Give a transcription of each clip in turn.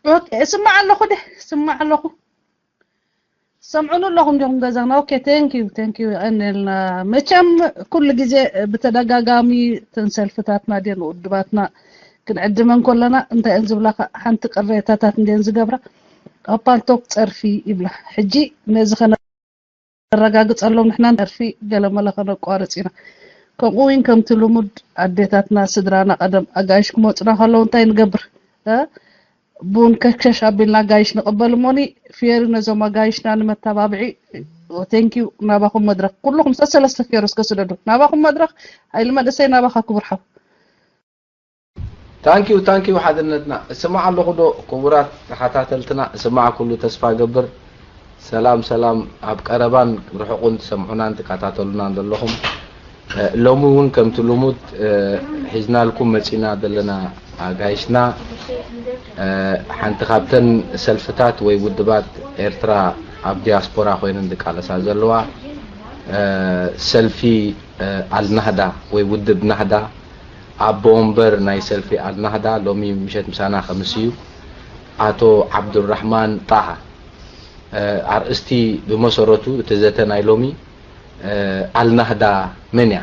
ኦኬ፣ እስማዕ ኣለኹ ደ እስማዕ ኣለኹ። ሰምዑኑ ኣለኹም ዲኹም ገዛና? ኦኬ፣ thank you thank you። የቐንየልና። መቸም ኩሉ ግዜ ብተደጋጋሚ እተን ሰልፍታትና ድየን ውድባትና ክንዕድመን ከለና እንታይ እየን ዝብላ? ሓንቲ ቅሬታታት እንድየን ዝገብራ። ኣብ ፓልቶክ ጸርፊ ይብላ። ሕጂ ነዚ ከነረጋግጸሎም ንሕና ጸርፊ ገለመለ ከነቋርጽ ኢና። ከምኡ እውን ከምቲ ልሙድ ኣዴታትና ስድራና ቀደም ኣጋይሽ ክመጹና ከለዉ እንታይ ንገብር? እ? ቡን ከሸሽ ኣቢልና ኣጋይሽ ንቕበል እሞኒ፣ ፌሪ ነዞም ኣጋይሽና ንመተባብዒ። Thank you። ናባኹም መድረኽ ኩልኹም ሰሰለስተ ፌሮ እስከ ስደዱ። ናባኹም መድረኽ። ሓይሊ መንእሰይ ናባኻ ክቡር ሓው። ታንኪዩ ታንኪዩ ሓድነትና። እስማዕ ኣለኹ ዶ ክቡራት ተኸታተልትና? እስማዕ ኩሉ ተስፋ ገብር። ሰላም ሰላም። ኣብ ቀረባን ርሑቕን ትሰምዑናን ትከታተሉናን ዘለኹም፣ እ፣ ሎሚ እውን ከምቲ ልሙድ፣ እ፣ ሒዝናልኩም መጺና ዘለና ኣጋይሽና፣ እ፣ ሓንቲ ካብተን ሰልፍታት ወይ ውድባት ኤርትራ ኣብ ዲያስፖራ ኮይነን ዝቃለሳ ዘለዋ፣ እ፣ ሰልፊ፣ እ፣ ኣልናህዳ ወይ ውድብ ናህዳ፣ ኣቦ ወንበር ናይ ሰልፊ ኣልናህዳ ሎሚ ምሸት ምሳና ከምስዩ ኣቶ ዓብዱራሕማን ጣሃ። እ፣ ኣርእስቲ ብመሰረቱ እቲ ዘተ ናይ ሎሚ፣ እ፣ ኣልናህዳ መን እያ?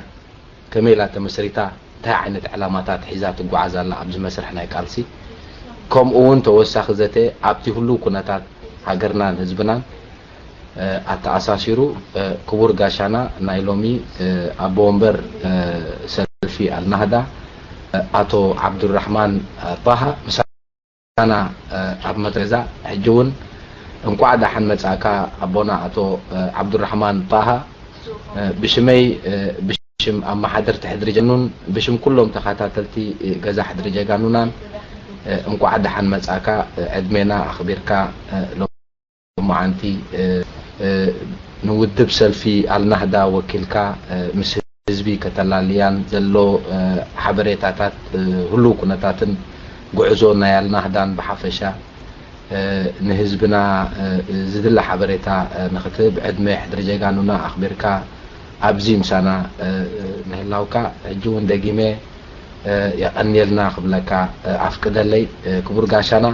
ከመይ ኢላ ተመስሪታ? እንታይ ዓይነት ዕላማታት ሒዛ ትጓዓዝ ኣላ ኣብዚ መስርሕ ናይ ቃልሲ? ከምኡ እውን ተወሳኺ ዘተ ኣብቲ ህሉው ኩነታት ሃገርናን ህዝብናን፣ እ፣ ኣተኣሳሲሩ፣ እ፣ ክቡር ጋሻና ናይ ሎሚ፣ እ፣ ኣቦ ወንበር፣ እ፣ ሰልፊ ኣልናህዳ፣ እ፣ ኣቶ ዓብዱራሕማን፣ እ፣ ጣሃ ምሳና፣ እ፣ ኣብ መድረዛ። ሕጂ እውን እንቋዕ ደሓን መጻእካ ኣቦና ኣቶ፣ እ፣ ዓብዱራሕማን ጣሃ፣ እ፣ ብሽመይ፣ እ፣ ብሽም ኣመሓደርቲ ሕድሪ ጀጋኑን ብሽም ኩሎም ተኸታተልቲ፣ እ፣ ገዛ ሕድሪ ጀጋኑናን፣ እ፣ እንቋዕ ደሓን መጻእካ። እ፣ ዕድሜና ኣኽቢርካ፣ እ፣ ሎማዓንቲ፣ እ፣ እ፣ ንውድብ ሰልፊ ኣልናህዳ ወኪልካ፣ እ፣ ምስ ህዝቢ ከተላልያን ዘሎ፣ እ፣ ሓበሬታታት፣ እ፣ ህሉው ኩነታትን ጉዕዞ ናይ ኣልናህዳን ብሓፈሻ፣ እ፣ ንህዝብና፣ እ፣ ዝድለ ሓበሬታ፣ እ፣ ንኽትህብ ዕድመ ሕድሪ ጀጋኑና ኣኽቢርካ ኣብዚ ምሳና፣ እ፣ ምህላውካ ሕጂ እውን ደጊመ፣ እ፣ የቐንየልና ክብለካ፣ እ፣ ኣፍቅደለይ። እ፣ ክቡር ጋሻና፣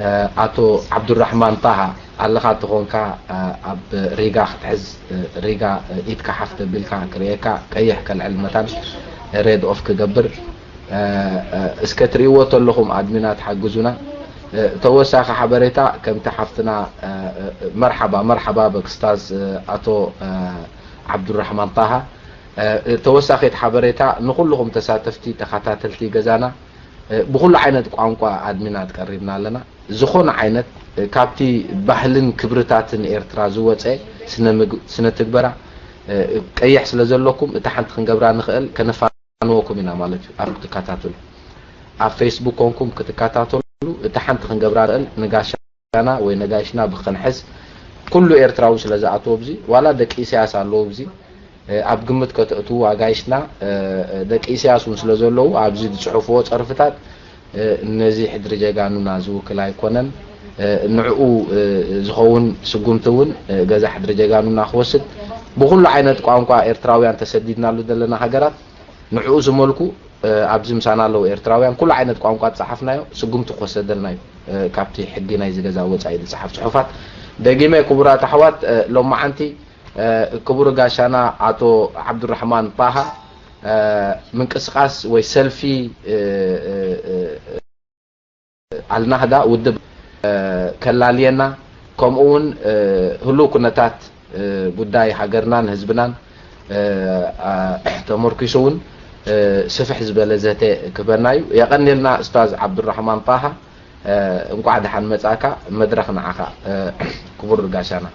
እ፣ ኣቶ ዓብዱራሕማን ጣሃ ኣለኻ እንተኾንካ፣ እ፣ ኣብ ሪጋ ክትሕዝ፣ እ፣ ሪጋ፣ እ፣ ኢድካ ሓፍ ተቢልካ ክርእየካ፣ ቀይሕ ከልዕል መታን ሬድ ኦፍ ክገብር፣ እ፣ እ፣ እስከ ትርእይዎ ተለኹም ኣድሚናት ሓግዙና። እ፣ ተወሳኺ ሓበሬታ ከምቲ ሓፍትና፣ እ፣ እ፣ መርሓባ፣ መርሓባ በክስታዝ፣ እ፣ ኣቶ፣ እ፣ ዓብዱራሕማን ጣሃ። እ፣ ተወሳኺት ሓበሬታ ንኹልኹም ተሳተፍቲ ተኸታተልቲ ገዛና፣ እ፣ ብኹሉ ዓይነት ቋንቋ ኣድሚናት ቀሪብና ኣለና። ዝኾነ ዓይነት፣ እ፣ ካብቲ ባህልን ክብርታትን ኤርትራ ዝወጸ ስነ ምግብ-፣ ስነ ትግበራ፣ እ፣ ቀይሕ ስለ ዘለኩም እታ ሓንቲ ክንገብራ ንኽእል ከነፋንወኩም ኢና ማለት እዩ። ኣብ ክትከታተሉ ኣብ ፌስቡክ ኮንኩም ክትከታተሉ እታ ሓንቲ ክንገብራ ንኽእል ንጋሻና ወይ ነጋይሽና ብክንሕዝ ኩሉ ኤርትራዊ ስለ ዝኣትዎ ኣብዚ ዋላ ደቂ ኢሳያስ ኣለዎ ኣብዚ እ፣ ኣብ ግምት ከተእትዉ ኣጋይሽና፣ እ፣ እ፣ ደቂ ኢሳያስ እውን ስለ ዘለዉ ኣብዚ ዝጽሕፍዎ ጸርፍታት፣ እ፣ ነዚ ሕድሪ ጀጋኑና ዝውክል ኣይኮነን። እ፣ ንዕኡ፣ እ፣ ዝኸውን ስጉምቲ እውን፣ እ፣ ገዛ ሕድሪ ጀጋኑና ክወስድ ብኹሉ ዓይነት ቋንቋ ኤርትራውያን ተሰዲድናሉ ዘለና ሃገራት ንዕኡ ዝመልኩ፣ እ፣ ኣብዚ ምሳና ኣለዉ ኤርትራውያን ኩሉ ዓይነት ቋንቋ ዝጸሓፍናዮ ስጉምቲ ክወሰደልና እዩ። እ፣ ካብቲ ሕጊ ናይዚ ገዛ ወጻኢ ዝጸሓፍ ጽሑፋት ደጊመ ክቡራት ኣሕዋት፣ እ፣ ሎማዓንቲ እ፣ ክቡር ጋሻና ኣቶ ዓብዱራሕማን ጣሃ፣ እ፣ ምንቅስቃስ ወይ ሰልፊ፣ እ፣ እ፣ እ፣ ኣልናህዳ ውድብ፣ እ፣ ከላልየና፣ ከምኡ እውን፣ እ፣ ህሉው ኩነታት፣ እ፣ ጉዳይ ሃገርናን ህዝብናን፣ እ፣ ኣ፣ ተመርኪሱ እውን፣ እ፣ ስፍሕ ዝበለ ዘተ ክህበና እዩ። የቐንየልና ኡስታዝ ዓብዱራሕማን ጣሃ፣ እ፣ እንቋዕ ደሓን መጻእካ። መድረኽ ንዓኻ፣ እ፣ ክቡር ጋሻና።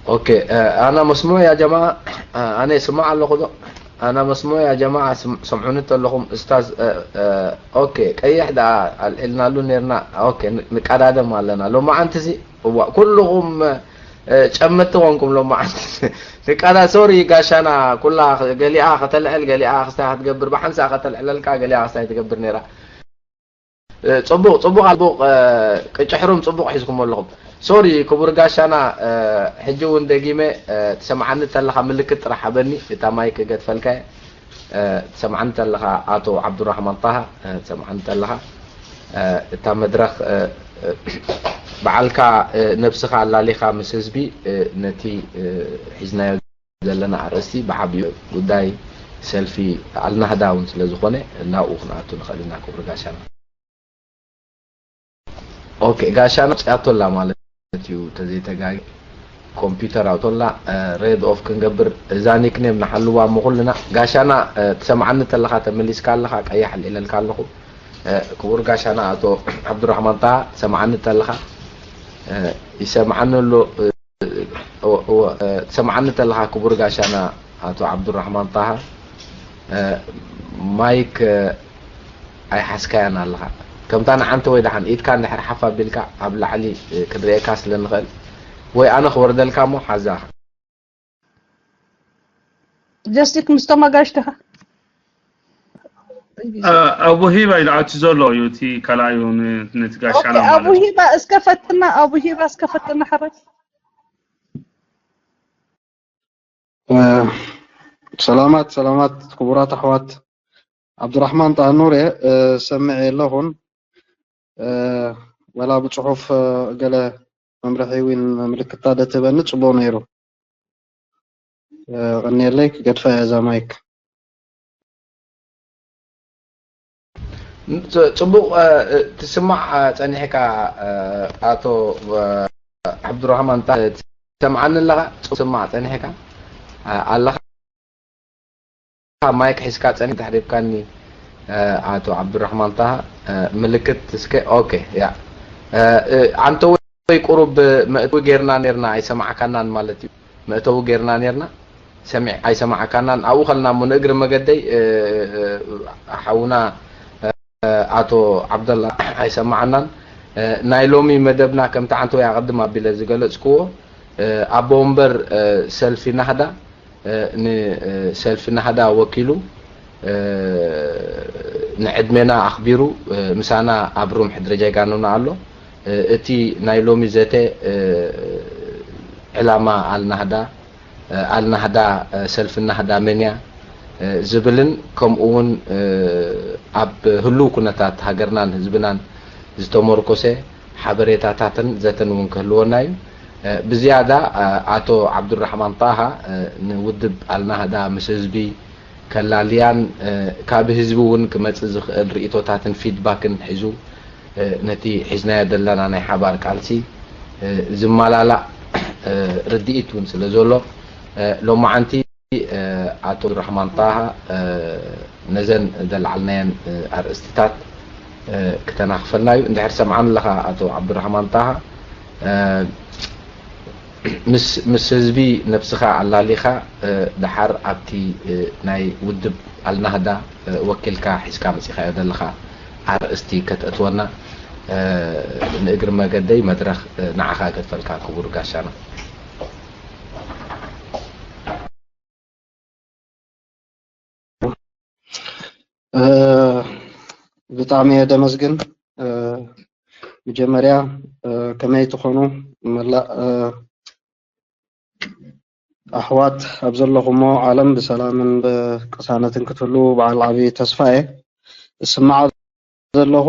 ኦኬ፣ እ፣ ኣና መስሙዕ ያ ጀማዓ፣ እ፣ ኣነ ይስማዕ ኣለኹ ዶ? ኣና መስሙዕ ያ ጀማዓ፣ ስም-፣ ሰምዑኒ ተለኹም ኡስታዝ፣ እ፣ እ፣ ኦኬ፣ ቀይሕ ደኣ ኣልዒልናሉ ኔርና። ኦኬ፣ ን-፣ ንቀዳደም ኣለና። ሎማዓንቲ እዚ፣ እዋ፣ ኩልኹም፣ እ፣ ጨመትቲ ኮንኩም ሎማዓንቲ። ንቀዳ-፣ ሶሪ ጋሻና፣ ኩላ ገሊኣ ከተልዕል፣ ገሊኣ ክስታይ ክትገብር፣ ብሓንሳእ ከተልዕለልካ፣ ገሊኣ ክስታይ ትገብር ኔራ። እ፣ ጽቡቕ፣ ጽቡቕ፣ ጽቡቕ፣ እ፣ ቅጭሕሩም ጽቡቕ ሒዝኩም ኣለኹም። ሶሪ፣ ክቡር ጋሻና፣ እ፣ ሕጂ እውን ደጊመ፣ እ፣ ትሰምዓኒ ተለኻ ምልክት ጥራሕ ሃበኒ፣ እታ ማይክ ገድፈልካ፣ እ፣ ትሰምዓኒ ተለኻ ኣቶ ዓብዱራሕማን ጣሃ፣ እ፣ ትሰምዓኒ ተለኻ። እታ መድረኽ ባዓልካ ነብስኻ ኣላሊኻ ምስ ህዝቢ ነቲ ሒዝናዮ ዘለና ኣርእስቲ ብዓቢኡ ጉዳይ ሰልፊ ኣልናህዳ እውን ስለ ዝኾነ ናብኡ ክንኣቱ ንኽእል ኢና። ክቡር ጋሻና። ኦኬ፣ ጋሻና ኣውጺኣቶ ኣላ ማለት እዩ፣ ተዘይተጋጊ ኮምፒውተር ኣውጥቶ ኣላ። ሬድ ኦፍ ክንገብር እዛ ኒክኔም ንሓልዋ እሞ ኩልና። ጋሻና ትሰምዓኒ ተለኻ ተመሊስካ ኣለኻ፣ ቀይሕ ኣልዒለልካ ኣለኹ። ክቡር ጋሻና ኣቶ ዓብዱራሕማን ጣሃ ትሰምዓኒ ተለኻ? ይሰምዓኒ ኣሎ። ትሰምዓኒ ተለኻ ክቡር ጋሻና ኣቶ ዓብዱራሕማን ጣሃ? ማይክ ኣይሓዝካያን ኣለኻ። ከምታ ንዓንቲ ወይ ደሓን ኢድካ እንድሕር ሓፍ ኣቢልካ ኣብ ላዕሊ ክንርእየካ ስለ ንኽእል፣ ወይ ኣነ ክወርደልካ እሞ ሓዛ። ጀስቲክ ምስቶም ኣጋይሽትኻ። ኣቡ ሂባ ኢሉ ኣትዩ ዘሎ እዩ እቲ ካልኣዩ ን- ነቲ ጋሻና ኦኬ፣ ኣቡ ማለት እዩ። ሂባ እስከ ፈትና፣ ኣቡ ሂባ እስከ ፈትና ሕራይ። ሰላማት ሰላማት ክቡራት ኣሕዋት። ዓብዱራሕማን ጣኑር እየ። ሰምዕ የለኹን። ወላ ብፅሑፍ ገለ መምርሒ ዊን ምልክታ ደትበኒ ፅቡቅ ነይሩ። ቀኒየለይ። ክገድፋ እያ እዛ ማይክ። ጽቡቕ። ትስማዕ ጸኒሕካ ኣቶ ዓብዱራህማን፣ ትሰምዓኒ ኣለኻ? ጽቡቕ ትስማዕ ጸኒሕካ ኣለኻ? ማይክ ሒዝካ ጸኒሕ ተሕሪብካኒ። ኣቶ ዓብዱራህማን ጣሃ ምልክት እስከ። ኦኬ። ያ፣ ዓንተወይ ቁሩብ መእተዊ ጌርና ኔርና ኣይሰማዕካናን ማለት እዩ። መእተዊ ጌርና ኔርና፣ ሰሚዕ ኣይሰማዕካናን። ኣብኡ ከልና እሞ ንእግሪ መገደይ ሓውና ኣቶ ዓብደላ ኣይሰማዓናን። ናይ ሎሚ መደብና ከምቲ ዓንተወይ ኣቐድም ኣቢለ ዝገለጽክዎ፣ ኣቦ ወንበር ሰልፊ ናህዳ ንሰልፊ ናህዳ ወኪሉ ንዕድሜና ኣኽቢሩ ምሳና ኣብ ሩምሒ ደረጃ ይጋኑና ኣሎ። እቲ ናይ ሎሚ ዘተ ዕላማ ኣልናህዳ፣ ኣልናህዳ፣ ሰልፊ ናህዳ መን እያ ዝብልን ከምኡ እውን ኣብ ህሉው ኩነታት ሃገርናን ህዝብናን ዝተመርኮሰ ሓበሬታታትን ዘተን እውን ክህልወና እዩ። ብዝያዳ ኣቶ ዓብዱራሕማን ጣሃ ንውድብ ኣልናህዳ ምስ ህዝቢ ከላልያን ካብ ህዝቢ እውን ክመፅእ ዝኽእል ርእቶታትን ፊድባክን ሒዙ ነቲ ሒዝናዮ ዘለና ናይ ሓባር ቃልሲ ዝመላላእ ርድኢት እውን ስለ ዘሎ ሎማዓንቲ ኣቶ ዓብዱራሕማን ጣሃ ነዘን ዘልዓልናየን ኣርእስትታት ክተናኽፈልና እዩ። እንድሕር ሰምዓኒ ኣለኻ ኣቶ ዓብዱራሕማን ጣሃ፣ ምስ ምስ ህዝቢ ነብስኻ ኣላሊኻ ደሓር ኣብቲ ናይ ውድብ ኣልናህዳ ወኪልካ ሒዝካ መጺኻዮ ዘለኻ ኣርእስቲ ከተእትወና ንእግሪ መገደይ መድረኽ ንዓኻ ገድፈልካ ክቡር ጋሻና። ብጣዕሚ እየ ደመስግን። መጀመርያ ከመይ ትኾኑ መላእ ኣሕዋት ኣብ ዘለኹሞ ዓለም ብሰላምን ብቅሳነትን ክትህልዉ በዓል ዓብዪ ተስፋ እየ። እስማዕ ዘለኹ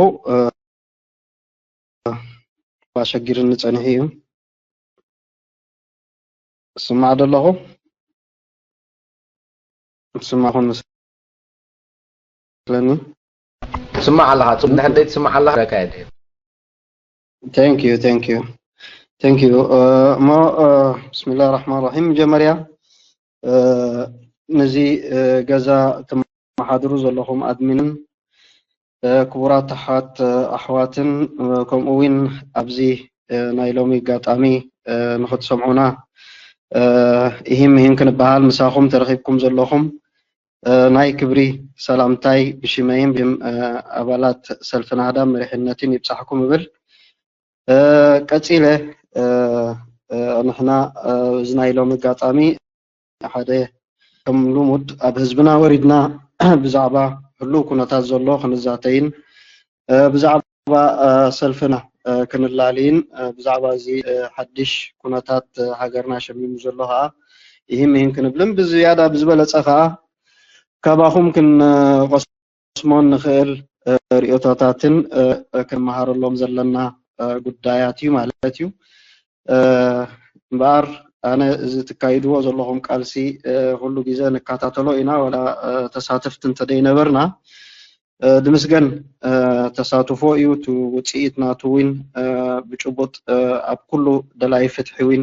ኣሸጊርኒ ጸኒሑ እዩ። ስማዕ ደለኹ ስማኹን መስለኒ። ትስማዕ ኣለኻ። ጽቡቕ፣ እንድሕር ዘይትስማዕ ኣለኻ ረካ እየ። Thank you, thank you, thank you። እሞ ብስሚላህ ራሕማን ራሒም፣ መጀመርያ ነዚ ገዛ ትመሓድሩ ዘለኹም ኣድሚንን ክቡራት ኣሓት ኣሕዋትን ከምኡ እውን ኣብዚ ናይ ሎሚ ኣጋጣሚ ንኽትሰምዑና እሂም እሂም ክንበሃል ምሳኹም ተረኺብኩም ዘለኹም ናይ ክብሪ ሰላምታይ ብሽመይን ብሽም ኣባላት ሰልፊ ናህዳ መሪሕነትን ይብጻሕኩም እብል። ቀጺለ ንሕና እዚ ናይ ሎሚ ኣጋጣሚ ሓደ ከም ልሙድ ኣብ ህዝብና ወሪድና ብዛዕባ ህሉው ኩነታት ዘሎ ክንዛተይን ብዛዕባ ሰልፍና ክንላልይን ብዛዕባ እዚ ሓድሽ ኩነታት ሃገርና ሸሚሙ ዘሎ ከዓ ይህም ይህን ክንብልን ብዝያዳ ብዝበለፀ ከዓ ካባኹም ክንቐስሞ ንኽእል እ፣ ርእይቶታትን፣ እ፣ ክንመሃረሎም ዘለና፣ እ፣ ጉዳያት እዩ ማለት እዩ። እ፣ እምበኣር ኣነ እዚ ትካይድዎ ዘለኹም ቃልሲ፣ እ፣ ኩሉ ግዜ ንከታተሎ ኢና፣ ዋላ፣ እ፣ ተሳተፍቲ እንተደይነበርና፣ እ፣ ድምስገን፣ እ፣ ተሳትፎ እዩ። እቲ ውፅኢት ናቱ እውን፣ እ፣ ብጭቡጥ፣ እ፣ ኣብ ኩሉ ደላይ ፍትሒ እውን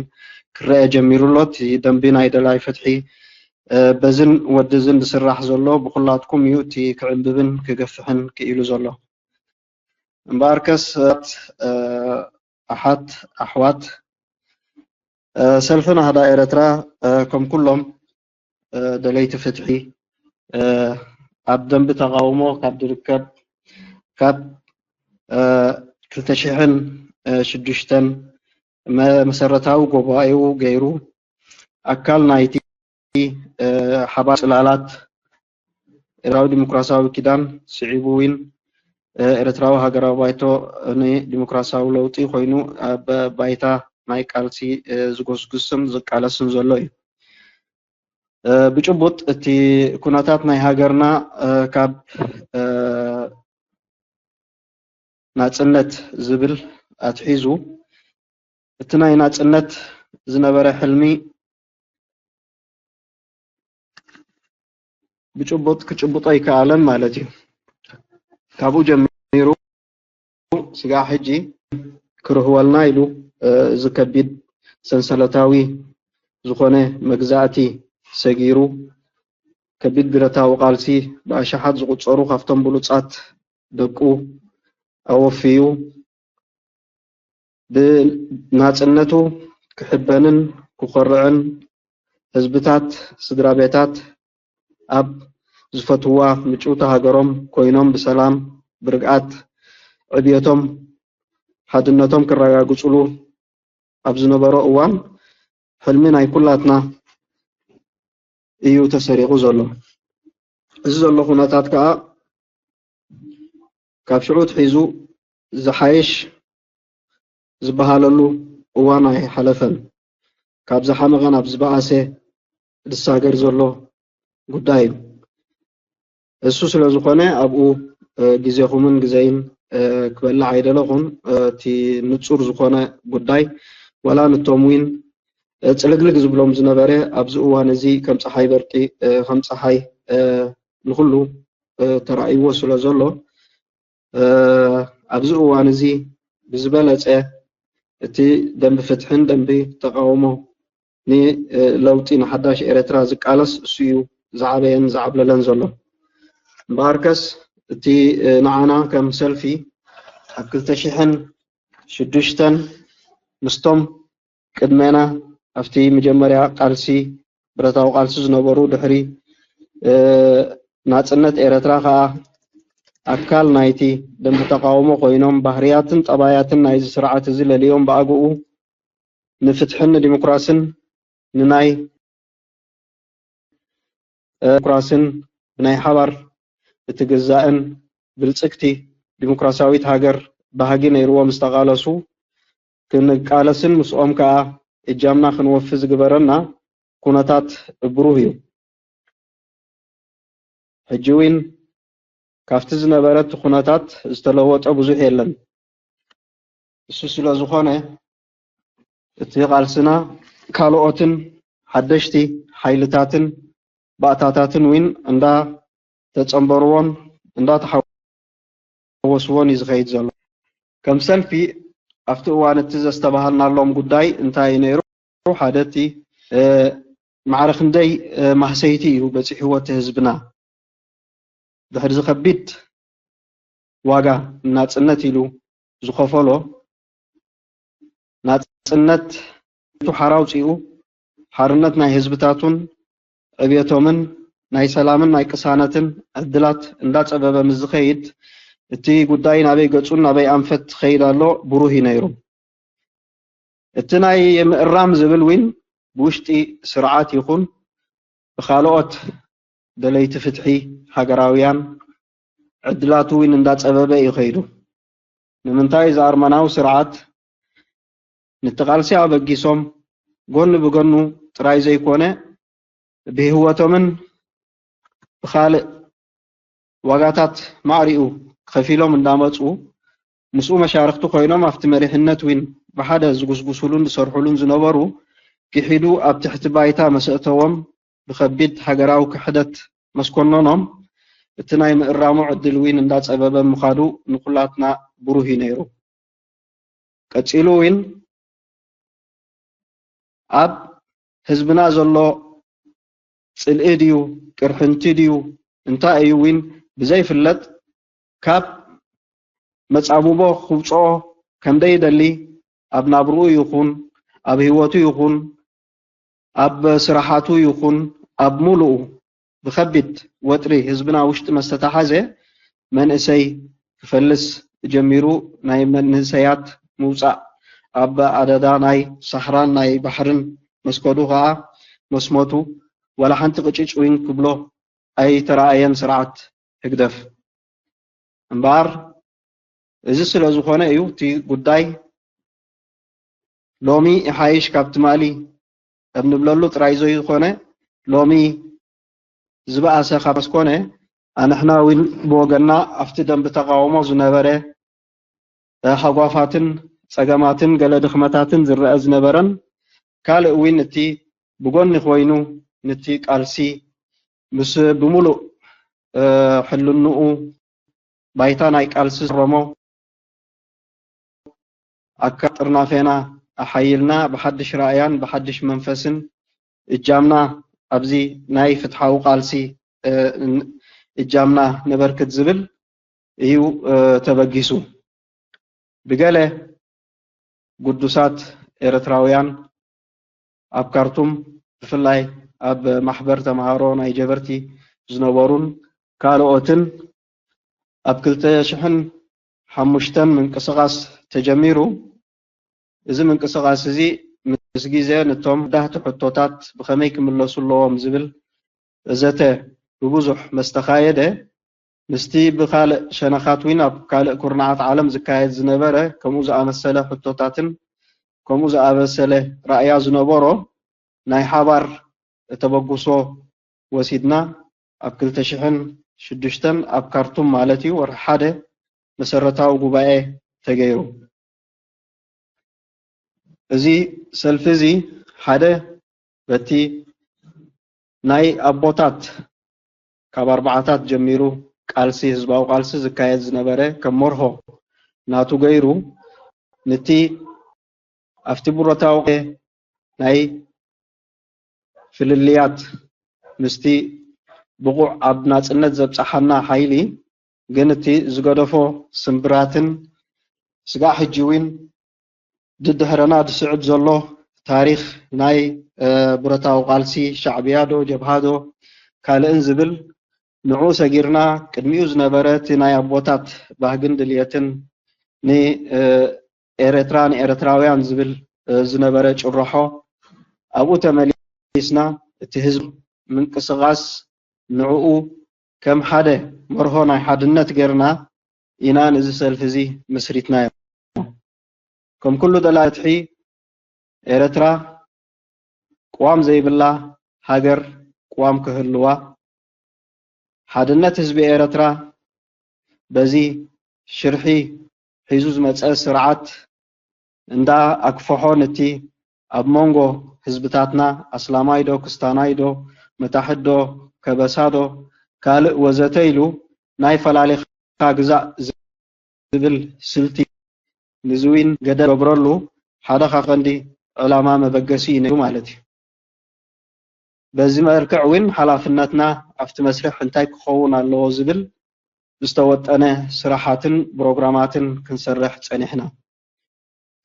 ክረአ ጀሚሩ ኣሎ። እቲ ደንቢ ናይ ደላይ ፍትሒ፣ እ፣ በዝን ወድዝን ዝስራሕ ዘሎ ብኩላትኩም እዩ። እቲ ክዕንብብን ክገፍሕን ክኢሉ ዘሎ። እምበኣርከስ፣ እ፣ ኣሓት ኣሕዋት፣ እ፣ ሰልፊ ናህዳ ኤረትራ፣ እ፣ ከም ኩሎም፣ እ፣ ደለይቲ ፍትሒ፣ እ፣ ኣብ ደንቢ ተቓውሞ ካብ ዝርከብ፣ ካብ፣ እ፣ ክልተ ሽሕን ሽዱሽተን መ-፣ መሰረታዊ ጉባኤኡ ገይሩ፣ ኣካል ናይቲ፣ እ፣ ሓባር ጽላላት ኤርትራዊ ዲሞክራሲያዊ ኪዳን፣ ስዒቡ እውን፣ እ፣ ኤርትራዊ ሃገራዊ ባይቶ ንዲሞክራሲያዊ ለውጢ ኮይኑ ኣብ ባይታ ናይ ቃልሲ፣ እ፣ ዝጎስጉስን ዝቃለስን ዘሎ እዩ። እ፣ ብጭቡጥ እቲ ኩነታት ናይ ሃገርና፣ እ፣ ካብ፣ እ፣ ናጽነት ዝብል ኣትሒዙ፣ እቲ ናይ ናጽነት ዝነበረ ሕልሚ ብጭቡጥ ክጭብጦ ኣይከኣለን ማለት እዩ። ካብኡ ጀሚሩ ስጋዕ ሕጂ ክርህወልና ኢሉ፣ እ፣ እዚ ከቢድ ሰንሰለታዊ ዝኾነ መግዛእቲ ሰጊሩ፣ ከቢድ ብረታዊ ቃልሲ ብኣሽሓት ዝቑጸሩ ካብቶም ብሉጻት ደቁ ኣወፍዩ፣ ብናጽነቱ ክሕበንን ክኾርዕን፣ ህዝብታት፣ ስድራ ቤታት ኣብ ዝፈትዋ ምጭውቲ ሃገሮም ኮይኖም ብሰላም፣ ብርግኣት፣ ዕብየቶም፣ ሓድነቶም ክረጋግጽሉ ኣብ ዝነበሮ እዋን፣ ሕልሚ ናይ ኩላትና እዩ ተሰሪቑ ዘሎ። እዚ ዘሎ ኩነታት ከኣ ካብ ሽዑ ኣትሒዙ ዝሓይሽ ዝበሃለሉ እዋን ኣይሓለፈን። ካብ ዝሓመቐ ናብ ዝበኣሰ ዝሳገር ዘሎ ጉዳይ እዩ። እሱ ስለ ዝኾነ ኣብኡ፣ እ፣ ግዜኹምን ግዜይን፣ እ፣ ክበልዕ ኣይደለኹን። እ፣ እቲ ንጹር ዝኾነ ጉዳይ፣ ዋላ ንቶም እውን፣ እ፣ ጽልግልግ ዝብሎም ዝነበረ፣ ኣብዚ እዋን እዚ ከም ጸሓይ በርቂ፣ እ፣ ከም ጸሓይ፣ እ፣ ንኹሉ፣ እ፣ ተራእይዎ ስለ ዘሎ፣ እ፣ ኣብዚ እዋን እዚ ብዝበለጸ እቲ ደንቢ ፍትሕን ደንቢ ተቃውሞ ንለውጢ ንሓዳሽ ኤረትራ ዝቃለስ እሱ እዩ ዝዓበየን ዝዓብለለን ዘሎ። እምበኣርከስ እቲ፣ እ፣ ንዓና ከም ሰልፊ ኣብ ክልተ ሽሕን ሽዱሽተን ምስቶም ቅድሜና ኣብቲ መጀመርያ ቃልሲ፣ ብረታዊ ቃልሲ ዝነበሩ፣ ድሕሪ፣ እ፣ ናጽነት ኤረትራ ከኣ ኣካል ናይቲ ደንቢ ተቃውሞ ኮይኖም፣ ባህርያትን ጠባያትን ናይዚ ስርዓት እዚ ለልዮም ብኣግኡ ንፍትሕን ንዲሞክራስን ንናይ ዲሞክራስን ብናይ ሓባር እትግዛእን ብልጽግቲ ዲሞክራሲያዊት ሃገር ባህጊ ነይርዎም ዝተቓለሱ ክንቃለስን ምስኦም ከኣ እጃምና ክንወፊ ዝግበረና ኩነታት ብሩህ እዩ። ሕጂ እውን ካብቲ ዝነበረ እቲ ኩነታት ዝተለወጠ ብዙሕ የለን። እሱ ስለ ዝኾነ እቲ ቃልስና ካልኦትን ሓደሽቲ ሓይልታትን ባእታታትን እውን እንዳተጸንበርዎን እንዳተሓወስዎን እዩ ዝኸይድ ዘሎ። ከም ሰልፊ ኣብቲ እዋን እቲ ዘስተባሃልናሎም ጉዳይ እንታይ እዩ ነይሩ? ሓደ እቲ፣ እ፣ ማዕረ ክንደይ፣ እ፣ ማህሰይቲ እዩ በጺሕዎ እቲ ህዝብና? ድሕሪ እዚ ከቢድ ዋጋ ናጽነት ኢሉ ዝኸፈሎ፣ ናጽነት ሓራ ኣውጺኡ፣ ሓርነት ናይ ህዝብታቱን ዕብየቶምን ናይ ሰላምን ናይ ቅሳነትን ዕድላት እንዳጸበበ ምስ ዝኸይድ፣ እቲ ጉዳይ ናበይ ገጹን ናበይ ኣንፈት ትኸይድ ኣሎ ብሩህ እዩ ነይሩ። እቲ ናይ ምእራም ዝብል እውን ብውሽጢ ስርዓት ይኹን ብኻልኦት ደለይቲ ፍትሒ ሃገራውያን ዕድላቱ እውን እንዳጸበበ እዩ ከይዱ። ንምንታይ እዚ ኣርመናዊ ስርዓት ነቲ ቃልሲ ኣበጊሶም ጎኒ ብጎኑ ጥራይ ዘይኮነ ብህይወቶምን ብኻልእ ዋጋታት ማዕሪኡ ከፊሎም እንዳመፁ ምስኡ መሻርክቲ ኮይኖም ኣብቲ መሪሕነት እውን ብሓደ ዝጉስጉሱሉን ዝሰርሑሉን ዝነበሩ ክሒዱ ኣብ ትሕቲ ባይታ መሰእተዎም ብኸቢድ ሃገራዊ ክሕደት መስኮነኖም እቲ ናይ ምእራሙ ዕድል እውን እንዳፀበበ ምኻዱ ንኩላትና ብሩህ እዩ ነይሩ። ቀፂሉ እውን ኣብ ህዝብና ዘሎ ፅልኢ ድዩ ቅርሕንቲ ድዩ እንታይ እዩ እውን ብዘይፍለጥ ካብ መፃብቦ ክውፅኦ ከምደይደሊ ኣብ ናብርኡ ይኹን ኣብ ህይወቱ ይኹን ኣብ ስራሓቱ ይኹን ኣብ ሙሉኡ ብኸቢድ ወጥሪ ህዝብና ውሽጢ መስተታሓዘ መንእሰይ ክፈልስ ጀሚሩ ናይ መንእሰያት ምውፃእ ኣብ ኣደዳ ናይ ሳሕራን ናይ ባሕርን መስከዱ ከዓ መስመቱ ዋላ ሓንቲ ቅጭጭ ዊን ክብሎ ኣይተረኣየን ስርዓት ህግደፍ። እምበኣር እዚ ስለ ዝኾነ እዩ እቲ ጉዳይ ሎሚ ይሓይሽ ካብ ትማሊ ኣብ ንብለሉ ጥራይ ዘይኮነ ሎሚ ዝበኣሰ ካብ መስኮነ ኣንሕና እውን ብወገንና ኣብቲ ደንቢ ተቃውሞ ዝነበረ ሃጓፋትን ፀገማትን ገለ ድኽመታትን ዝረአ ዝነበረን ካልእ እውን እቲ ብጎኒ ኮይኑ ንቲ ቃልሲ ምስ ብምሉእ ሕልንኡ ባይታ ናይ ቃልሲ ዝረሞ ኣካ ጥርናፌና ኣሓይልና ብሓድሽ ራእያን ብሓድሽ መንፈስን እጃምና ኣብዚ ናይ ፍትሓዊ ቃልሲ እጃምና ነበርክት ዝብል እዩ ተበጊሱ። ብገለ ግዱሳት ኤርትራውያን ኣብ ካርቱም ብፍላይ ኣብ ማሕበር ተምሃሮ ናይ ጀበርቲ ዝነበሩን ካልኦትን ኣብ ክልተ ሽሕን ሓሙሽተን ምንቅስቓስ ተጀሚሩ። እዚ ምንቅስቓስ እዚ ምስ ግዜ ነቶም ዳህቲ ሕቶታት ብኸመይ ክምለሱ ኣለዎም ዝብል ዘተ ብብዙሕ መስተኻየደ ምስቲ ብኻልእ ሸነኻት ዊን ኣብ ካልእ ኩርናዓት ዓለም ዝካየድ ዝነበረ ከምኡ ዝኣመሰለ ሕቶታትን ከምኡ ዝኣመሰለ ራእያ ዝነበሮ ናይ ሓባር ተበግሶ ወሲድና ኣብ ክልተ ሽሕን ሽዱሽተን ኣብ ካርቱም ማለት እዩ ወርሒ ሓደ መሰረታዊ ጉባኤ ተገይሩ። እዚ ሰልፊ እዚ ሓደ በቲ ናይ ኣቦታት ካብ ኣርባዓታት ጀሚሩ ቃልሲ ህዝባዊ ቃልሲ ዝካየድ ዝነበረ ከም መርሆ ናቱ ገይሩ ንቲ ኣብቲ ብረታዊ ናይ ፍልልያት ምስቲ ብቑዕ ኣብ ናጽነት ዘብጽሓና ሓይሊ ግን እቲ ዝገደፎ ስምብራትን ስጋዕ ሕጂ እውን ድድሕረና ዝስዕብ ዘሎ ታሪኽ ናይ ብረታዊ ቃልሲ ሻዕብያ ዶ ጀብሃ ዶ ካልእን ዝብል ንዑ ሰጊርና ቅድሚኡ ዝነበረ እቲ ናይ ኣቦታት ባህግን ድልየትን ንኤረትራ ንኤረትራውያን ዝብል ዝነበረ ጭረሖ ኣብኡ ተመሊስና እቲ ህዝብ ምንቅስቃስ ንዕኡ ከም ሓደ መርሆ ናይ ሓድነት ገርና ኢና ነዚ ሰልፊ እዚ መስሪትናዮ። ከም ኩሉ ደላይ ፍትሒ ኤረትራ ቅዋም ዘይብላ ሃገር ቅዋም ክህልዋ ሓድነት ህዝቢ ኤረትራ በዚ ሽርሒ ሒዙ ዝመጸ ስርዓት እንዳ ኣክፈሖ ንቲ ኣብ መንጎ ህዝብታትና ኣስላማይ ዶ ክስታናይ ዶ መታሕት ዶ ከበሳ ዶ ካልእ ወዘተ ኢሉ ናይ ፈላሊኻ ግዛእ ዝብል ስልቲ ንዝዊን ገደብ ገብረሉ ሓደ ካብ ቀንዲ ዕላማ መበገሲ እዩ ነይሩ ማለት እዩ። በዚ መልክዕ እውን ሓላፍነትና ኣብቲ መስርሕ እንታይ ክኸውን ኣለዎ ዝብል ዝተወጠነ ስራሓትን ፕሮግራማትን ክንሰርሕ ጸኒሕና።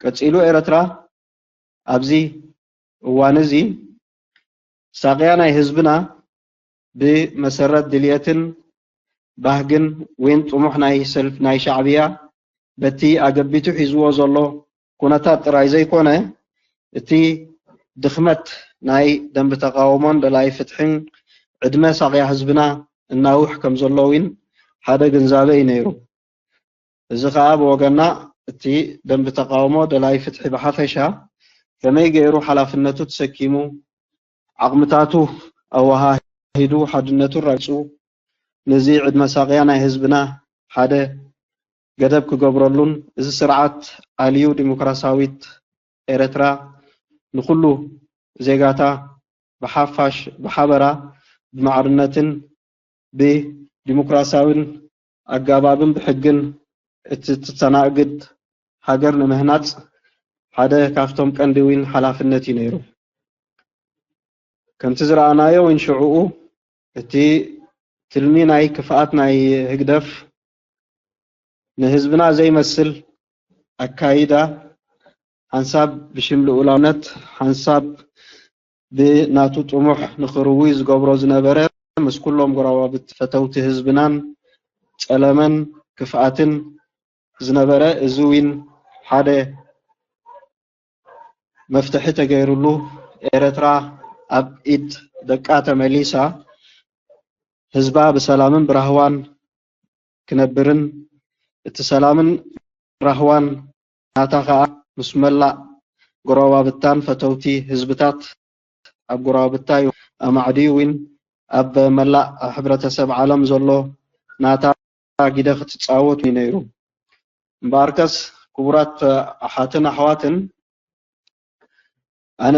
ቀጺሉ ኤረትራ ኣብዚ እዋን እዚ ሳቕያ ናይ ህዝብና ብመሰረት ድልየትን ባህግን ወይን ጥሙሕ ናይ ሰልፍ ናይ ሻዕብያ በቲ ኣገቢቱ ሒዝዎ ዘሎ ኩነታት ጥራይ ዘይኮነ እቲ ድኽመት ናይ ደንቢ ተቃውሞን ደላይ ፍትሕን ዕድመ ሳቕያ ህዝብና እናውሕ ከም ዘሎ እውን ሓደ ግንዛበ እዩ ነይሩ። እዚ ከዓ ብወገና እቲ ደንቢ ተቃውሞ ደላይ ፍትሒ ብሓፈሻ ከመይ ገይሩ ሓላፍነቱ ተሰኪሙ ዓቕምታቱ ኣወሃሂዱ ሓድነቱ ረግፁ ነዚ ዕድመ ሳቅያ ናይ ህዝብና ሓደ ገደብ ክገብረሉን፣ እዚ ስርዓት ኣልዩ ዲሞክራሲያዊት ኤረትራ ንኹሉ ዜጋታ ብሓፋሽ ብሓበራ ብማዕርነትን ብዲሞክራሲያዊን ኣጋባብን ብሕግን እትተናግድ ሃገር ንምህናጽ ሓደ ካብቶም ቀንዲ ዊን ሓላፍነት እዩ ነይሩ። ከምቲ ዝረኣናዮ ዊን ሽዕኡ እቲ ትልሚ ናይ ክፍኣት ናይ ህግደፍ ንህዝብና ዘይመስል ኣካይዳ ሓንሳብ ብሽም ልኡላውነት ሓንሳብ ብናቱ ጥሙሕ ንኽርውይ ዝገብሮ ዝነበረ ምስ ኩሎም ጎረባብቲ ፈተውቲ ህዝብናን ጸለመን ክፍኣትን ዝነበረ እዚ ዊን ሓደ መፍትሒ ተገይሩሉ ኤረትራ ኣብ ኢድ ደቃ ተመሊሳ ህዝባ ብሰላምን ብራህዋን ክነብርን እቲ ሰላምን ራህዋን ናታ ከኣ ምስ መላእ ጎረባብታን ፈተውቲ ህዝብታት ኣብ ጎረባብታ እዩ ኣማዕድዩ እውን ኣብ መላእ ሕብረተሰብ ዓለም ዘሎ ናታ ግደ ክትጻወት እዩ ነይሩ። እምበኣርከስ ክቡራት ኣሓትን ኣሕዋትን ኣነ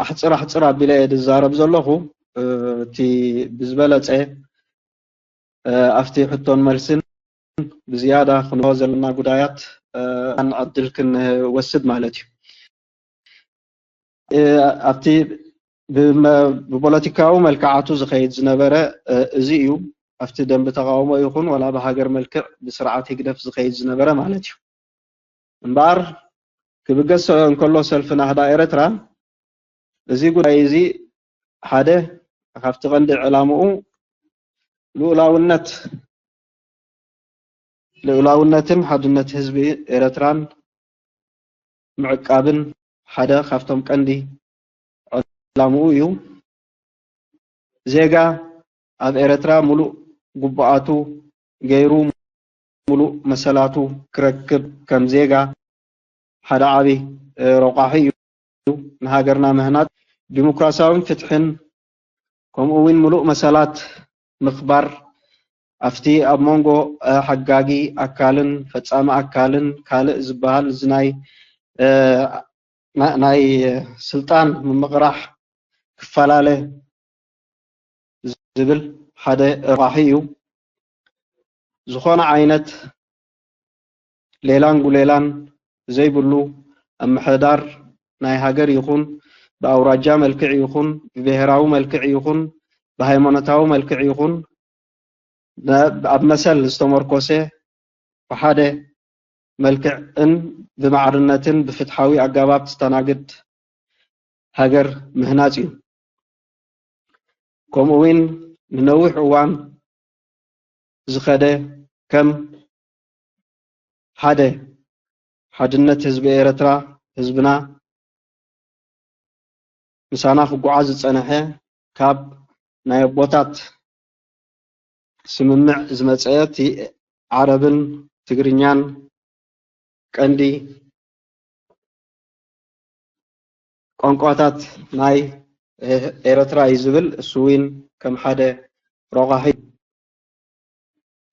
ኣሕፅር ኣሕፅር ኣቢለ እየ ዝዛረብ ዘለኹ። እቲ ብዝበለፀ ኣብቲ ሕቶን መልስን ብዝያዳ ክንሆ ዘለና ጉዳያት ዕድል ክንወስድ ማለት እዩ። ኣብቲ ብፖለቲካዊ መልክዓቱ ዝኸይድ ዝነበረ እዚ እዩ። ኣብቲ ደንቢ ተቃውሞ ይኹን ዋላ ብሃገር መልክዕ ብስርዓት ህግደፍ ዝኸይድ ዝነበረ ማለት እዩ። እምበኣር ክብገስ እንከሎ ሰልፊ ናህዳ ኤረትራ እዚ ጉዳይ እዚ ሓደ ካብቲ ቀንዲ ዕላምኡ ልኡላውነት ልኡላውነትን ሓድነት ህዝቢ ኤረትራን ምዕቃብን ሓደ ካብቶም ቀንዲ ዕላምኡ እዩ። ዜጋ ኣብ ኤረትራ ሙሉእ ግቡኣቱ ገይሩ ሙሉእ መሰላቱ ክረክብ ከም ዜጋ ሓደ ዓቢ ረቋሒ እዩ። ንሃገርና ምህናጽ ዲሞክራሲያውን ፍትሕን ከምኡ እውን ሙሉእ መሰላት ምኽባር ኣብቲ ኣብ መንጎ ሓጋጊ ኣካልን ፈጻሚ ኣካልን ካልእ ዝበሃል እዚ ናይ ናይ ስልጣን ምምቕራሕ ክፈላለ ዝብል ሓደ ረቋሒ እዩ። ዝኾነ ዓይነት ሌላን ጉሌላን ዘይብሉ ኣምሕዳር ናይ ሃገር ይኹን ብኣውራጃ መልክዕ ይኹን ብብሄራዊ መልክዕ ይኹን ብሃይማኖታዊ መልክዕ ይኹን ኣብ መሰል ዝተመርኮሰ ብሓደ መልክዕን ብማዕርነትን ብፍትሓዊ ኣጋባብ ትስተናግድ ሃገር ምህናጽ እዩ። ከምኡ እውን ንነዊሕ እዋን ዝኸደ ከም ሓደ ሓድነት ህዝቢ ኤረትራ ህዝብና ምሳና ክጓዓዝ ዝጸንሐ ካብ ናይ ኣቦታት ስምምዕ ዝመጸ እቲ ዓረብን ትግርኛን ቀንዲ ቋንቋታት ናይ ኤረትራ እዩ ዝብል እሱ እውን ከም ሓደ ረቋሒ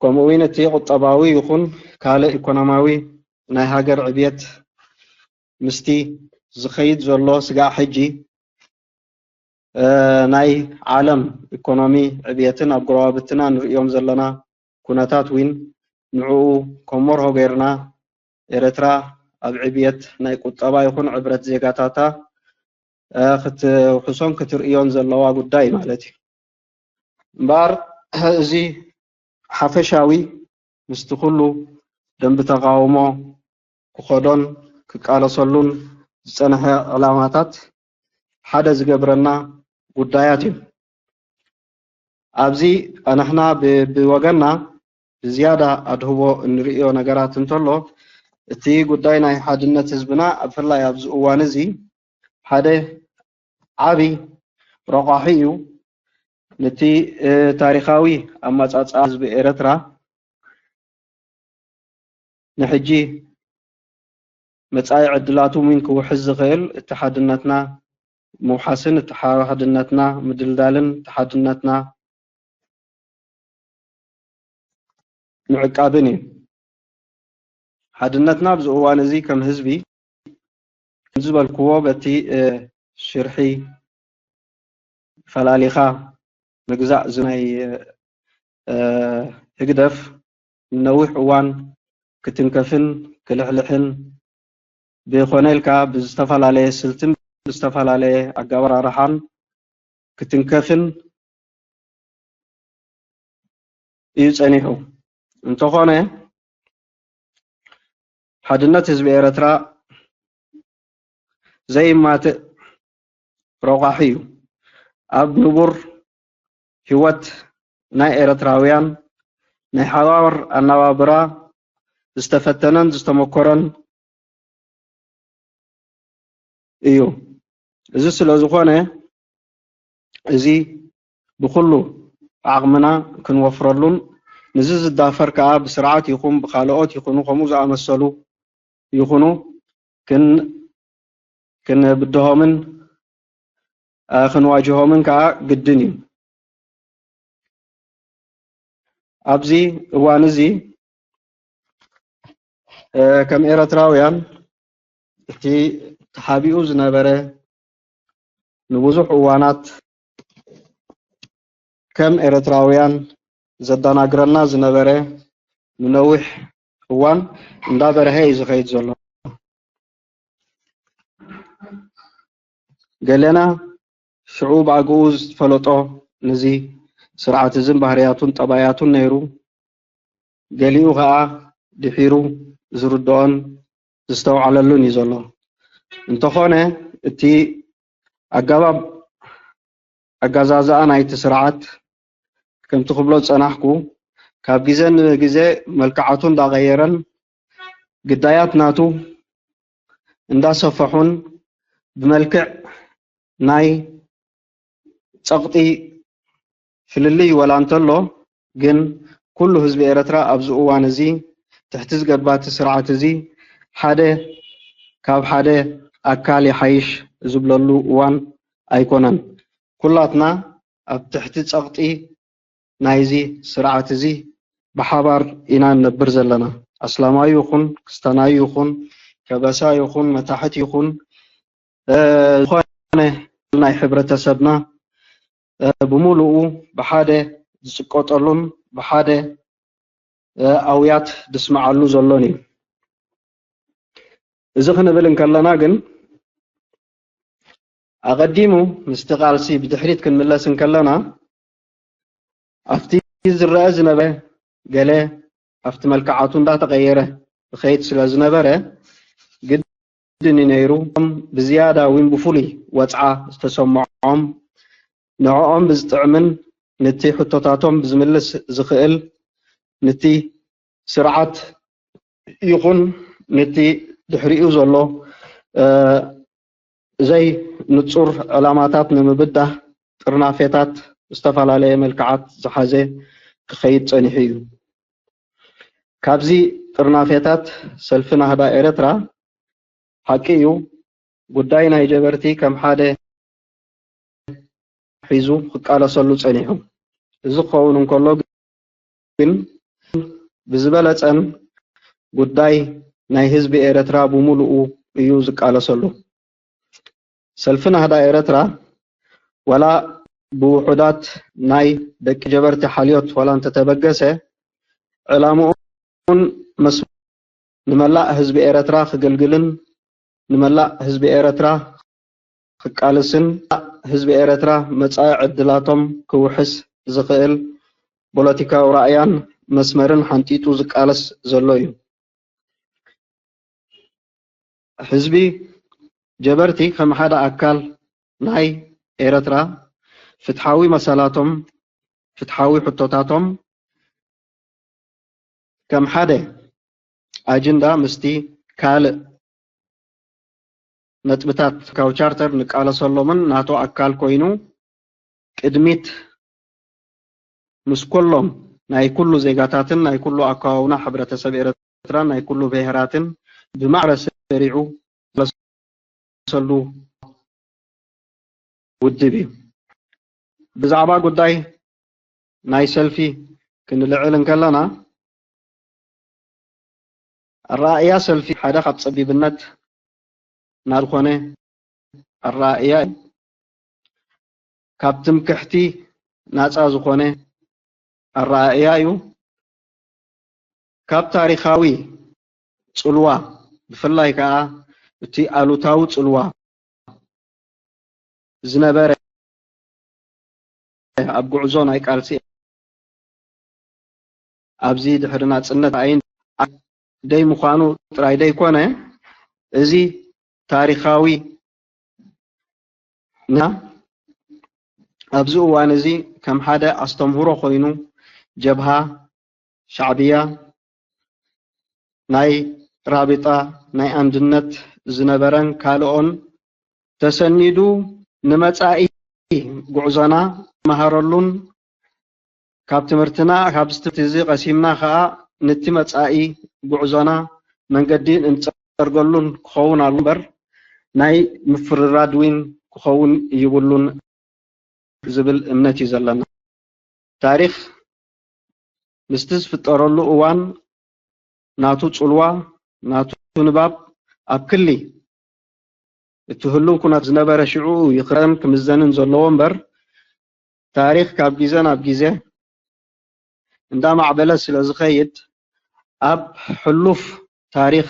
ከምኡ እውን እቲ ቁጠባዊ ይኹን ካልእ ኢኮኖሚያዊ ናይ ሃገር ዕብየት ምስቲ ዝኸይድ ዘሎ ስጋዕ ሕጂ ናይ ዓለም ኢኮኖሚ ዕብየትን ኣብ ጎረባብትና ንርእዮም ዘለና ኩነታት እውን ንዕኡ ከም መርሆ ገይርና ኤረትራ ኣብ ዕብየት ናይ ቁጠባ ይኹን ዕብረት ዜጋታታ ክትውሕሶን ክትርእዮን ዘለዋ ጉዳይ ማለት እዩ። እምበኣር እዚ ሓፈሻዊ ምስቲ ኩሉ ደንቢ ተቃውሞ ክኸዶን ክቃለሰሉን ዝጸንሐ ዕላማታት ሓደ ዝገብረና ጉዳያት እዩ። ኣብዚ ኣንሕና ብወገንና ብዝያዳ ኣድህቦ እንርእዮ ነገራት እንተሎ እቲ ጉዳይ ናይ ሓድነት ህዝብና ብፍላይ ኣብዚ እዋን እዚ ሓደ ዓቢ ረቋሒ እዩ። ነቲ ታሪኻዊ ኣመጻጽኣ ህዝቢ ኤረትራ ንሕጂ መጻኢ ዕድላቱ እውን ክውሕዝ ዝኽእል እቲ ሓድነትና ምውሓስን እቲ ሓድነትና ምድልዳልን እቲ ሓድነትና ምዕቃብን እዩ። ሓድነትና ኣብዚ እዋን እዚ ከም ህዝቢ፣ ከም ዝበልክዎ፣ በቲ ሽርሒ ፈላሊኻ ምግዛእ፣ እዚ ናይ ህግደፍ ንነዊሕ እዋን ክትንከፍን ክልሕልሕን ብኾነ ኢልካ ብዝተፈላለየ ስልትን ብዝተፈላለየ ኣገባራርሓን ክትንከፍን እዩ ጸኒሑ። እንተኾነ፣ ሓድነት ህዝቢ ኤረትራ ዘይማትእ ረቋሒ እዩ። ኣብ ንቡር ህይወት ናይ ኤረትራውያን ናይ ሓባር ኣነባብራ ዝተፈተነን ዝተመኮረን እዩ። እዚ ስለ ዝኾነ፣ እዚ ብኹሉ ዓቕምና ክንወፍረሉን፣ ንዚ ዝዳፈር ከኣ ብስርዓት ይኹን ብኻልኦት ይኹኑ ከምኡ ዝኣመሰሉ ይኹኑ ክን-፣ ክንብድሆምን፣ እ፣ ክንዋጅሆምን ከኣ ግድን እዩ። ኣብዚ እዋን እዚ፣ እ፣ ከም ኤረትራውያን እቲ ተሓቢኡ ዝነበረ ንብዙሕ እዋናት ከም ኤረትራውያን ዘደናግረና ዝነበረ ንነዊሕ እዋን እንዳበርሀ እዩ ዝኸይድ ዘሎ። ገለና ሽዑ ብኣግኡ ዝፈለጦ ነዚ ስርዓት እዝን ባህርያቱን ጠባያቱን ነይሩ፣ ገሊኡ ኸኣ ድሒሩ ዝርድኦን ዝስተውዓለሉን እዩ ዘሎ። እንተኾነ እቲ ኣገባብ ኣገዛዝኣ ናይቲ ስርዓት ከምቲ ክብሎ ዝጸናሕኩ ካብ ግዜ ንግዜ መልክዓቱ እንዳቐየረን ግዳያት ናቱ እንዳሰፈሑን ብመልክዕ ናይ ጸቕጢ ፍልልይ ዋላ እንተሎ ግን ኩሉ ህዝቢ ኤረትራ ኣብዚ እዋን እዚ ትሕቲ ዝገድባቲ ስርዓት እዚ ሓደ ካብ ሓደ ኣካል ይሓይሽ ዝብለሉ እዋን ኣይኮነን። ኩላትና ኣብ ትሕቲ ጸቕጢ ናይዚ ስርዓት እዚ ብሓባር ኢና ንነብር ዘለና። ኣስላማይ ይኹን፣ ክስታናይ ይኹን፣ ከበሳ ይኹን፣ መታሕት ይኹን፣ እ፣ ዝኾነ ናይ ሕብረተሰብና፣ እ፣ ብምሉኡ ብሓደ ዝጽቀጠሉን ብሓደ፣ እ፣ ኣውያት ዝስምዓሉ ዘሎን እዩ። እዚ ክንብል እንከለና ግን ኣቐዲሙ ምስቲ ቃልሲ ብድሕሪት ክንምለስ እንከለና ኣብቲ ዝረአ ዝነበረ ገለ ኣብቲ መልክዓቱ እንዳተቐየረ ዝኸይድ ስለ ዝነበረ ግድን እዩ ነይሩ። ብዝያዳ እውን ብፍሉይ ወጽዓ ዝተሰምዖም ንዕኦም ብዝጥዕምን ነቲ ሕቶታቶም ብዝምልስ ዝኽእል ነቲ ስርዓት ይኹን ነቲ ድሕሪኡ ዘሎ፣ እ፣ ዘይ ንጹር ዕላማታት ንምብዳህ ጥርናፌታት ዝተፈላለየ መልክዓት ዝሓዘ ክኸይድ ጸኒሑ እዩ። ካብዚ ጥርናፌታት ሰልፊ ናህዳ ኤረትራ ሓቂ እዩ፣ ጉዳይ ናይ ጀበርቲ ከም ሓደ ሒዙ ክቃለሰሉ ጸኒሑ። እዚ ክኸውን እንከሎ ግን ብዝበለጸን ጉዳይ ናይ ህዝቢ ኤረትራ ብምሉኡ እዩ ዝቃለሰሉ። ሰልፊ ናህዳ ኤረትራ ዋላ ብውሑዳት ናይ ደቂ ጀበርቲ ሓልዮት ዋላ እንተተበገሰ ዕላምኡን መስ-፣ ንመላእ ህዝቢ ኤረትራ ክግልግልን ንመላእ ህዝቢ ኤረትራ ክቃለስን ህዝቢ ኤረትራ መጻኢ ዕድላቶም ክውሕስ ዝኽእል ፖለቲካዊ ራእያን መስመርን ሓንጢጡ ዝቃለስ ዘሎ እዩ። ህዝቢ ጀበርቲ ከም ሓደ ኣካል ናይ ኤረትራ ፍትሓዊ መሰላቶም፣ ፍትሓዊ ሕቶታቶም ከም ሓደ ኣጀንዳ ምስቲ ካልእ ነጥብታት ፖለቲካዊ ቻርተር ንቃለሰሎምን ናቱ ኣካል ኮይኑ ቅድሚት ምስ ኩሎም ናይ ኩሉ ዜጋታትን ናይ ኩሉ ኣከዋውና ሕብረተሰብ ኤረትራን ናይ ኩሉ ብሄራትን ብማዕረ ሰሪዑ ዝቃለሰሉ ውድብ እዩ። ብዛዕባ ጉዳይ ናይ ሰልፊ ክንልዕል እንከለና ኣረኣእያ ሰልፊ ሓደ ካብ ጸቢብነት ናዝኾነ ኣረኣእያ እዩ። ካብ ትምክሕቲ ናጻ ዝኾነ ኣረኣእያ እዩ። ካብ ታሪኻዊ ጽልዋ፣ ብፍላይ ከኣ እቲ ኣሉታዊ ጽልዋ ዝነበረ ኣብ ጉዕዞ ናይ ቃልሲ ኣብዚ ድሕሪ ናጽነት ኣይን ደይ ምዃኑ ጥራይ ደይኮነ፣ እዚ ታሪኻዊ ና ኣብዚ እዋን እዚ ከም ሓደ ኣስተምህሮ ኮይኑ፣ ጀብሃ፣ ሻዕብያ፣ ናይ ራቢጣ፣ ናይ ኣንድነት ዝነበረን ካልኦን ተሰኒዱ ንመጻኢ ጉዕዞና ንመሃረሉን ካብ ትምህርትና፣ ካብዚ ትምህርቲ እዚ ቀሲምና ከኣ ነቲ መጻኢ ጉዕዞና መንገዲ እንጸርገሉን ክኸውን ኣሎ እምበር፣ ናይ ምፍርራድ ዊን ክኸውን ይብሉን ዝብል እምነት እዩ ዘለና። ታሪኽ ምስቲ ዝፍጠረሉ እዋን ናቱ ጽልዋ፣ ናቱ ንባብ ኣብ ክሊ እቲ ህሉው ኩነት ዝነበረ ሽዑ ይኽረን ክምዘንን ዘለዎ እምበር፣ ታሪኽ ካብ ግዜ ናብ ግዜ እንዳማዕበለ ስለ ዝኸይድ፣ ኣብ ሕሉፍ ታሪኽ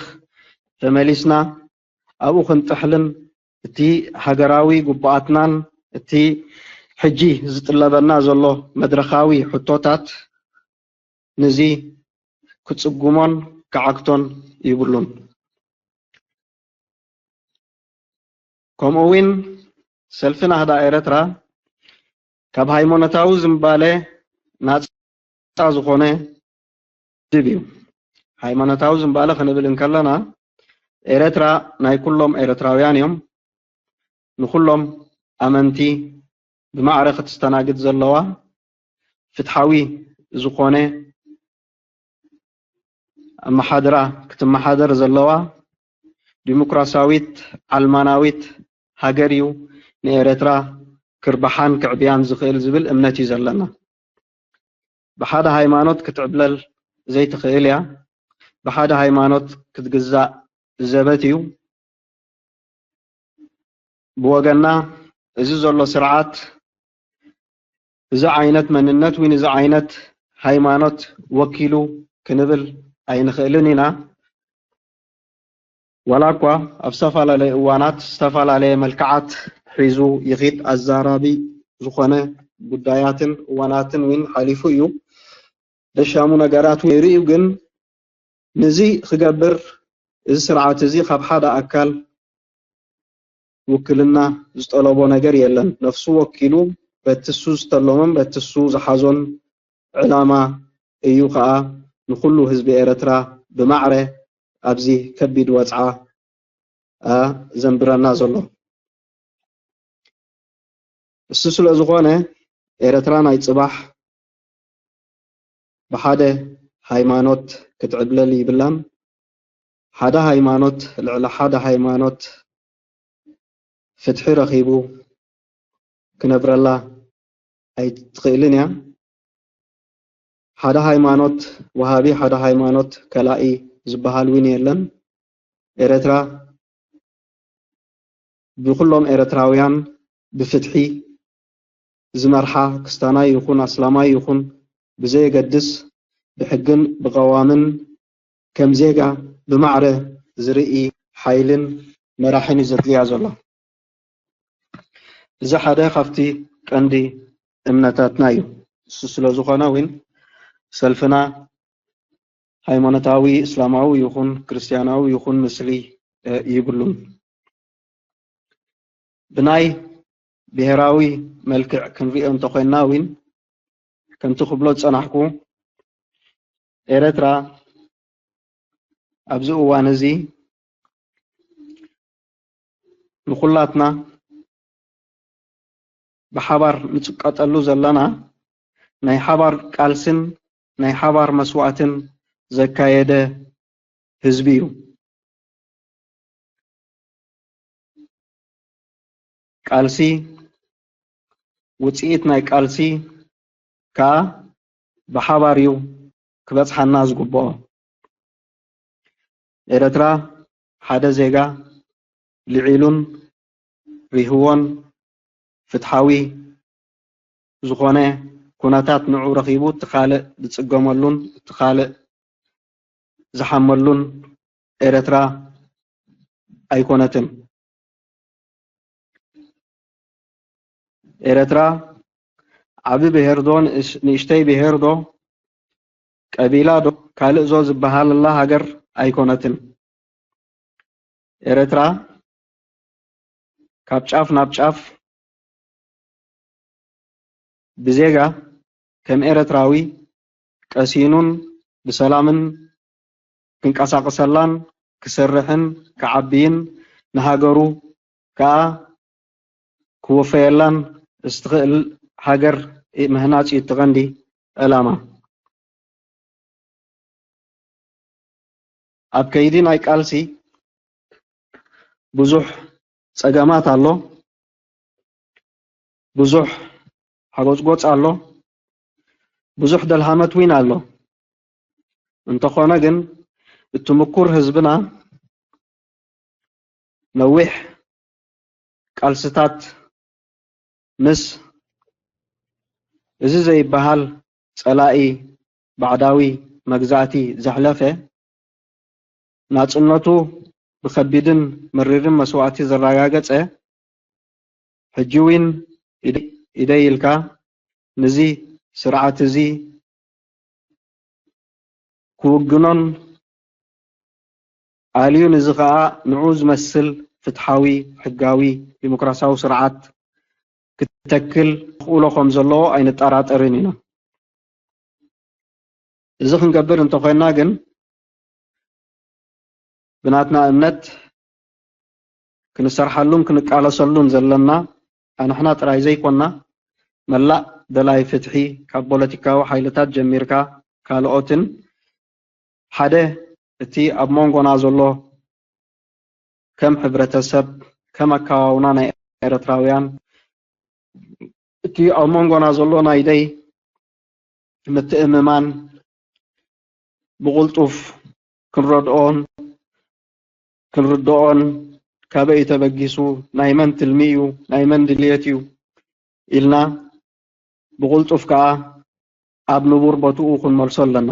ተመሊስና ኣብኡ ክንጥሕልን እቲ ሃገራዊ ግቡኣትናን እቲ ሕጂ ዝጥለበና ዘሎ መድረኻዊ ሕቶታት ነዚ ክጽጉሞን ክዓግቶን ይብሉን። ከምኡ እውን ሰልፊ ናህዳ ኤረትራ ካብ ሃይማኖታዊ ዝንባለ ናጻ ዝኾነ ውድብ እዩ። ሃይማኖታዊ ዝንባለ ክንብል እንከለና፣ ኤረትራ ናይ ኩሎም ኤረትራውያን እዮም። ንኩሎም ኣመንቲ ብማዕረ ክትስተናግድ ዘለዋ ፍትሓዊ ዝኾነ ኣመሓድራ ክትመሓደር ዘለዋ ዲሞክራሲያዊት ዓልማናዊት ሃገር እዩ ንኤረትራ ክርብሓን ክዕብያን ዝኽእል ዝብል እምነት እዩ ዘለና። ብሓደ ሃይማኖት ክትዕብለል ዘይትኽእል እያ። ብሓደ ሃይማኖት ክትግዛእ ዘበት እዩ። ብወገና እዚ ዘሎ ስርዓት እዚ ዓይነት መንነት ወይ ንዚ ዓይነት ሃይማኖት ወኪሉ ክንብል ኣይንኽእልን ኢና። ዋላ እኳ ኣብ ዝተፈላለየ እዋናት ዝተፈላለየ መልክዓት ሒዙ ይኺድ፣ ኣዛራቢ ዝኾነ ጉዳያትን እዋናትን እውን ሓሊፉ እዩ። ደሻሙ ነገራት እውን ነይሩ እዩ፣ ግን ንዚ ክገብር እዚ ስርዓት እዚ ካብ ሓደ ኣካል ውክልና ዝጠለቦ ነገር የለን። ነፍሱ ወኪሉ በቲ እሱ ዝተለሞን በቲ እሱ ዝሓዞን ዕላማ እዩ ከኣ ንኹሉ ህዝቢ ኤረትራ ብማዕረ ኣብዚ ከቢድ ወጽዓ ዘንብረና ዘሎ። እሱ ስለ ዝኾነ ኤረትራ ናይ ጽባሕ ብሓደ ሃይማኖት ክትዕብለል ይብላን። ሓደ ሃይማኖት ልዕሊ ሓደ ሃይማኖት ፍትሒ ረኺቡ ክነብረላ ኣይትኽእልን እያ። ሓደ ሃይማኖት ወሃቢ፣ ሓደ ሃይማኖት ከላኢ ዝበሃል እውን የለን። ኤረትራ ብኩሎም ኤረትራውያን ብፍትሒ ዝመርሓ፣ ክስታናይ ይኹን ኣስላማይ ይኹን ብዘየገድስ፣ ብሕግን ብቐዋምን ከም ዜጋ ብማዕረ ዝርኢ ሓይልን መራሕን እዩ ዘድልያ ዘሎ። እዚ ሓደ ካብቲ ቀንዲ እምነታትና እዩ። እሱ ስለ ዝኾነ እውን ሰልፍና ሃይማኖታዊ፣ እስላማዊ ይኹን ክርስትያናዊ ይኹን ምስሊ፣ እ፣ ይብሉን። ብናይ ብሄራዊ መልክዕ ክንሪኦ እንተኾይንና እውን፣ ከምቲ ክብሎ ዝጸናሕኩ፣ ኤረትራ ኣብዚ እዋን እዚ ንኹላትና ብሓባር ንጽቀጠሉ ዘለና ናይ ሓባር ቃልስን ናይ ሓባር መስዋእትን ዘካየደ ህዝቢ እዩ። ቃልሲ፣ ውጽኢት ናይ ቃልሲ ከኣ ብሓባር እዩ ክበጽሓና ዝግብኦ። ኤረትራ ሓደ ዜጋ ልዒሉን ሪህዎን ፍትሓዊ ዝኾነ ኩነታት ንዑ ረኺቡ እቲ ካልእ ዝጽገመሉን እቲ ካልእ ዝሓመሉን ኤረትራ ኣይኮነትን። ኤረትራ ዓቢ ብሄር ዶ ንእሽ-፣ ንእሽተይ ብሄር ዶ ቀቢላ ዶ ካልእ ዞ ዝበሃለላ ሃገር ኣይኮነትን። ኤረትራ ካብ ጫፍ ናብ ጫፍ ብዜጋ ከም ኤረትራዊ ቀሲኑን ብሰላምን ክንቀሳቐሰላን ክሰርሕን ክዓብይን ንሃገሩ ከኣ ክወፈየላን ዝትኽእል ሃገር ምህናጽ እዩ እቲ ቀንዲ ዕላማ። ኣብ ከይዲ ናይ ቃልሲ ብዙሕ ጸገማት ኣሎ፣ ብዙሕ ሓጎጽጎጽ ኣሎ፣ ብዙሕ ደልሃመት ዊን ኣሎ። እንተኾነ ግን እቲ ምኩር ህዝብና ነዊሕ ቃልስታት ምስ እዚ ዘይበሃል ጸላኢ ባዕዳዊ መግዛእቲ ዘሕለፈ ናጽነቱ ብኸቢድን መሪርን መስዋእቲ ዘረጋገጸ ሕጂ ዊን ኢደ-፣ ኢደይ ኢልካ ነዚ ስርዓት እዚ ክውግኖን ኣልዩ ነዚ ኸኣ ንዑ ዝመስል ፍትሓዊ፣ ሕጋዊ፣ ዲሞክራሲያዊ ስርዓት ክትተክል ክእሎ ከም ዘለዎ ኣይንጠራጠርን ኢና። እዚ ክንገብር እንተኾይና ግን ብናትና እምነት ክንሰርሓሉን ክንቃለሰሉን ዘለና ኣንሕና ጥራይ ዘይኮና መላእ ደላይ ፍትሒ ካብ ፖለቲካዊ ሓይልታት ጀሚርካ ካልኦትን ሓደ እቲ ኣብ መንጎና ዘሎ ከም ሕብረተሰብ ከም ኣከባብና ናይ ኤረትራውያን እቲ ኣብ መንጎና ዘሎ ናይ ደይ ምትእምማን ብቕልጡፍ ክንረድኦን ክንርድኦን ካበይ እዩ ተበጊሱ፣ ናይ መን ትልሚ እዩ፣ ናይ መን ድልየት እዩ ኢልና ብቕልጡፍ ከኣ ኣብ ንቡር ቦትኡ ክንመልሶ ኣለና።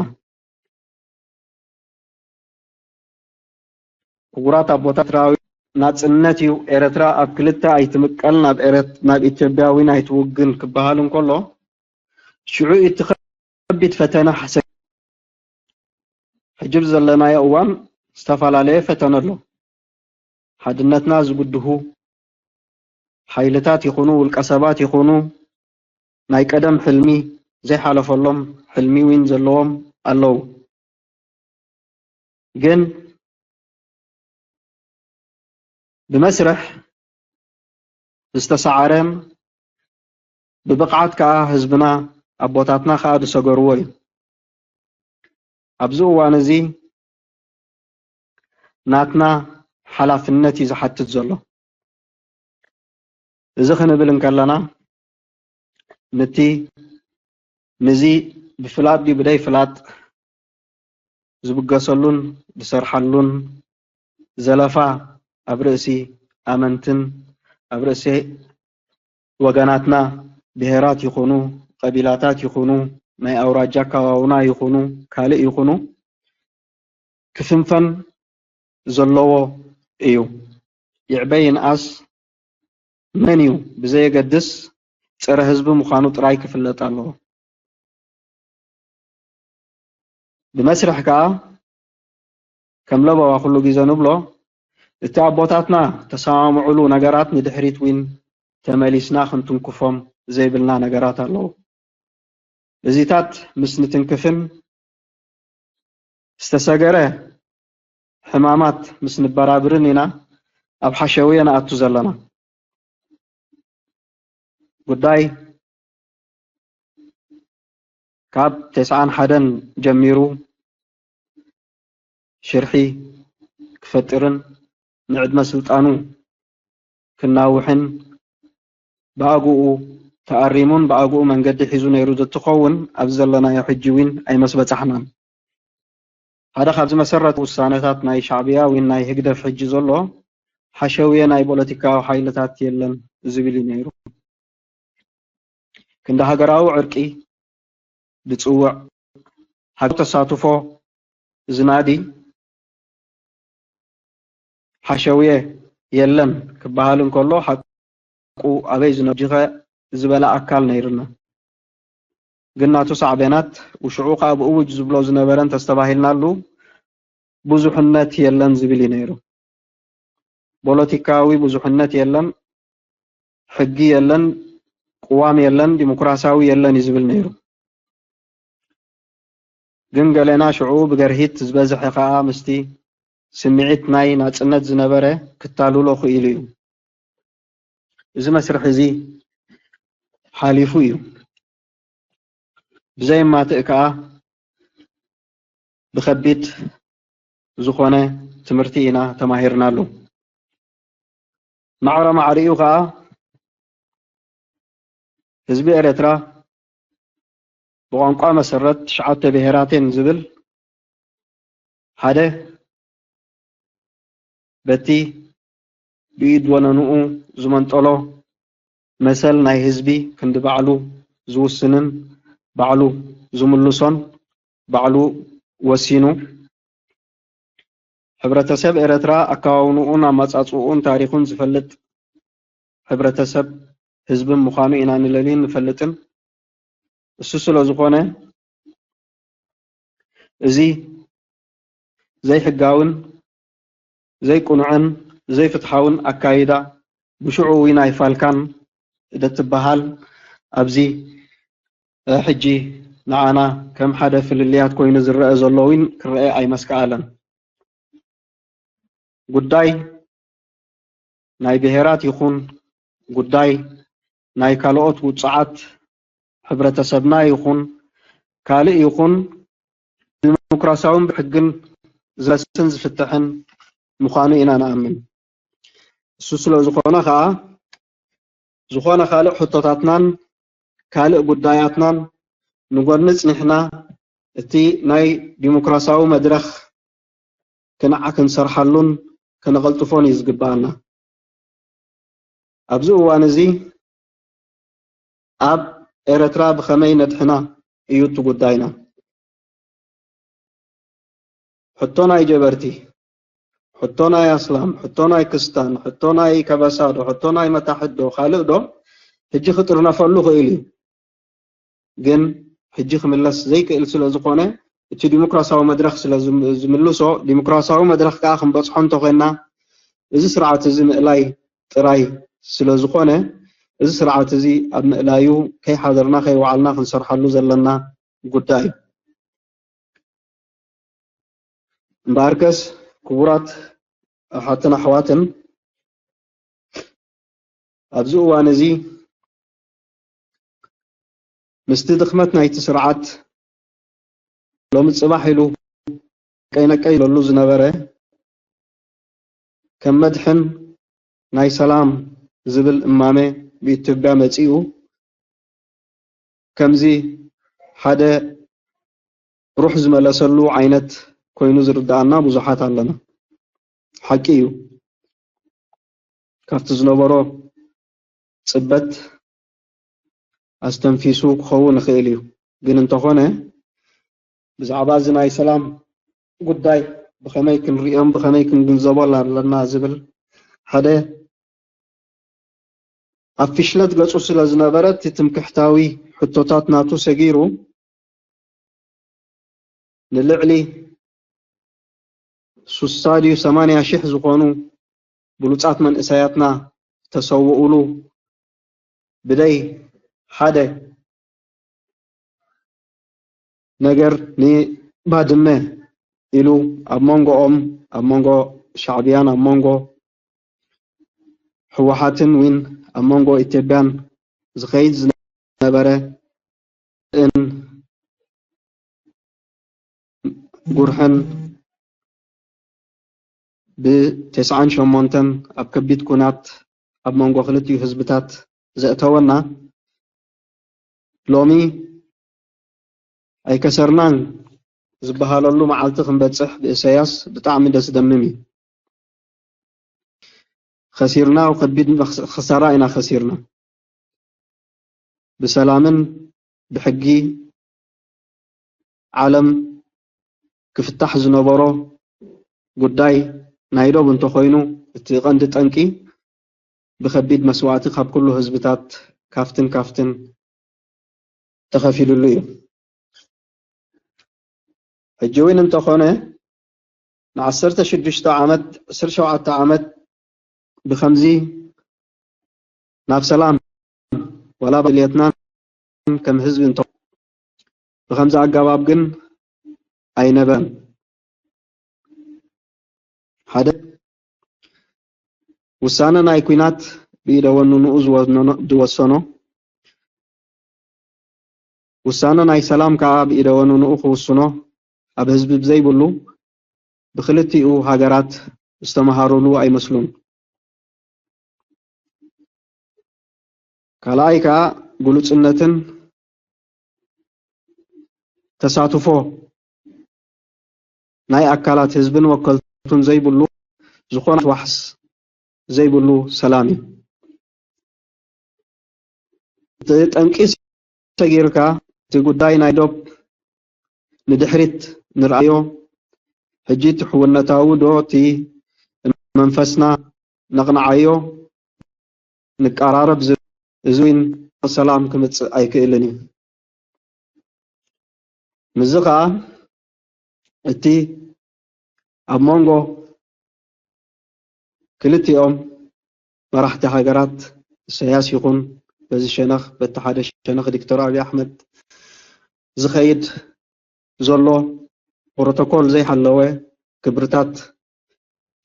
ክቡራት ኣቦታት ኤርትራዊ ናጽነት እዩ። ኤረትራ ኣብ ክልተ ኣይትምቀል፣ ናብ ኤረት-፣ ናብ ኢትዮጵያ እውን ኣይትውግን ክበሃል እንከሎ፣ ሽዑ እቲ ከቢድ ፈተነ ሓሰ-፣ ሕጂ ኣብ ዘለናዮ እዋን ዝተፈላለየ ፈተነ ኣሎ። ሓድነትና ዝብድሁ ሓይልታት ይኹኑ ውልቀ ሰባት ይኹኑ ናይ ቀደም ሕልሚ ዘይሓለፈሎም ሕልሚ እውን ዘለዎም ኣለዉ። ግን ብመስርሕ ዝተሰዓረን ብብቕዓት ከኣ ህዝብና ኣቦታትና ከኣ ዝሰገርዎ እዩ። ኣብዚ እዋን እዚ ናትና ሓላፍነት እዩ ዝሓትት ዘሎ። እዚ ክንብል እንከለና፣ ነቲ ነዚ ብፍላጥ ድዩ ብደይ ፍላጥ ዝብገሰሉን ዝሰርሓሉን ዘለፋ ኣብ ርእሲ ኣመንትን ኣብ ርእሲ ወገናትና ብሄራት ይኹኑ፣ ቀቢላታት ይኹኑ፣ ናይ ኣውራጃ ኣከባብና ይኹኑ፣ ካልእ ይኹኑ፣ ክፍንፈን ዘለዎ እዩ። ይዕበ ይንኣስ መን እዩ ብዘየገድስ ጸረ ህዝቢ ምዃኑ ጥራይ ክፍለጥ ኣለዎ። ብመስርሕ ከኣ ከም ለበዋ ኩሉ ግዜ ንብሎ፣ እቲ ኣቦታትና ተሰማምዑሉ ነገራት ንድሕሪት ዊን ተመሊስና ክንትንክፎም ዘይብልና ነገራት ኣለዉ። እዚታት ምስ ንትንክፍን ዝተሰገረ ሕማማት ምስ ንበራብርን ኢና ኣብ ሓሸውየ ንኣቱ ዘለና። ጉዳይ ካብ ተስዓን ሓደን ጀሚሩ ሽርሒ ክፈጥርን ንዕድመ ስልጣኑ ክናውሕን ብኣግኡ ተኣሪሙን ብኣግኡ መንገዲ ሒዙ ነይሩ ዝትኸውን ኣብዚ ዘለናዮ ሕጂ እውን ኣይመስበጻሕናን። ሓደ ካብዚ መሰረት ውሳነታት ናይ ሻዕብያ ወይ ናይ ህግደፍ ሕጂ ዘሎ ሓሸውየ ናይ ፖለቲካዊ ሓይልታት የለን ዝብል እዩ ነይሩ። ክንዲ ሃገራዊ ዕርቂ ዝጽውዕ፣ ሃገር ተሳትፎ ዝናዲ ሓሸውየ የለን ክበሃል እንከሎ፣ ሓቁ ኣበይ ዝነጅኸ ዝበለ ኣካል ነይርና። ግን ናቱ ሳዕቤናት፣ ውሽዑ ከኣ ብእውጅ ዝብሎ ዝነበረን ተስተባሂልናሉ ብዙሕነት የለን ዝብል እዩ ነይሩ። ፖለቲካዊ ብዙሕነት የለን፣ ሕጊ የለን፣ ቅዋም የለን፣ ዲሞክራሲያዊ የለን እዩ ዝብል ነይሩ። ግን ገለና ሽዑ ብገርሂት ዝበዝሐ ከኣ ምስቲ ስምዒት ናይ ናጽነት ዝነበረ ክታልሎ ክኢሉ እዩ። እዚ መስርሕ እዚ ሓሊፉ እዩ። ብዘየማትእ ከኣ ብኸቢድ ዝኾነ ትምህርቲ ኢና ተማሂርናሉ። ማዕረ ማዕሪኡ ከኣ ህዝቢ ኤርትራ ብቋንቋ መሰረት ትሽዓተ ብሄራትን ዝብል ሓደ በቲ ብኢድ ወነንኡ ዝመንጠሎ መሰል ናይ ህዝቢ ክንዲ ባዕሉ ዝውስንን ባዕሉ ዝምልሶን ባዕሉ ወሲኑ፣ ሕብረተሰብ ኤረትራ ኣከዋውንኡን ኣመጻጽኡን ታሪኹን ዝፈልጥ ሕብረተሰብ ህዝብን ምዃኑ ኢና ንለልይን ንፈልጥን። እሱ ስለ ዝኾነ፣ እዚ ዘይሕጋውን ዘይቅኑዕን ዘይፍትሓውን ኣካይዳ ብሽዑ እውን ኣይፋልካን ደትበሃል ኣብዚ ሕጂ ንዓና ከም ሓደ ፍልልያት ኮይኑ ዝረአ ዘሎ እውን ክረአ ኣይመስከኣለን። ጉዳይ ናይ ብሄራት ይኹን ጉዳይ ናይ ካልኦት ውጹዓት ሕብረተሰብና ይኹን ካልእ ይኹን ዲሞክራሲያውን ብሕግን ዝለስን ዝፍትሕን ምዃኑ ኢና ንኣምን። እሱ ስለ ዝኾነ ከኣ ዝኾነ ካልእ ሕቶታትናን ካልእ ጉዳያትናን ንጎድኒ ጽኒሕና እቲ ናይ ዲሞክራሲያዊ መድረኽ ክንዓ ክንሰርሓሉን ከነቐልጥፎን እዩ ዝግባኣና። ኣብዚ እዋን እዚ ኣብ ኤረትራ ብኸመይ ነድሕና እዩ እቲ ጉዳይና። ሕቶ ናይ ጀበርቲ፣ ሕቶ ናይ ኣስላም፣ ሕቶ ናይ ክስታን፣ ሕቶ ናይ ከበሳ ዶ፣ ሕቶ ናይ መታሕት ዶ፣ ካልእ ዶ፣ ሕጂ ክጥርነፈሉ ክእል እዩ። ግን ሕጂ ክምለስ ዘይክእል ስለ ዝኾነ፣ እቲ ዲሞክራሲያዊ መድረኽ ስለ ዝም-፣ ዝምልሶ፣ ዲሞክራሲያዊ መድረኽ ከኣ ክንበጽሖ እንተኾይንና፣ እዚ ስርዓት እዚ ምእላይ ጥራይ ስለ ዝኾነ፣ እዚ ስርዓት እዚ ኣብ ምእላዩ ከይሓደርና ከይወዓልና ክንሰርሓሉ ዘለና ጉዳይ እዩ። እምበኣርከስ ክቡራት ኣሓትን ኣሕዋትን፣ ኣብዚ እዋን እዚ ምስቲ ድኽመት ናይቲ ስርዓት ሎሚ ጽባሕ ኢሉ ቀይነቀይ ኢለሉ ዝነበረ ከም መድሕን ናይ ሰላም ዝብል እማመ ብኢትዮጵያ መጺኡ ከምዚ ሓደ ሩሕ ዝመለሰሉ ዓይነት ኮይኑ ዝርድኣና ብዙሓት ኣለና። ሓቂ እዩ። ካብቲ ዝነበሮ ጽበት ኣስተንፊሱ ክኸውን ይኽእል እዩ። ግን እንተኾነ ብዛዕባ እዚ ናይ ሰላም ጉዳይ ብኸመይ ክንሪኦም ብኸመይ ክንግንዘቦ ኣለና ዝብል ሓደ ኣብ ፍሽለት ገጹ ስለ ዝነበረ እቲ ትምክሕታዊ ሕቶታት ናቱ ሰጊሩ ንልዕሊ ሱሳ ድዩ ሰማንያ ሽሕ ዝኾኑ ብሉጻት መንእሰያትና ዝተሰውኡሉ ብደይ ሓደ ነገር ንባድመ ኢሉ ኣብ መንጎኦም ኣብ መንጎ ሻዕብያን ኣብ መንጎ ህወሓትን እውን ኣብ መንጎ ኢትዮጵያን ዝኸይድ ዝነበረ ን ጉርሕን ብተስዓን ሸሞንተን ኣብ ከቢድ ኩናት ኣብ መንጎ ክልቲኡ ህዝብታት ዘእተወና ሎሚ ኣይከሰርናን ዝበሃለሉ መዓልቲ ክንበጽሕ ብእሰያስ ብጣዕሚ ደስ ደምም እዩ። ከሲርና፣ ከቢድ መክስ-፣ ክሳራ ኢና ከሲርና። ብሰላምን ብሕጊ ዓለም ክፍታሕ ዝነበሮ ጉዳይ ናይ ዶብ እንተኾይኑ፣ እቲ ቀንዲ ጠንቂ ብከቢድ መስዋእቲ ካብ ኩሉ ህዝብታት ካፍትን ካፍትን ተኸፊሉሉ እዩ። ሕጂ እውን እንተኾነ ንዓሰርተ ሽዱሽተ ዓመት፣ ዕስራን ሸውዓተን ዓመት ብኸምዚ ናብ ሰላም ዋላ ብድልየትናን ከም ህዝቢ እንተ ብኸምዚ ኣገባብ ግን ኣይነበረን። ሓደ ውሳነ ናይ ኲናት ብኢደ ወንንኡ ዝወነኖ-፣ ዝወሰኖ፣ ውሳነ ናይ ሰላም ከኣ ብኢደ ወንንኡ ክውስኖ ኣብ ህዝቢ ብዘይብሉ ብክልቲኡ ሃገራት ዝተመሃሩሉ ኣይመስሉን። ካልኣይ ከኣ ግሉጽነትን ተሳትፎ ናይ ኣካላት ህዝብን ወከልቱን ዘይብሉ፣ ዝኾነ ዋሕስ ዘይብሉ ሰላም እዩ። እቲ ጠንቂ ሰጊርካ እቲ ጉዳይ ናይ ዶብ ንድሕሪት ንርኣዮ። ሕጂ እቲ ሕውነታዊ ዶ እቲ መንፈስና ነቕንዓዮ፣ ንቀራረብ ዝብል፣ እዚ እውን ሰላም ክምጽእ ኣይክእልን እዩ። ምስዚ ከኣ እቲ ኣብ መንጎ ክልቲኦም መራሕቲ ሃገራት፣ ኢሳያስ ይኹን በዚ ሸነኽ፣ በቲ ሓደ ሸነኽ ዶክተር ኣብይ ኣሕመድ ዝኸይድ ዘሎ ፕሮቶኮል ዘይሓለወ፣ ክብርታት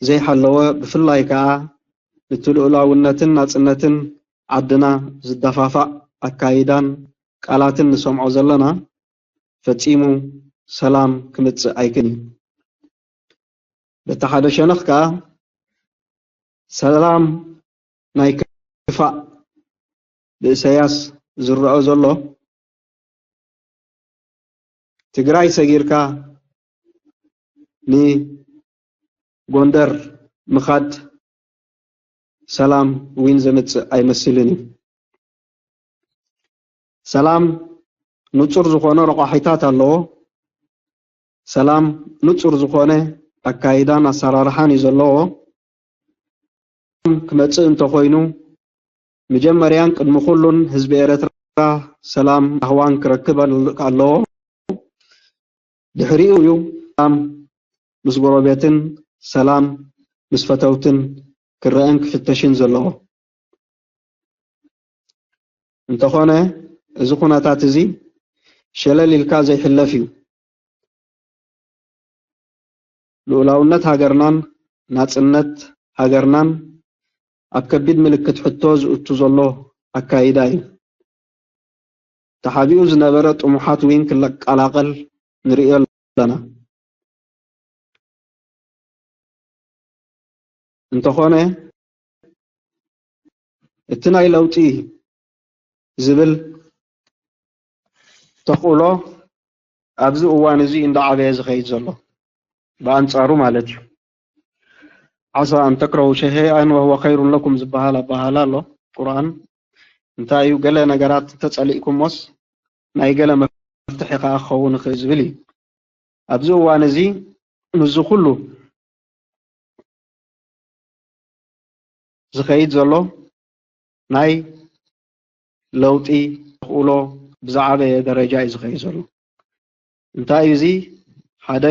ዘይሓለወ፣ ብፍላይ ከኣ ነቲ ልኡላውነትን ናጽነትን ዓድና ዝደፋፋእ ኣካይዳን ቃላትን ንሰምዖ ዘለና፣ ፈጺሙ ሰላም ክምጽእ ኣይክእልን እዩ። በቲ ሓደ ሸነኽ ከኣ ሰላም ናይ ክፋእ ብእሰያስ ዝረአ ዘሎ፣ ትግራይ ሰጊርካ ንጎንደር ምኻድ ሰላም ዊን ዘምጽእ ኣይመስልን እዩ። ሰላም ንጹር ዝኾነ ረቋሒታት ኣለዎ። ሰላም ንጹር ዝኾነ ኣካይዳን ኣሰራርሓን እዩ ዘለዎ። ክመጽእ እንተኾይኑ፣ መጀመርያን ቅድሚ ኩሉን ህዝቢ ኤረትራ ሰላም ራህዋን ክረክብ ኣል-፣ ኣለዎ። ድሕሪኡ እዩ ሰላም ምስ ጎረቤትን ሰላም ምስ ፈተውትን ክረአን ክፍተሽን ዘለዎ። እንተኾነ፣ እዚ ኩነታት እዚ ሸለል ኢልካ ዘይሕለፍ እዩ። ልኡላውነት ሃገርናን ናጽነት ሃገርናን ኣብ ከቢድ ምልክት ሕቶ ዝእቱ ዘሎ ኣካይዳ እዩ። ተሓቢኡ ዝነበረ ጥሙሓት ዊን ክለቃላቀል ንርእዮ ኣለና። እንተኾነ፣ እቲ ናይ ለውጢ ዝብል ተኽእሎ ኣብዚ እዋን እዚ እንዳዓበየ ዝኸይድ ዘሎ፣ ብኣንጻሩ ማለት እዩ። ዓሳ ኣን ተክረሁ ሸይኣን ወህወ ኸይሩን ለኩም ዝበሃል ኣበሃህላ ኣሎ ቁርኣን። እንታይ እዩ? ገለ ነገራት እንተጸሊእኩሞስ ናይ ገለ መፍትሒ ከኣ ክኸውን ይኽእል ዝብል እዩ። ኣብዚ እዋን እዚ ምስዚ ኩሉ ዝኸይድ ዘሎ ናይ ለውጢ ተኽእሎ ብዝዓበየ ደረጃ እዩ ዝኸይድ ዘሎ። እንታይ እዩ እዚ? ሓደ፣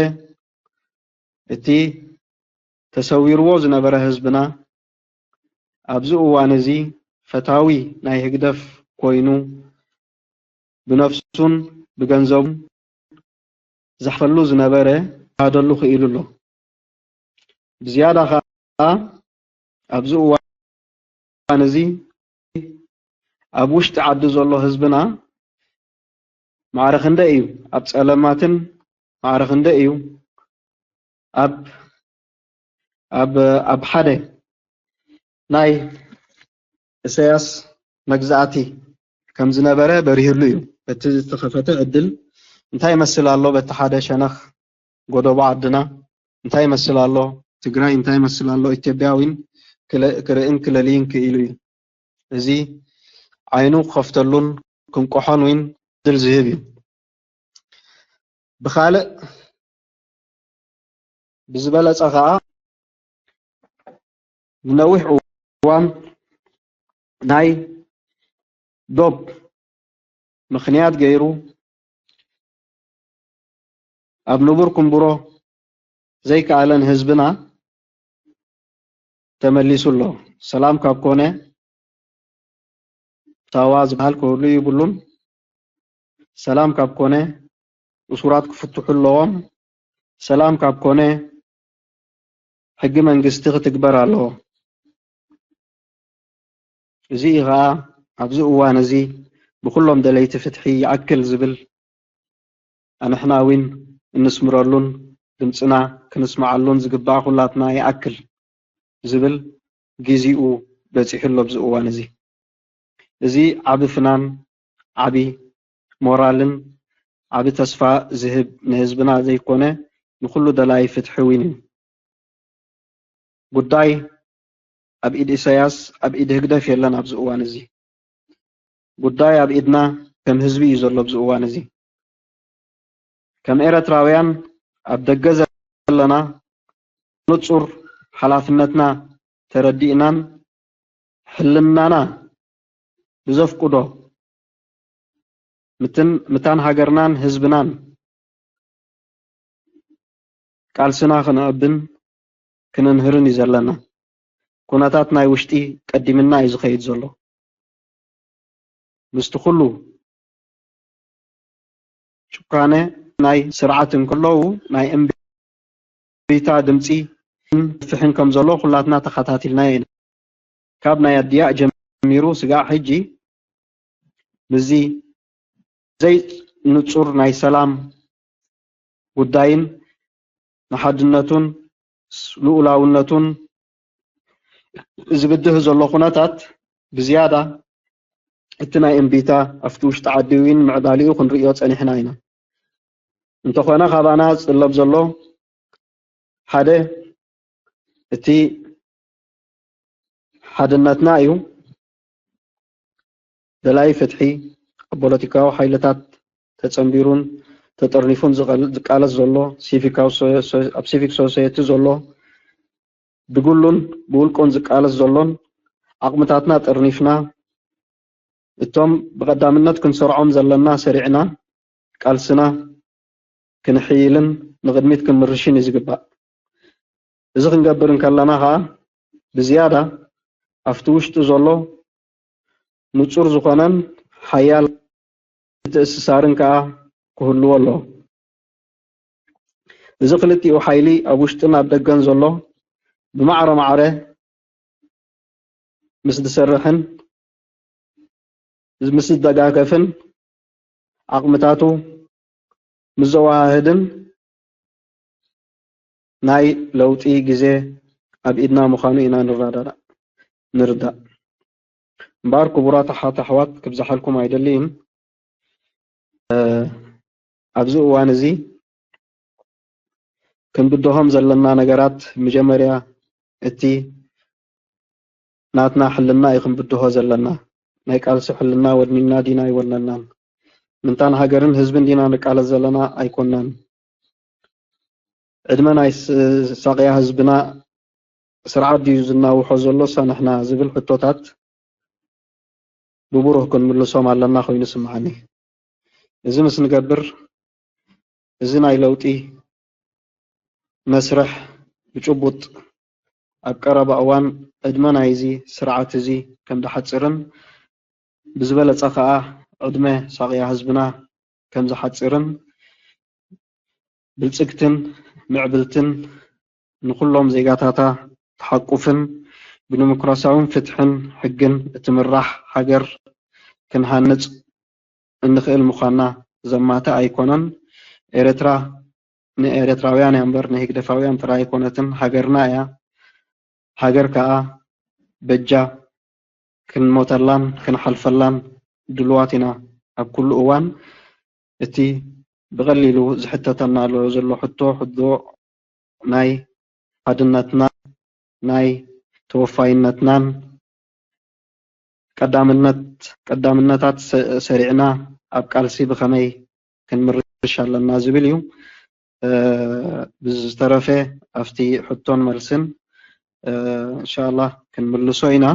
እቲ ተሰዊርዎ ዝነበረ ህዝብና ኣብዚ እዋን እዚ ፈታዊ ናይ ህግደፍ ኮይኑ ብነፍሱን ብገንዘቡን ዝሓፈሉ ዝነበረ ክካደሉ ክኢሉ ኣሎ። ብዝያዳ ከኣ ኣብዚ እዋን እዚ ኣብ ውሽጢ ዓዲ ዘሎ ህዝብና ማዕረ ክንደይ እዩ ኣብ ጸለማትን ማዕረ ክንደይ እዩ ኣብ፣ ኣብ፣ ኣብ ሓደ ናይ ኢሳያስ መግዛእቲ ከም ዝነበረ በሪህሉ እዩ። በቲ ዝተኸፈተ ዕድል እንታይ ይመስል ኣሎ? በቲ ሓደ ሸነኽ ጎደቦ ዓድና እንታይ ይመስል ኣሎ፣ ትግራይ እንታይ ይመስል ኣሎ፣ ኢትዮጵያ እውን ክለ- ክርእን ክለልይን ክኢሉ እዩ። እዚ ዓይኑ ክኸፍተሉን ክንቆሖን እውን ድል ዝህብ እዩ። ብኻልእ ብዝበለጸ ኸዓ ንነዊሕ እዋን ናይ ዶብ ምኽንያት ገይሩ ኣብ ንቡር ኩምብሮ ዘይከኣለን ህዝብና ተመሊሱ ኣሎ። ሰላም ካብ ኮነ ታዋ ዝበሃል ክህሉ ይብሉን። ሰላም ካብ ኮነ እሱራት ክፍትሑ ኣለዎም። ሰላም ካብ ኮነ ሕጊ መንግስቲ ክትግበር ኣለዎ። እዚ እዩ ኸዓ ኣብዚ እዋን እዚ ብኩሎም ደለይቲ ፍትሒ ይኣክል ዝብል ኣንሕና እውን እንስምረሉን ድምፅና ክንስምዓሉን ዝግባእ ኩላትና ይኣክል ዝብል ግዚኡ በፂሑ ኣሎ ኣብዚ እዋን እዚ። እዚ ዓቢ ፍናን፣ ዓቢ ሞራልን ዓቢ ተስፋ ዝህብ ንህዝብና ዘይኮነ ንኩሉ ደላይ ፍትሒ እውን እዩ። ጉዳይ ኣብ ኢድ ኢሳያስ ኣብ ኢድ ህግደፍ የለን ኣብዚ እዋን እዚ። ጉዳይ ኣብ ኢድና ከም ህዝቢ እዩ ዘሎ ኣብዚ እዋን እዚ። ከም ኤረትራውያን ኣብ ደገ ዘለና ንጹር ሓላፍነትና ተረዲእናን ሕልናና ብዘፍቅዶ ምትን ምታን ሃገርናን ህዝብናን ቃልስና ክነዕብን ክነንህርን እዩ ዘለና። ኩነታት ናይ ውሽጢ ቀዲምና እዩ ዝኸይድ ዘሎ። ምስቲ ኩሉ ጭካነ ናይ ስርዓት እንከለዉ ናይ እምቢታ ድምፂ ፍሕን ከም ዘሎ ኩላትና ተኸታቲልናዮ ኢና። ካብ ናይ ኣድያእ ጀሚሩ ስጋዕ ሕጂ ምስዚ ዘይንጹር ናይ ሰላም ጉዳይን ንሓድነቱን ልኡላውነቱን ዝብድህ ዘሎ ኩነታት ብዝያዳ እቲ ናይ እምቢታ ኣብቲ ውሽጢ ዓዲ እውን ምዕባሊኡ ክንርእዮ ጸኒሕና ኢና። እንተኾነ ካባና ዝጥለብ ዘሎ ሓደ እቲ ሓድነትና እዩ። ደላይ ፍትሒ ኣብ ፖለቲካዊ ሓይልታት ተጸንቢሩን ተጠርኒፉን ዝቐል- ዝቃለስ ዘሎ ሲቪካዊ ሶ- ሶ- ኣብ ሲቪክ ሶሳይቲ ዘሎ ብግሉን ብውልቁን ዝቃለስ ዘሎን ዓቕምታትና ጠርኒፍና እቶም ብቐዳምነት ክንሰርዖም ዘለና ሰሪዕና ቃልስና ክንሕይልን ንቕድሚት ክንምርሽን እዩ ዝግባእ። እዚ ክንገብር እንከለና ኸዓ ብዝያዳ ኣብቲ ውሽጢ ዘሎ ንጹር ዝኾነን ሓያል ምትእስሳርን ከኣ ክህልዎ ኣለዎ። እዚ ክልቲኡ ሓይሊ ኣብ ውሽጥን ኣብ ደገን ዘሎ ብማዕረ ማዕረ ምስ ዝሰርሕን ምስ ዝደጋገፍን ዓቕምታቱ ምስ ዘወሃህድን ናይ ለውጢ ግዜ ኣብ ኢድና ምዃኑ ኢና ንረዳዳእ ንርዳእ። እምበኣር ክቡራት ኣሓት ኣሕዋት ክብዝሓልኩም ኣይደልይን። ኣብዚ እዋን እዚ ክንብድሆም ዘለና ነገራት መጀመርያ እቲ ናትና ሕልና እዩ ክንብድሆ ዘለና። ናይ ቃልሲ ሕልና ወድኒና ዲና ኣይወነናን። ምንታን ሃገርን ህዝብን ዲና ንቃለስ ዘለና ኣይኮናን። ዕድመ ናይ ስ- ሳቕያ ህዝብና ስርዓት ድዩ ዝናውሖ ዘሎ ሳንሕና ዝብል ሕቶታት ብብሩህ ክንምልሶም ኣለና ኮይኑ ይስምዓኒ። እዚ ምስ ንገብር እዚ ናይ ለውጢ መስርሕ ብጭቡጥ ኣብ ቀረባ እዋን ዕድመ ናይዚ ስርዓት እዚ ከም ዝሓፅርን ብዝበለፀ ከዓ ዕድመ ሳቕያ ህዝብና ከም ዝሓፅርን ብልፅግትን ምዕብልትን ንኩሎም ዜጋታታ ትሓቁፍን ብዲሞክራሲያውን ፍትሕን ሕግን እትምራሕ ሃገር ክንሃንፅ እንኽእል ምዃንና ዘማትእ ኣይኮነን። ኤርትራ ንኤርትራውያን እያ እምበር ንህግደፋውያን ጥራይ ኣይኮነትን፣ ሃገርና እያ። ሃገር ከኣ በጃ ክንሞተላን ክንሓልፈላን ድሉዋት ኢና። ኣብ ኩሉ እዋን እቲ ብቐሊሉ ዝሕተተና ኣሎ ዘሎ ሕቶ፣ ሕቶ ናይ ሓድነትና፣ ናይ ተወፋይነትናን ቀዳምነት፣ ቀዳምነታት ሰ-፣ ሰሪዕና ኣብ ቃልሲ ብኸመይ ክንምርሽ ኣለና ዝብል እዩ። እ፣ ብዝተረፈ ኣብቲ ሕቶን መልስን፣ እ፣ እንሻላ ክንምልሶ ኢና።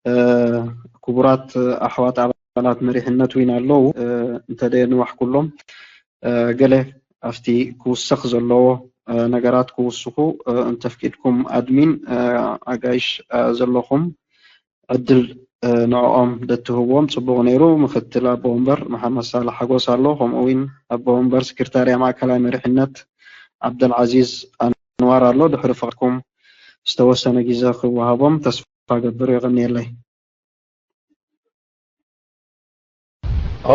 እ፣ ክቡራት ኣሕዋት ኣባላት መሪሕነት እውን ኣለዉ። እ፣ እንተደየንዋሕኩሎም፣ እ፣ ገለ ኣብቲ ክውሰኽ ዘለዎ፣ እ፣ ነገራት ክውስኹ፣ እ፣ እንተፍቂድኩም ኣድሚን፣ እ፣ ኣጋይሽ፣ እ፣ ዘለኹም ዕድል፣ እ፣ ንዕኦም ደትህብዎም ጽቡቕ ነይሩ። ምክትል ኣቦ ወንበር መሓመድ ሳልሕ ሓጎስ ኣሎ፣ ከምኡ እውን ኣቦ ወንበር ስክርታርያ ማእከላይ መሪሕነት ዓብደልዓዚዝ ኣንዋር ኣሎ። ድሕሪ ፍቕድኩም ዝተወሰነ ግዜ ክወሃቦም ተስፋ ገብር። የቐንየለይ።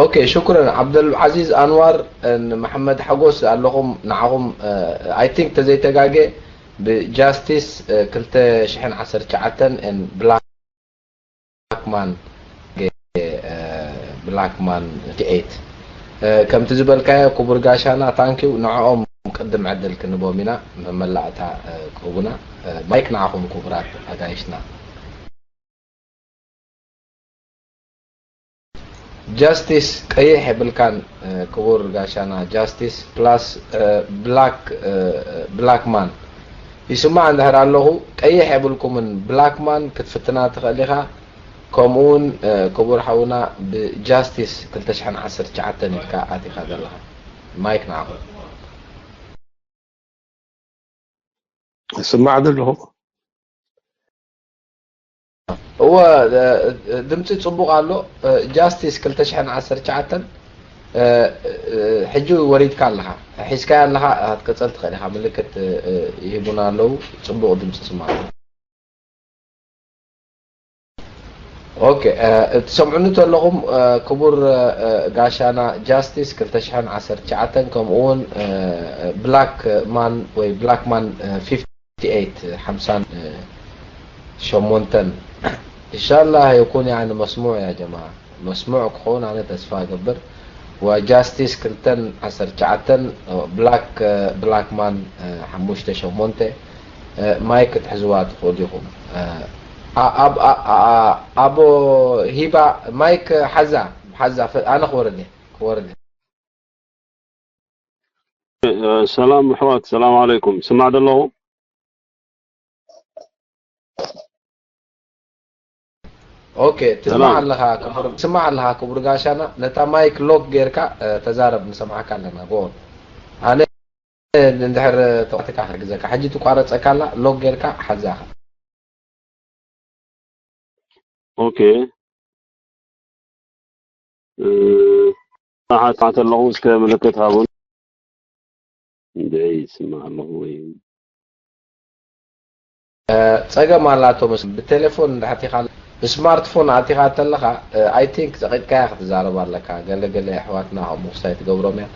ኦኬ፣ ሽኩረን ዓብደልዓዚዝ ኣንዋር ን መሐመድ ሓጎስ ኣለኹም። ንዓኹም፣ እ፣ I think ተዘይተጋጌ ብጃስቲስ፣ እ፣ ክልተ ሽሕን ዓሰርተ ትሽዓተን ን ብላክማን፣ እ፣ ብላክማን ፊፍቲ ኤይት፣ እ፣ ከምቲ ዝበልካዮ ክቡር ጋሻና፣ ታንኪው። ንዕኦም ቅድም ዕድል ክንቦም ኢና መመላእታ፣ እ፣ ክህቡና። እ፣ ማይክ ንዓኹም ክቡራት ኣጋይሽና። ጃስቲስ ቀይሕ የብልካን፣ እ፣ ክቡር ጋሻና። ጃስቲስ ፕላስ፣ እ፣ ብላክ፣ እ፣ ብላክ ማን ይስማዕ እንድሕር ኣለኹ። ቀይሕ የብልኩምን፣ ብላክ ማን ክትፍትና ትኽእል ኢኻ። ከምኡ እውን፣ እ፣ ክቡር ሓውና ብጃስቲስ ክልተ ሽሕን ዓሰርተ ትሽዓተን ኢልካ ኣቲኻ ዘለኻ። ማይክ ንዓኹም። ይስማዕ ዘለኹ። እወ፣ እ፣ እ፣ ድምፂ ፅቡቕ ኣሎ። እ፣ ጃስቲስ ክልተ ሽሕን ዓሰርተ ትሽዓተን፣ እ፣ እ፣ ሕጂ ወሪድካ ኣለኻ፣ ሒዝካያ ኣለኻ፣ ክትቅፅል ትኽእል ኢኻ። ምልክት፣ እ፣ እ፣ ይህቡና ኣለዉ። ፅቡቕ ድምፂ ስማዕ። ኦኬ፣ እ፣ እትሰምዑኒ ተለኹም፣ እ፣ ክቡር፣ እ፣ እ፣ ጋሻና ጃስቲስ ክልተ ሽሕን ዓሰርተ ትሽዓተን፣ ከምኡ እውን፣ እ፣ እ፣ ብላክ ማን ወይ ብላክ ማን፣ እ፣ ፊፍቲ ኤይት፣ ሓምሳን ሸሞንተን። ኢንሻላህ የኩን ያኒ መስሙዕ ያ ጀማዓ። መስሙዕ ክኸውን ኣነ ተስፋ እገብር። ወጃስቲስ ክልተን ዓሰርተ ትሽዓተን፣ ብላክ፣ ብላክ ማን፣ እ፣ ሓሙሽተ ሸሞንተ፣ እ፣ ማይክ ክትሕዝዋ ትኽእሉ ኢኹም። እ፣ ኣ-፣ ኣብ-፣ ኣ-፣ ኣ-፣ ኣቦ ሂባ ማይክ ሓዛ፣ ሓዛ፣ ፈ-፣ ኣነ ክወርድ እየ፣ ክወርድ እየ። ሰላም ኣሕዋት፣ ሰላም ዓለይኩም። ስማዕ ደለኹ? ኦኬ፣ ትስማዕ ኣለኻ ክቡር፣ ትስማዕ ኣለኻ ክቡር ጋሻና። ነታ ማይክ ሎክ ጌርካ፣ እ፣ ተዛረብ፣ ንሰምዓካ ኣለና። ጎ ኦን። ኣነ እንድሕር ተቋርጸካ ክሕግዘካ። ሕጂ ትቋረጸካ ኣላ፣ ሎክ ጌርካ ሓዛኻ። ኦኬ። እ፣ ንሓት ኣለኹ፣ እስከ ምልክት ሃቡን። እንድዒ ይስማዕ ኣለኹ ወይ? እ፣ ጸገም ኣላቶ መስ-፣ ብቴሌፎን እንድሕር ኣቲኻ፣ ብስማርትፎን ኣቲኻ እንተለኻ፣ እ፣ I think ጸቒጥካያ ክትዛረብ ኣለካ። ገለ ገለ ኣሕዋትና ከምኡ ክሳይ ትገብሮም እያ።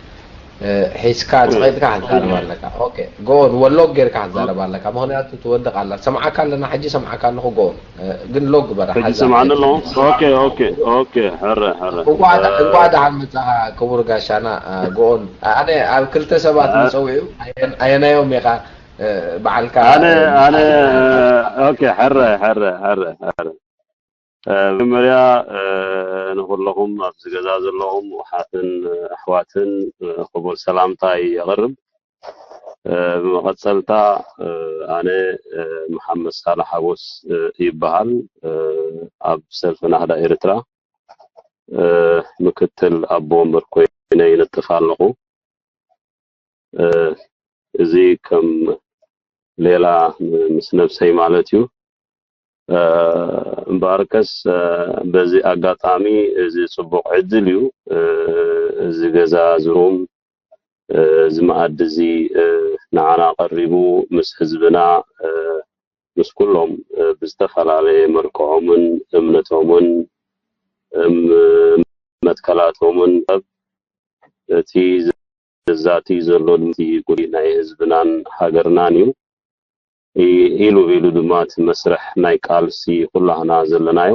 እ፣ ሒዝካ ጸቒጥካ ክትዛረብ ኣለካ። ኦኬ፣ ጎ ኦን፣ ወ-፣ ሎክ ጌርካ ክትዛረብ ኣለካ። ምኽንያቱ ትወድቕ ኣላ። ሰምዓካ ኣለና፣ ሕጂ ሰምዓካ ኣለኹ፣ ጎ ኦን። እ፣ ግን ሎክ ግበራ፣ ሕጂ ሓዛ። ሰምዓኒ ኣለኹ። ኦኬ፣ ኦኬ፣ ኦኬ፣ ሕረ፣ ሕረ። እንቋዕ ዳ-፣ እ፣ እንቋዕ ደሓን መጻኻ ክቡር ጋሻና፣ እ፣ ጎ ኦን። ኣነ ኣብ ክልተ ሰባት እ፣ ንጸውዑ፣ ኣየን-፣ ኣየናዮም ኢኻ፣ እ፣ በዓልካ፣ ኣነ፣ እ፣ ኣነ፣ እ፣ ኦኬ፣ ሕረ፣ ሕረ፣ ሕረ፣ ሕረ። እ፣ መጀመርያ፣ እ፣ ንኹለኹም ኣብዚ ገዛ ዘለኹም ኣሓትን ኣሕዋትን፣ እ፣ ክቡር ሰላምታይ የቕርብ። እ፣ ብመቐጸልታ፣ እ፣ ኣነ፣ እ፣ መሓመድ ሳልሕ ሓጎስ፣ እ፣ ይበሃል። እ፣ ኣብ ሰልፊ ናህዳ ኤርትራ፣ እ፣ ምክትል ኣቦ ወንበር ኮይነ ይነጥፍ ኣለኹ። እ፣ እዚ ከም ሌላ ምስ ነብሰይ ማለት እዩ። እ፣ እምበኣርከስ፣ እ፣ በዚ ኣጋጣሚ እዚ ጽቡቕ ዕድል እዩ። እ፣ እዚ ገዛ፣ እዚ ሩም፣ እ፣ እዚ መኣዲ እዚ፣ እ፣ ንዓና ቀሪቡ ምስ ህዝብና፣ እ፣ ምስ ኩሎም፣ እ፣ ብዝተፈላለየ መልክዖምን እምነቶምን እም-፣ መትከላቶምን ሰብ እቲ ዘዛቲ ዘሎ ድምፂ ጉዳይ ናይ ህዝብናን ሃገርናን እዩ። ኢ-፣ ኢሉ ኢሉ ድማ እቲ መስርሕ ናይ ቃልሲ ኩላህና ዘለናዮ፣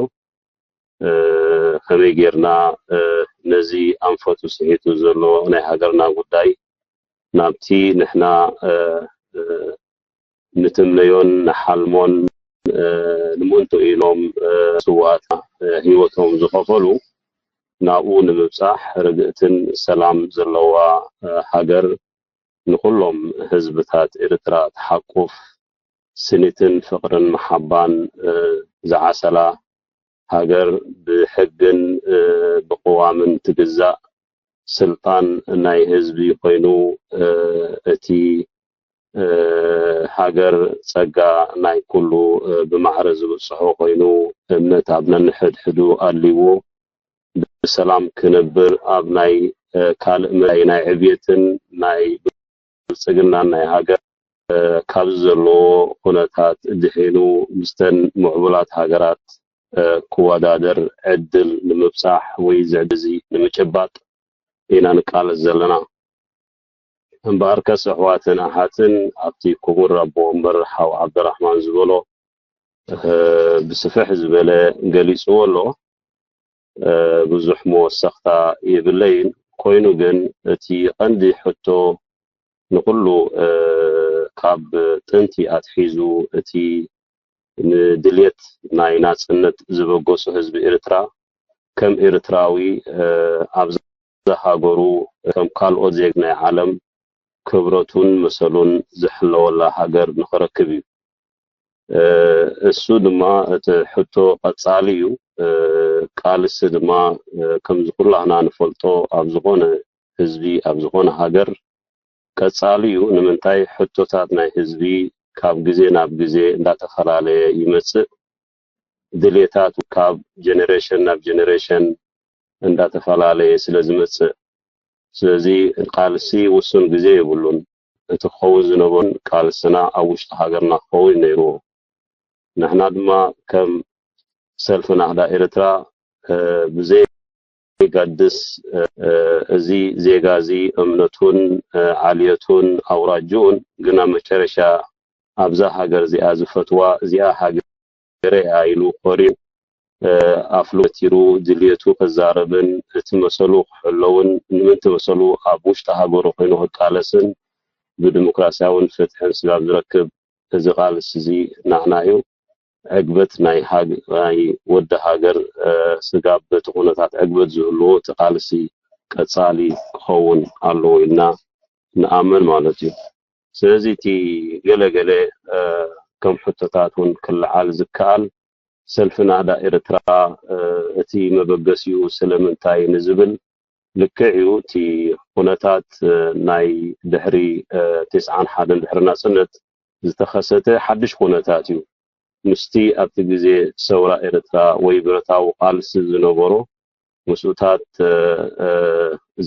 እ፣ ከመይ ጌርና፣ እ፣ ነዚ ኣንፈቱ ስሒቱ ዘሎ ናይ ሃገርና ጉዳይ ናብቲ ንሕና ንትምነዮን ንሓልሞን ንምእንቶ ኢሎም ስዋት ህይወቶም ዝኸፈሉ ናብኡ ንምብፃሕ ርግእትን ሰላም ዘለዋ ሃገር ንኹሎም ህዝብታት ኤርትራ ትሓቁፍ ስኒትን ፍቕርን መሓባን ዝዓሰላ ሃገር ብሕግን ብቅዋምን ትግዛእ ስልጣን ናይ ህዝቢ ኮይኑ እቲ ሃገር ጸጋ ናይ ኩሉ ብማዕረ ዝብጽሖ ኮይኑ እምነት ኣብ ነንሕድሕዱ ኣልይዎ ብሰላም ክነብር ኣብ ናይ ካልእ መዳይ ናይ ዕብየትን ናይ ብልጽግናን ናይ ሃገር ካብዚ ዘለዎ ኩነታት ድሒኑ ምስተን ምዕቡላት ሃገራት ክወዳደር ዕድል ንምብጻሕ ወይ ዝዕድዚ ንምጭባጥ ኢና ንቃለስ ዘለና። እምበኣርከስ ኣሕዋትን ኣሓትን ኣብቲ ክቡር ኣቦ ወንበር ሓው ዓብደራሕማን ዝበሎ ብስፍሕ ዝበለ ገሊጽዎ ኣሎ። ብዙሕ መወሰኽታ የብለይን። ኮይኑ ግን እቲ ቀንዲ ሕቶ ንኹሉ ካብ ጥንቲ ኣትሒዙ እቲ ንድልየት ናይ ናጽነት ዝበገሱ ህዝቢ ኤርትራ ከም ኤርትራዊ ኣብዛ ሃገሩ ከም ካልኦት ዜግ ናይ ዓለም ክብረቱን መሰሉን ዝሕለወላ ሃገር ንኽረክብ እዩ። እሱ ድማ እቲ ሕቶ ቀጻሊ እዩ። ቃልሲ ድማ ከምዚ ኩላህና ንፈልጦ ኣብ ዝኾነ ህዝቢ ኣብ ዝኾነ ሃገር ቀጻሊ እዩ። ንምንታይ ሕቶታት ናይ ህዝቢ ካብ ግዜ ናብ ግዜ እንዳተፈላለየ ይመጽእ። ድሌታት ካብ ጀነሬሽን ናብ ጀነሬሽን እንዳተፈላለየ ስለ ዝመጽእ ስለዚ ቃልሲ ውሱን ግዜ የብሉን። እቲ ክኸውን ዝነበሮን ቃልስና ኣብ ውሽጢ ሃገርና ክኸውን ነይርዎ። ንሕና ድማ ከም ሰልፊ ናህዳ ኤርትራ ብዘይ ጋድስ እዚ ዜጋ እዚ እምነቱን ዓልየቱን ኣውራጅኡን ግና መጨረሻ ኣብዛ ሃገር እዚኣ ዝፈትዋ እዚኣ ሃገረ እያ ኢሉ ኮርዩ ኣፍሉ ገቲሩ ድልየቱ ክዛረብን እቲ መሰሉ ክሕለውን ንምንቲ መሰሉ ኣብ ውሽጢ ሃገሩ ኮይኑ ክቃለስን ብዲሞክራሲያውን ፍትሕን ስጋብ ዝረክብ እዚ ቃልሲ እዚ ናህና እዩ። ዕግበት ናይ ወዲ ሃገር ስጋብ በቲ ኩነታት ዕግበት ዝህልዎ እቲ ቃልሲ ቀፃሊ ክኸውን ኣለዎ ኢልና ንኣምን ማለት እዩ። ስለዚ እቲ ገለገለ ከም ሕቶታት እውን ክለዓል ዝከኣል ሰልፊ ናህዳ ኤርትራ እቲ መበገሲኡ ስለምንታይ ንዝብል ልክዕ እዩ። እቲ ኩነታት ናይ ድሕሪ ተስዓን ሓደን ድሕሪ ናፅነት ዝተኸሰተ ሓድሽ ኩነታት እዩ። ምስቲ ኣብቲ ግዜ ሰውራ ኤርትራ ወይ ብረታዊ ቃልሲ ዝነበሮ ምስኡታት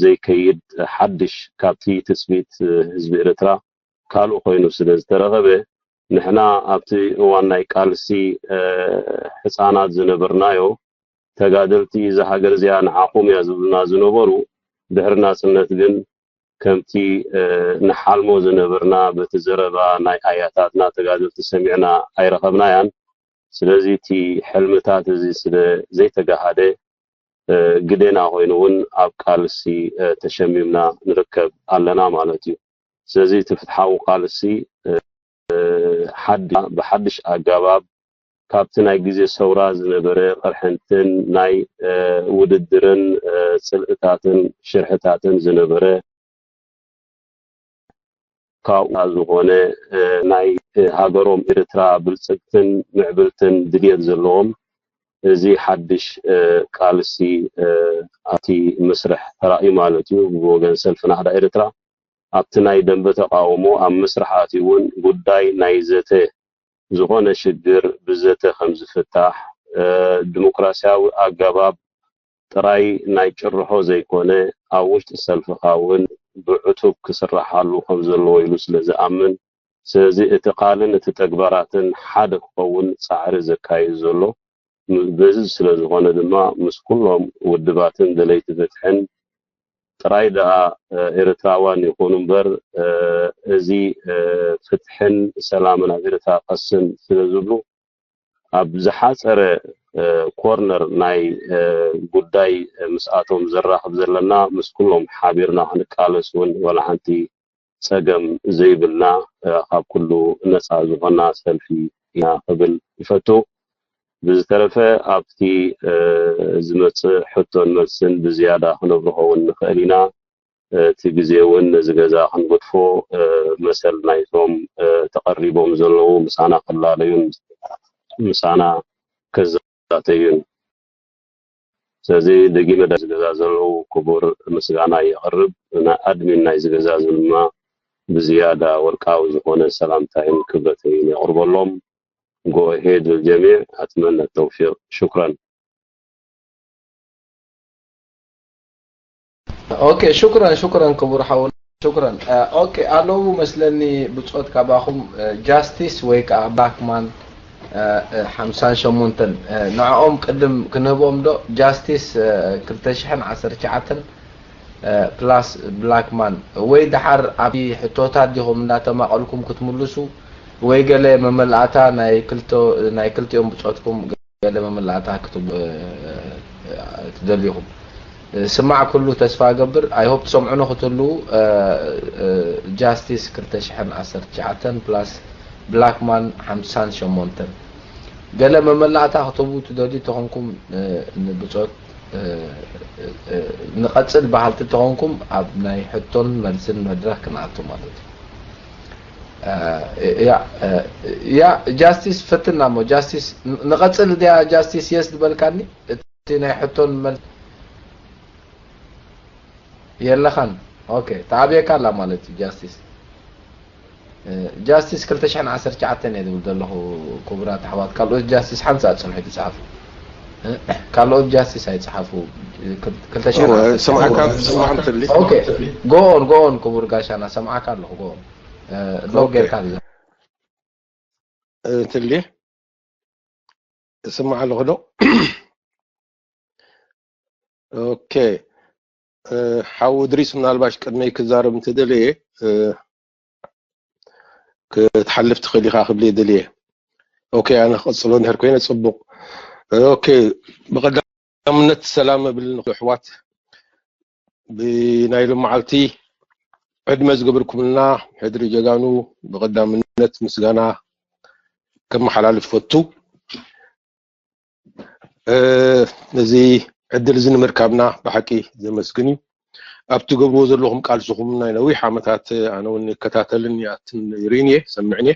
ዘይከይድ ሓድሽ ካብቲ ትፅቢት ህዝቢ ኤርትራ ካልእ ኮይኑ ስለ ዝተረኸበ ንሕና ኣብቲ እዋን ናይ ቃልሲ ሕፃናት ዝነበርናዮ ተጋደልቲ እዛ ሃገር እዚኣ ንዓኹም እያ ዝብሉና ዝነበሩ ድሕሪ ናፅነት ግን ከምቲ ንሓልሞ ዝነበርና በቲ ዘረባ ናይ ኣያታትና ተጋደልቲ ሰሚዕና ኣይረኸብናያን። ስለዚ እቲ ሕልምታት እዚ ስለ ዘይተጋሃደ ግዴና ኮይኑ እውን ኣብ ቃልሲ ተሸሚምና ንርከብ ኣለና ማለት እዩ። ስለዚ እቲ ፍትሓዊ ቃልሲ ሓዲ ብሓድሽ ኣገባብ ካብቲ ናይ ግዜ ሰውራ ዝነበረ ቅርሕንትን ናይ ውድድርን ፅልእታትን ሽርሕታትን ዝነበረ ካብኡ ዝኾነ ናይ ሃገሮም ኤርትራ ብልፅግትን ምዕብልትን ድልየት ዘለዎም እዚ ሓድሽ ቃልሲ ኣብቲ መስርሕ ተራእዩ ማለት እዩ። ብወገን ሰልፊ ናህዳ ኤርትራ ኣብቲ ናይ ደንበ ተቃውሞ ኣብ መስርሕ ኣትዩ እውን ጉዳይ ናይ ዘተ ዝኾነ ሽግር ብዘተ ከም ዝፍታሕ ዲሞክራሲያዊ ኣገባብ ጥራይ ናይ ጭርሖ ዘይኮነ ኣብ ውሽጢ ሰልፍኻ እውን ብዕቱብ ክስራሓሉ ከም ዘለዎ ኢሉ ስለ ዝኣምን ስለዚ እቲ ቃልን እቲ ተግባራትን ሓደ ክኸውን ፃዕሪ ዘካይድ ዘሎ በዚ ስለ ዝኾነ ድማ ምስ ኩሎም ውድባትን ደለይቲ ፍትሕን ጥራይ ደኣ ኤርትራውያን ይኹኑ እምበር እዚ ፍትሕን ሰላምን ኣብ ኤርትራ ቀስን ስለ ዝብሉ ኣብ ዝሓፀረ ኮርነር ናይ ጉዳይ ምስኣቶም ዘራኽብ ዘለና፣ ምስ ኩሎም ሓቢርና ክንቃለስ እውን ዋላ ሓንቲ ጸገም ዘይብልና፣ ካብ ኩሉ ነጻ ዝኾና ሰልፊ ኢና ክብል ይፈቱ። ብዝተረፈ ኣብቲ ዝመጽእ ሕቶን መልስን ብዝያዳ ክነብርሆ እውን ንኽእል ኢና። እቲ ግዜ እውን ነዚ ገዛ ክንገድፎ፣ መሰል ናይቶም ተቐሪቦም ዘለዉ ምሳና ክላለዩን ምሳና ክዛተዩን። ስለዚ ደጊመ ዳ ዝገዛ ዘለዉ ክቡር ምስጋና የቕርብ። ንኣድሚን ናይዚ ገዛ እዚ ድማ ብዝያዳ ወርቃዊ ዝኾነ ሰላምታይን ክብረተይን የቕርበሎም። Go ahead للجميع، أتمنى التوفيق. شكرا. ኦኬ፣ ሹክረን ሹክረን ክቡር ሓውና፣ ሹክረን። ኦኬ፣ ኣለዉ መስለኒ ብጾት ካባኹም ጃስቲስ ወይ ከዓ ብላክማን ሓምሳን ሸሞንተን፣ ንዕኦም ቅድም ክንህቦም ዶ? ጃስቲስ ክልተ ሽሕን ዓሰርተ ትሽዓተን ፕላስ ብላክማን፣ ወይ ደሓር ኣብ ሕቶታት ዲኹም እንዳተማቐልኩም ክትምልሱ፣ ወይ ገለ መመላእታ ናይ ክልተ ናይ ክልቲኦም ብጾትኩም ገለ መመላእታ ክትብ ትደልዩኹም ስማዕ ኩሉ ተስፋ እገብር። I hope ትሰምዑኒ ክትህልዉ። ጃስቲስ ክልተ ሽሕን ዓሰርተ ትሽዓተን ፕላስ ብላክማን ሓምሳን ሸሞንተን፣ ገለ መመላእታ ክትህቡ ትደልዩ ተኾንኩም፣ ንብጾት ንቐጽል በሃልቲ ተኾንኩም ኣብ ናይ ሕቶን መልስን መድረኽ ክንኣቱ ማለት እዩ። ያ ያ ጃስቲስ ፈትና እሞ ጃስቲስ ንቐጽል ድያ? ጃስቲስ የስ ዝበልካኒ እቲ ናይ ሕቶን መል የለኻን። ኦኬ፣ ተኣብየካ ኣላ ማለት እዩ። ጃስቲስ ጃስቲስ ክልተ ሽሕን ዓሰርተ ትሽዓተን እየ ዝብል ዘለኹ። ክቡራት ኣሕዋት፣ ካልኦት ጃስቲስ ሓንሳእ ጽንሑ ይጽሓፉ። ካልኦት ጃስቲስ ኣይጽሓፉ። ክልተ ሽሕን ዓሰርተ ትሽዓተን ሰማዕካ ሰማዕን ትሊ ኦኬ፣ ጎኦን ጎኦን ክቡር ጋሻና ሰማዕካ ኣለኹ። ጎኦን ሎክ ኦኬ። ጌርካ ትዘ ትሊ እስማዕ ኣለኹ ዶ? ኦኬ። ሓው እድሪስ ምናልባሽ ቅድመይ ክዛረብ እንተደለየ ክትሓልፍ ትኽእል ኢኻ ክብል እየ ደልየ። ኦኬ፣ ኣነ ክቕጽሎ እንድሕር ኮይነ ጽቡቕ። ኦኬ፣ ብቐዳምነት ሰላም እብል ንኹሉ ኣሕዋት። ብናይ ሎም መዓልቲ ዕድመ ዝገበርኩምልና ሕድሪ ጀጋኑ ብቐዳምነት ምስጋና ከመሓላልፍ ፈቱ። ነዚ ዕድል እዚ ንምርካብና ብሓቂ ዘመስግን እዩ። ኣብ ትገብርዎ ዘለኹም ቃልስኹም ናይ ነዊሕ ዓመታት ኣነ እውን ይከታተልን ይኣትን ይርእን እየ ሰምዕን እየ።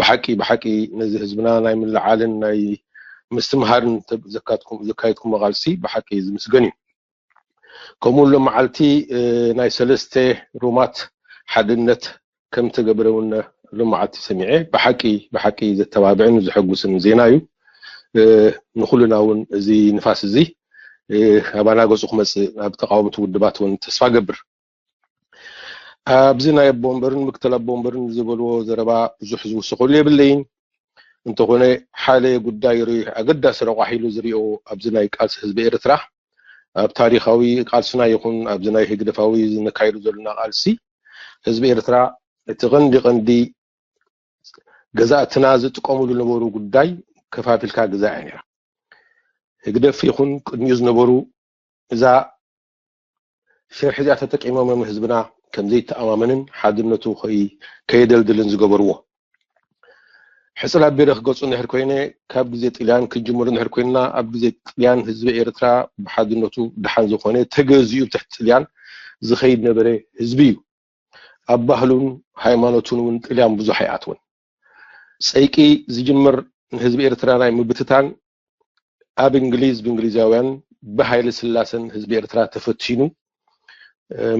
ብሓቂ ብሓቂ ነዚ ህዝብና ናይ ምልዓልን ናይ ምስትምሃርን ዘካየድኩሞ ቃልሲ ብሓቂ ዝምስገን እዩ። ከምኡ ሎም መዓልቲ ናይ ሰለስተ ሩማት ሓድነት ከም ተገበረ እውን ሎም መዓልቲ ሰሚዐ። ብሓቂ ብሓቂ ዘተባብዕን ዘሐጉስን ዜና እዩ። ንኹልና እውን እዚ ንፋስ እዚ ኣባና ገፁ ክመፅእ ናብ ተቃወምቲ ውድባት እውን ተስፋ ገብር። ኣብዚ ናይ ኣቦ ወንበርን ምክትል ኣቦ ወንበርን ዝበልዎ ዘረባ ብዙሕ ዝውስኸሉ የብለይን። እንተኾነ ሓደ ጉዳይ ርኡይ ኣገዳሲ ረቋሒ ኢሉ ዝሪኦ ኣብዚ ናይ ቃልሲ ህዝቢ ኤርትራ ኣብ ታሪኻዊ ቃልስና ይኹን ኣብዚ ናይ ህግደፋዊ ዝነካይዱ ዘለና ቃልሲ ህዝቢ ኤርትራ እቲ ቀንዲ ቀንዲ ገዛእትና ዝጥቀምሉ ዝነበሩ ጉዳይ ከፋፊልካ ግዛእ እያ ነይራ። ህግደፍ ይኹን ቅድሚኡ ዝነበሩ እዛ ሽርሒ እዚኣ ተጠቂሞም እዮም ህዝብና ከም ዘይተኣማመንን ሓድነቱ ከይ- ከየደልድልን ዝገበርዎ። ሕፅር ኣቢለ ክገልፆ እንድሕር ኮይነ ካብ ግዜ ጥልያን ክንጅምር እንድሕር ኮይንና ኣብ ግዜ ጥልያን ህዝቢ ኤርትራ ብሓድነቱ ደሓን ዝኾነ ተገዚኡ ትሕቲ ጥልያን ዝኸይድ ነበረ ህዝቢ እዩ። ኣብ ባህሉን ሃይማኖቱን እውን ጥልያን ብዙሕ ኣይኣትወን። ፀይቂ ዝጅምር ንህዝቢ ኤርትራ ናይ ምብትታን ኣብ እንግሊዝ ብእንግሊዛውያን ብሃይለ ስላሰን ህዝቢ ኤርትራ ተፈቲኑ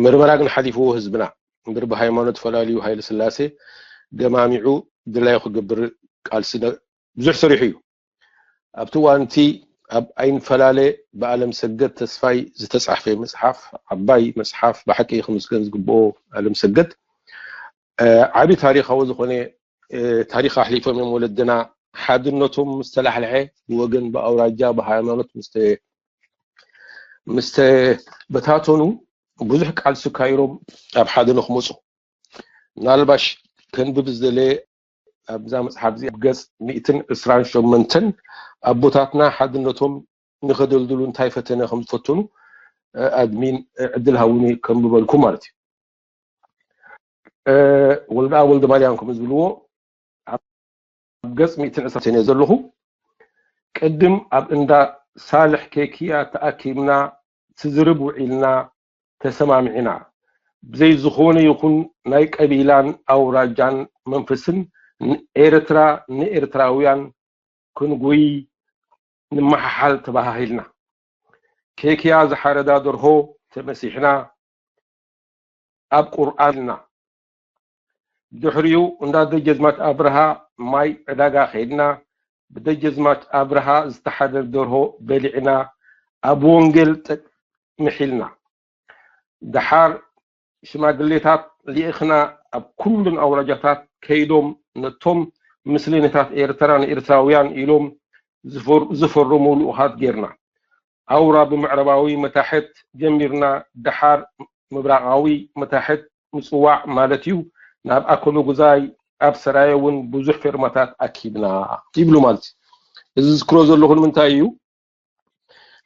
ምርመራ ግን ሓሊፍዎ ህዝብና እምበር ብሃይማኖት ፈላልዩ ሃይለ ስላሴ ገማሚዑ ድላዩ ክገብር ቃልሲ ብዙሕ ሰሪሑ እዩ። ኣብቲ እዋን እቲ ኣብ ኣይንፈላለ ብኣለም ሰገድ ተስፋይ ዝተፃሕፈ መፅሓፍ ዓባይ መፅሓፍ ብሓቂ ክምስገን ዝግብኦ ኣለም ሰገድ ዓብዪ ታሪኻዊ ዝኾነ ታሪኽ ኣሕሊፎም እዮም ወለድና። ሓድነቶም ምስ ተላሕልሐ ብወገን ብኣውራጃ ብሃይማኖት ምስ ተበታተኑ ብዙሕ ቃልሲ ካይሮም ኣብ ሓደ ንክመፁ ምናልባሽ ከንብብ ዝደለየ ኣብዛ መፅሓፍ እዚ ኣብ ገፅ ሚእትን ዕስራን ሸሞንተን ኣቦታትና ሓድነቶም ንኸደልድሉ እንታይ ፈተነ ከም ዝፈተኑ ኣድሚን ዕድል ሃውኒ ከንብበልኩም ማለት እዩ። ወልደኣብ ወልደማርያም ከም ዝብልዎ ኣብ ገፅ ሚእትን ዕስራን ዘለኹ። ቅድም ኣብ እንዳ ሳልሕ ኬክያ ተኣኪብና ትዝርብ ውዒልና ተሰማሚዕና። ብዘይ ዝኾነ ይኹን ናይ ቀቢላን ኣውራጃን መንፈስን ንኤርትራ ንኤርትራውያን ክንጉይ ንመሓሓል ተባሃሂልና። ኬክያ ዝሓረዳ ደርሆ ተመሲሕና ኣብ ቁርኣን ኢልና። ድሕሪኡ እንዳ ደጀዝማች ኣብርሃ ማይ ዕዳጋ ከይድና ብደጀዝማች ኣብርሃ ዝተሓደር ደርሆ በሊዕና ኣብ ወንጌል ጥቅምሕ ኢልና። ደሓር ሽማግሌታት ልኢኽና ኣብ ኩሉን ኣውራጃታት ከይዶም ነቶም ምስለኔታት ኤርትራ ንኤርትራውያን ኢሎም ዝፈር- ዝፈረሙ ልኡኻት ጌርና። ኣውራ ብምዕራባዊ መታሕት ጀሚርና ደሓር ምብራቓዊ መታሕት ምጽዋዕ ማለት እዩ። ናብ ኣከለጉዛይ ኣብ ሰራየ እውን ብዙሕ ፌርማታት ኣኪብና ይብሉ ማለት እዩ። እዚ ዝዝክሮ ዘለኹ ንምንታይ እዩ?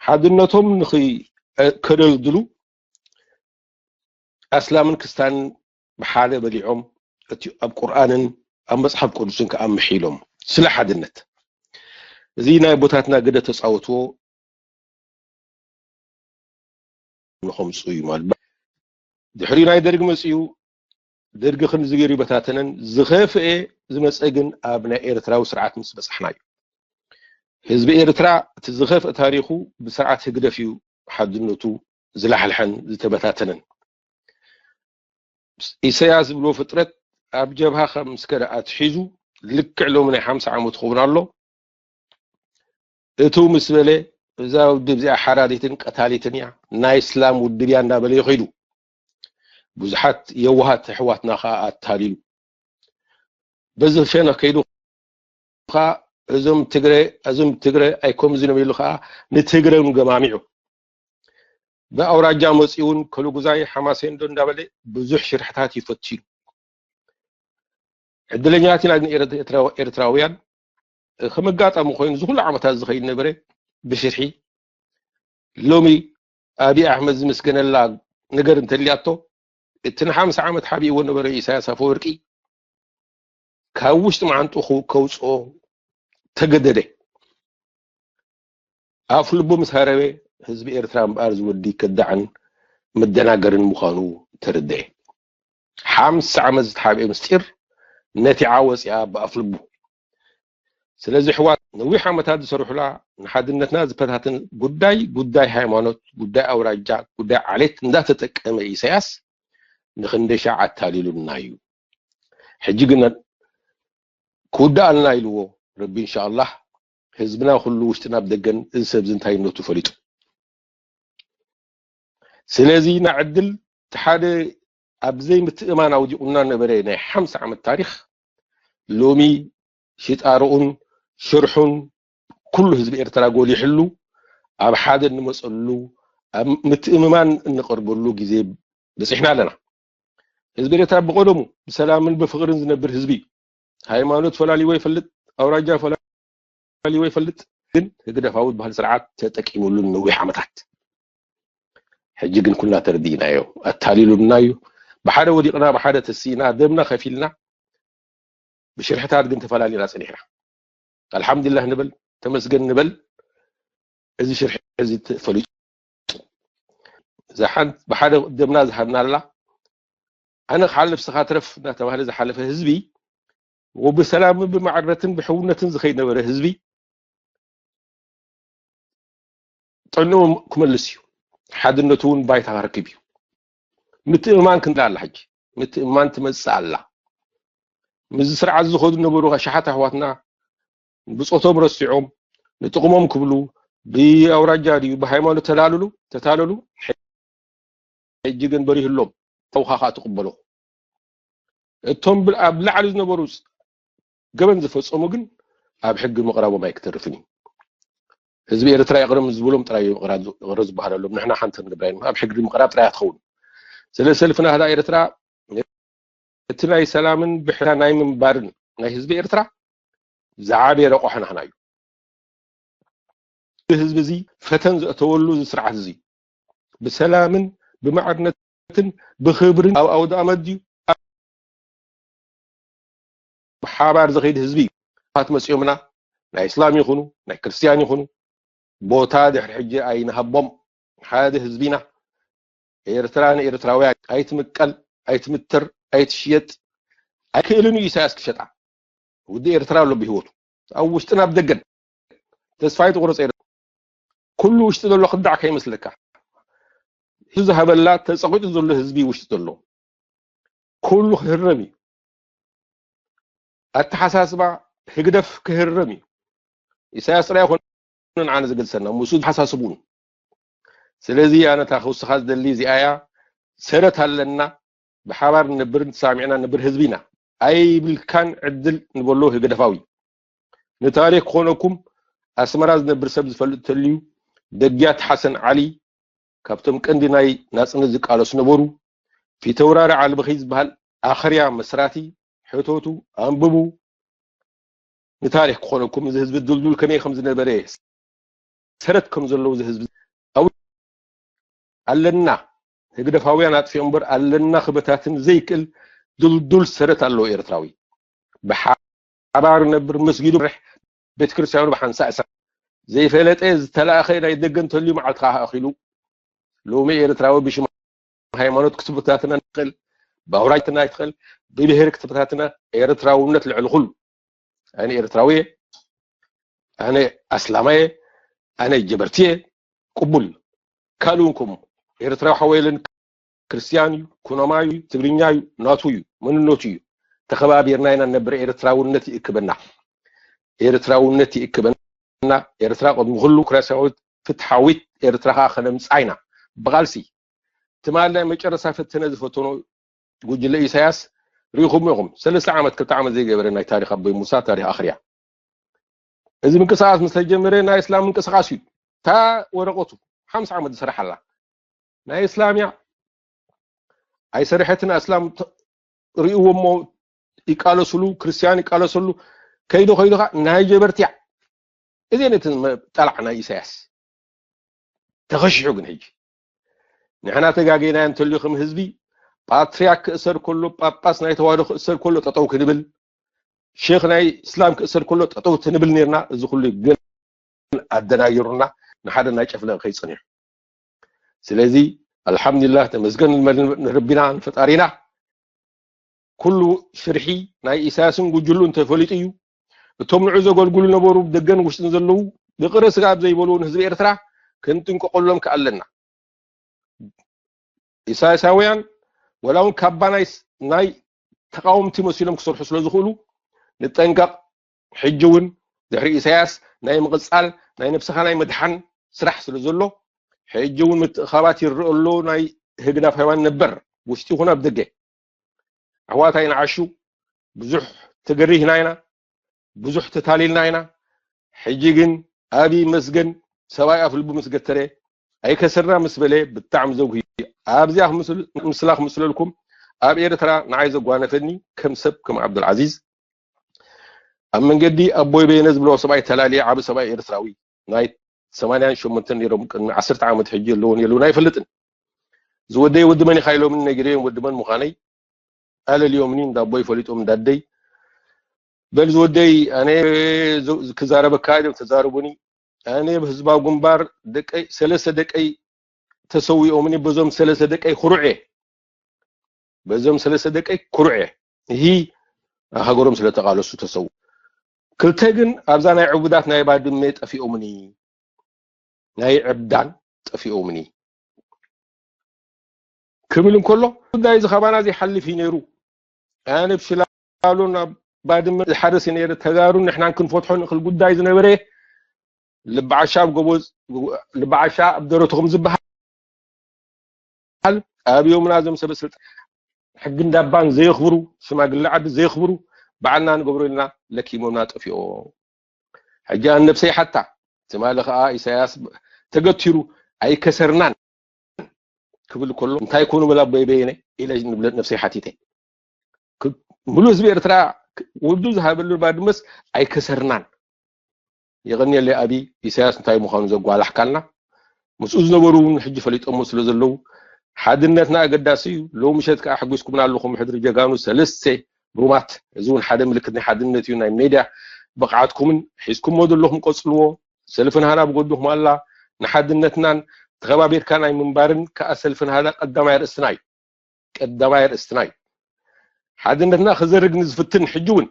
ሓድነቶም ንኸደልድሉ ኣስላምን ክስታንን ብሓደ በሊዖም እቲ ኣብ ቁርኣንን ኣብ መፅሓፍ ቅዱስን ከዓ ምሒሎም ስለ ሓድነት እዚ ናይ ኣቦታትና ግደ ተፃወትዎ ንኸምፅኡ እዩ ማለት። ድሕሪ ናይ ደርግ መፅኡ ደርጊ ክንዚ ገይሩ ይበታተነን። ዝኸፍኤ ዝመፀ ግን ኣብ ናይ ኤርትራዊ ስርዓት ምስ በፃሕና እዩ። ህዝቢ ኤርትራ እቲ ዝኸፍእ ታሪኹ ብስርዓት ህግደፍ እዩ ሓድነቱ ዝላሕልሐን ዝተበታተነን። ኢሰያስ ዝብሎ ፍጥረት ኣብ ጀብሃ ካብ ምስ ከደ ኣትሒዙ ልክዕ ሎሚ ናይ ሓምሳ ዓመት ክኸውን ኣሎ እትው ምስ በለ እዛ ውድብ እዚኣ ሓራዲትን ቀታሊትን እያ ናይ እስላም ውድብ እያ እንዳበለ ይኸይዱ። ብዙሓት የዋሃት ኣሕዋትና ከዓ ኣታሊሉ በዚ ሸነኽ ከይዱ ከዓ እዞም ትግረ እዞም ትግረ ኣይኮም ዝነብሉ ከዓ ንትግረ እውን ገማሚዑ ብኣውራጃ መፂኡ እውን ከልጉዛይ ሓማሴንዶ እንዳበለ ብዙሕ ሽርሕታት ይፈትዩ። ዕድለኛት ኢና ግን ኤርትራውያን ከም ኣጋጣሚ ኮይኑ ዝኩሉ ዓመታት ዝኸይድ ነበረ ብሽርሒ ሎሚ ኣብይ ኣሕመድ ዝምስገነላ ነገር እንተልያቶ እቲ ንሓምሳ ዓመት ሓቢእዎ ነበረ ኢሳያስ ኣፈወርቂ ካብ ውሽጢ መዓንጡ ከውፅኦ ተገደደ። ኣፍ ልቡ ምስ ሃረበ ህዝቢ ኤርትራ እምበኣር ዝወዲ ከዳዕን መደናገርን ምዃኑ ተረደአ። ሓምሳ ዓመት ዝተሓብኤ ምስጢር ነቲዓ ወፂኣ ብኣፍ ልቡ። ስለዚ ኣሕዋት ነዊሕ ዓመታት ዝሰርሑላ ንሓድነትና ዝፈታትን ጉዳይ ጉዳይ ሃይማኖት፣ ጉዳይ ኣውራጃ፣ ጉዳይ ዓሌት እንዳተጠቀመ ኢሳያስ ንክንደይ ሻዕ ኣታሊሉና እዩ። ሕጂ ግን ክውድኣልና ኢልዎ ረቢ እንሻኣላህ ህዝብና ኩሉ ውሽጥን ኣብ ደገን እዚ ሰብ እዚ እንታይነቱ ፈሊጡ። ስለዚ ንዕድል እቲ ሓደ ኣብ ዘይምትእማን ኣውዲቑና ነበረ ናይ ሓምሳ ዓመት ታሪኽ ሎሚ ሽጣርኡን ሽርሑን ኩሉ ህዝቢ ኤርትራ ጎሊሕሉ ኣብ ሓደ እንመፀሉ ኣብ ምትእምማን እንቐርበሉ ግዜ በፂሕና ኣለና። ህዝቢ ኤርትራ ብቐደሙ ብሰላምን ብፍቕርን ዝነብር ህዝቢ እዩ። ሃይማኖት ፈላሊዎ ይፈልጥ፣ ኣውራጃ ፈላሊዎ ይፈልጥ፣ ግን ህግደፋዊ ዝበሃል ስርዓት ተጠቂሙሉ ንነዊሕ ዓመታት። ሕጂ ግን ኩልና ተረዲእናዮ፣ ኣታሊሉና እዩ። ብሓደ ወዲቕና፣ ብሓደ ተሲእና፣ ደምና ከፊልና፣ ብሽርሕታት ግን ተፈላሊና ጸኒሕና። ኣልሓምዱሊላህ ንበል፣ ተመስገን ንበል። እዚ ሽርሒ እዚ ተፈሊጡ። እዛ ሓንቲ ብሓደ ደምና ዝሃብናላ ኣነ ክሓልፍ ስኻ ትረፍ እናተባህለ ዝሓለፈ ህዝቢ ወብሰላምን ብማዕርነትን ብሕውነትን ዝኸይድ ነበረ ህዝቢ ጥዕንኡ ክመልስ እዩ። ሓድነቱ እውን ባይታ ክረክብ እዩ። ምትእምማን ክንዳ ኣላ ሕጂ ምትእምማን ትመጽእ ኣላ። ምስዚ ስርዓት ዝኸዱ ነበሩ ኣሽሓት ኣሕዋትና ብጾቶም ረሲዖም ንጥቕሞም ክብሉ ብኣውራጃ ድዩ ብሃይማኖት ተላልሉ ተታለሉ። ሕጂ ግን በሪህሎም ተውኻ ከዓ ትቕበሎ። እቶም ብል- ኣብ ላዕሊ ዝነበሩ ገበን ዝፈጸሙ ግን ኣብ ሕጊ ምቕራቦም ኣይክተርፍን እዩ። ህዝቢ ኤርትራ ይቕረ ምስ ዝበሎም ጥራይ ይቕረ ዝበሃለሎም ንሕና ሓንቲ ክንገብራ ኢና። ኣብ ሕጊ ምቕራብ ጥራይ ትኸውን። ስለ ሰልፍና ህዳ ኤርትራ እቲ ናይ ሰላምን ብሕታ ናይ ምንባርን ናይ ህዝቢ ኤርትራ ዝዓበየ ረቆሖ ናህና እዩ። ህዝቢ እዚ ፈተን ዘእተወሉ እዚ ስርዓት እዚ ብሰላምን ብማዕርነትን ብኽብርን ኣብ ኣውደ ኣመት ድዩ ብሓባር ዝኸይድ ህዝቢ እዩ። ት መፅዮምና ናይ እስላም ይኹኑ ናይ ክርስትያን ይኹኑ ቦታ ድሕሪ ሕጂ ኣይንሃቦም። ሓደ ህዝቢና። ኤርትራ ንኤርትራውያን ኣይትምቀል፣ ኣይትምተር፣ ኣይትሽየጥ። ኣይክእልን እዩ ኢሳያስ ክሸጣ። ውዲ ኤርትራ ኣሎ ብህይወቱ ኣብ ውሽጥን ኣብ ደገን። ተስፋ ኣይትቁረፅ። ኤርትራ ኩሉ ውሽጢ ዘሎ ክዳዕ ከይመስለካ። ህዝቢ ዝሃበላ ተፀቂጡ ዘሎ ህዝቢ ውሽጢ ዘሎ ኩሉ ክህረም እዩ። ኣተሓሳስባ ህግደፍ ክህረም እዩ። ኢሳያስ ጥራይ ኣይኮነን ኣነ ዝገልጸና፣ ምስኡ ዝሓሳስቡን። ስለዚ ኣነ እታ ክውስኻ ዝደሊ እዚኣ እያ። ሰረት ኣለና፣ ብሓባር ንነብር፣ ተሳሚዕና ንነብር ህዝቢ ኢና። ኣይብልካን ዕድል ንበሎ ህግደፋዊ። ንታሪኽ ክኾነኩም ኣስመራ ዝነብር ሰብ ዝፈልጥ ተልዩ፣ ደግያት ሓሰን ዓሊ ካብቶም ቀንዲ ናይ ናጽነት ዝቃለሱ ነበሩ። ፊተውራሪ ዓልብኺ ዝበሃል ኣኽርያ መስራቲ ሕተቱ፣ ኣንብቡ። ንታሪኽ ክኾነኩም እዚ ህዝቢ ድልዱል ከመይ ከም ዝነበረ፣ ሰረት ከም ዘለዎ እዚ ህዝቢ ኣው-፣ ኣለና። ህግደፋውያን ኣጥፊኦም እምበር ኣለና ክበታትን ዘይክእል ድልዱል ሰረት ኣለዎ ኤርትራዊ። ብሓባር ነብር፣ መስጊዱ ብርሕ፣ ቤተክርስትያኑ ብሓንሳእ እሳ ዘይፈለጠ ዝተላእኸ ናይ ደገ እንተልዩ መዓልቲ ከዓ ኣኺሉ። ሎሚ ኤርትራዊ ብሽም ሃይማኖት ክትበታትና ይኽእል፣ ብኣውራጅትና ይትኽእል፣ ብብሄር ክትበታትና። ኤርትራውነት ልዕሊ ኩሉ። ኣነ ኤርትራዊ እየ፣ ኣነ ኣስላማይ እየ፣ ኣነ ጀበርቲ እየ። ቅቡል። ካልእ እውን ከምኡ። ኤርትራዊ ሓወይ የለን፣ ክርስትያን እዩ፣ ኩናማ እዩ፣ ትግርኛ እዩ፣ ናቱ እዩ፣ መንነቱ እዩ። ተኸባቢርና ኢና ንነብር። ኤርትራውነት ይእክበና፣ ኤርትራውነት ይእክበና። ኤርትራ ቅድሚ ኩሉ ዲሞክራስያዊት ፍትሓዊት ኤርትራ ከዓ ከነምጽኣ ኢና ብቓልሲ። ትማል ናይ መጨረስታ ፈተነ ዝፈተኖ ጉጅለ ኢሳያስ ርኢኹም ኢኹም። ሰለስተ ዓመት ክልተ ዓመት ዘይገበረ ናይ ታሪኽ ኣቦይ ሙሳ፣ ታሪኽ ኣኽርያ። እዚ ምንቅስቃስ ምስ ተጀመረ ናይ እስላም ምንቅስቃስ እዩ። እታ ወረቀቱ ሓምሳ ዓመት ዝሰረሓላ ናይ እስላም እያ። ኣይሰረሐትን። ኣስላም ተ-፣ ርእይዎ እሞ ይቃለሱሉ፣ ክርስትያን ይቃለሰሉ። ከይዱ ከይዱ ኸዓ ናይ ጀበርቲ እያ። እዚ ነቲ መ-፣ ጠላዕ ናይ ኢሳያስ ተኸሺሑ። ግን ሕጂ ንሕና ተጋጌና እንተልዩ ከም ህዝቢ ፓትርያርክ ክእሰር ከሎ፣ ጳጳስ ናይ ተዋህዶ ክእሰር ከሎ ጠጠው ክንብል፣ ሼኽ ናይ እስላም ክእሰር ከሎ ጠጠው ትንብል ነርና። እዚ ኩሉ ግን ኣደናጊሩና ንሓደ ናይ ጨፍለቀ ከይጸኒሑ። ስለዚ ኣልሓምዱሊላህ ተመስገን ንበል ንረቢና ንፈጣሪና። ኩሉ ሽርሒ ናይ ኢሳያስን ጉጅሉን ተፈሊጡ እዩ። እቶም ንዑ ዘገልግሉ ነበሩ ደገን ውሽጥን ዘለዉ ብቕረ ስጋብ ዘይበልዎ ንህዝቢ ኤርትራ ክንጥንቀቀሎም ከኣለና። ኢሳያሳውያን ወላ እውን ካባ ናይ ስ-፣ ናይ ተቃወምቲ መሲሎም ክሰርሑ ስለ ዝኽእሉ ንጠንቀቕ። ሕጂ እውን ድሕሪ ኢሳያስ ናይ ምቕጻል ናይ ነብስኻ ናይ ምድሓን ስራሕ ስለ ዘሎ ሕጂ እውን ምትእኻባት ይረአ ኣሎ። ናይ ህግዳፍ ሃይማኖት ነበር ውሽጢ ይኹን ኣብ ደገ ኣሕዋት ኣይንዓሹ። ብዙሕ ተገሪህና ኢና፣ ብዙሕ ተታሊልና ኢና። ሕጂ ግን ኣብ ይመስገን ሰብኣይ ኣፍ ልቡ ምስ ገተረ ኣይከሰርና ምስ በለ ብጣዕሚ ዘጉሂ። ኣብዚኣ ክምስል-፣ ምስላ ክምስለልኩም ኣብ ኤርትራ ንዓይ ዘጓነፈኒ ከም ሰብ ከም ዓብዱልዓዚዝ ኣብ መንገዲ ኣቦይ በየነ ዝብሎ ሰብኣይ ተላልየ ዓቢ ሰብኣይ ኤርትራዊ ናይ ሰማንያን ሸሞንተን ነይሮም ቅድሚ ዓሰርተ ዓመት ሕጂ ኣለውን የለውን ኣይፈልጥን። ዝወደይ ወዲ መን ኢኻ ኢሎምኒ ነጊረዮም ወዲ መን ምዃነይ ኣለልዮምኒ እንዳ ኣቦይ ፈሊጦም እንዳ ኣደይ በል ዝወደይ ኣነ ዝ-፣ ክዛረበካ ኢሎም ተዛረቡኒ። ኣነ ብህዝባዊ ግንባር ደቀይ ሰለስተ ደቀይ ተሰዊኦምኒ በዞም ሰለስተ ደቀይ ኩሩዕ እየ። በዞም ሰለስተ ደቀይ ኩሩዕ እየ። እሂ ሃገሮም ስለ ተቓለሱ ተሰው። ክልተ ግን ኣብዛ ናይ ዕቡዳት ናይ ባድመ ጠፊኦምኒ። ናይ ዕብዳን ጠፊኦምኒ ክብል እንከሎ ጉዳይ እዚ ካባና ዘይሓልፍ እዩ ነይሩ። ኣነ ብሽላሎ ናብ ባድመ ዝሓርስ ነይረ ተጋሩ ንሕናን ክንፈትሖ ንኽእል ጉዳይ ዝነበረ ልበዓሻ ኣብ ጎቦ ልበዓሻ ኣብ ደረትኹም ዝበሃል ኣብዮምና እዞም ሰበ ስልጣን ሕጊ እንዳባን ዘየኽብሩ ሽማግለ ዓዲ ዘየኽብሩ በዓልና ንገብሮ ኢልና ለኪሞምና ጠፊኦ። ሕጂ ኣነ ነብሰይ ሓታ ትማሊ ከዓ ኢሳያስ ተገቲሩ ኣይከሰርናን ክብል ከሎ እንታይ ኮኑ በላ ኣቦይ በየነ ኢለ ንብለ ነብሰይ ሓቲተ። ክ-፣ ሙሉእ ህዝቢ ኤርትራ ውዱ ዝሃበሉ ባድመስ ኣይከሰርናን። የቐንየለይ ኣቢ። ኢሳያስ እንታይ ምዃኑ ዘጓላሕካልና፣ ምስኡ ዝነበሩ እውን ሕጂ ፈሊጦሞ ስለ ዘለዉ፣ ሓድነትና ኣገዳሲ እዩ። ሎሚ ምሸት ከዓ ኣሕጒስኩምና ኣለኹም ሕድሪ ጀጋኑ ሰለስተ ብሩማት። እዚ እውን ሓደ ምልክት ናይ ሓድነት እዩ። ናይ ሜድያ ብቕዓትኩምን ሒዝኩሞ ዘለኹም ቀጽልዎ። ሰልፊ ናህዳ ብጎድንኹም ኣላ። ንሓድነትናን ተኸባቢርካ ናይ ምንባርን ከዓ ሰልፊ ናህዳ ቀዳማይ ኣርእስትና እዩ። ቀዳማይ ኣርእስትና እዩ። ሓድነትና ክዘርግ ንዝፍትን ሕጂ እውን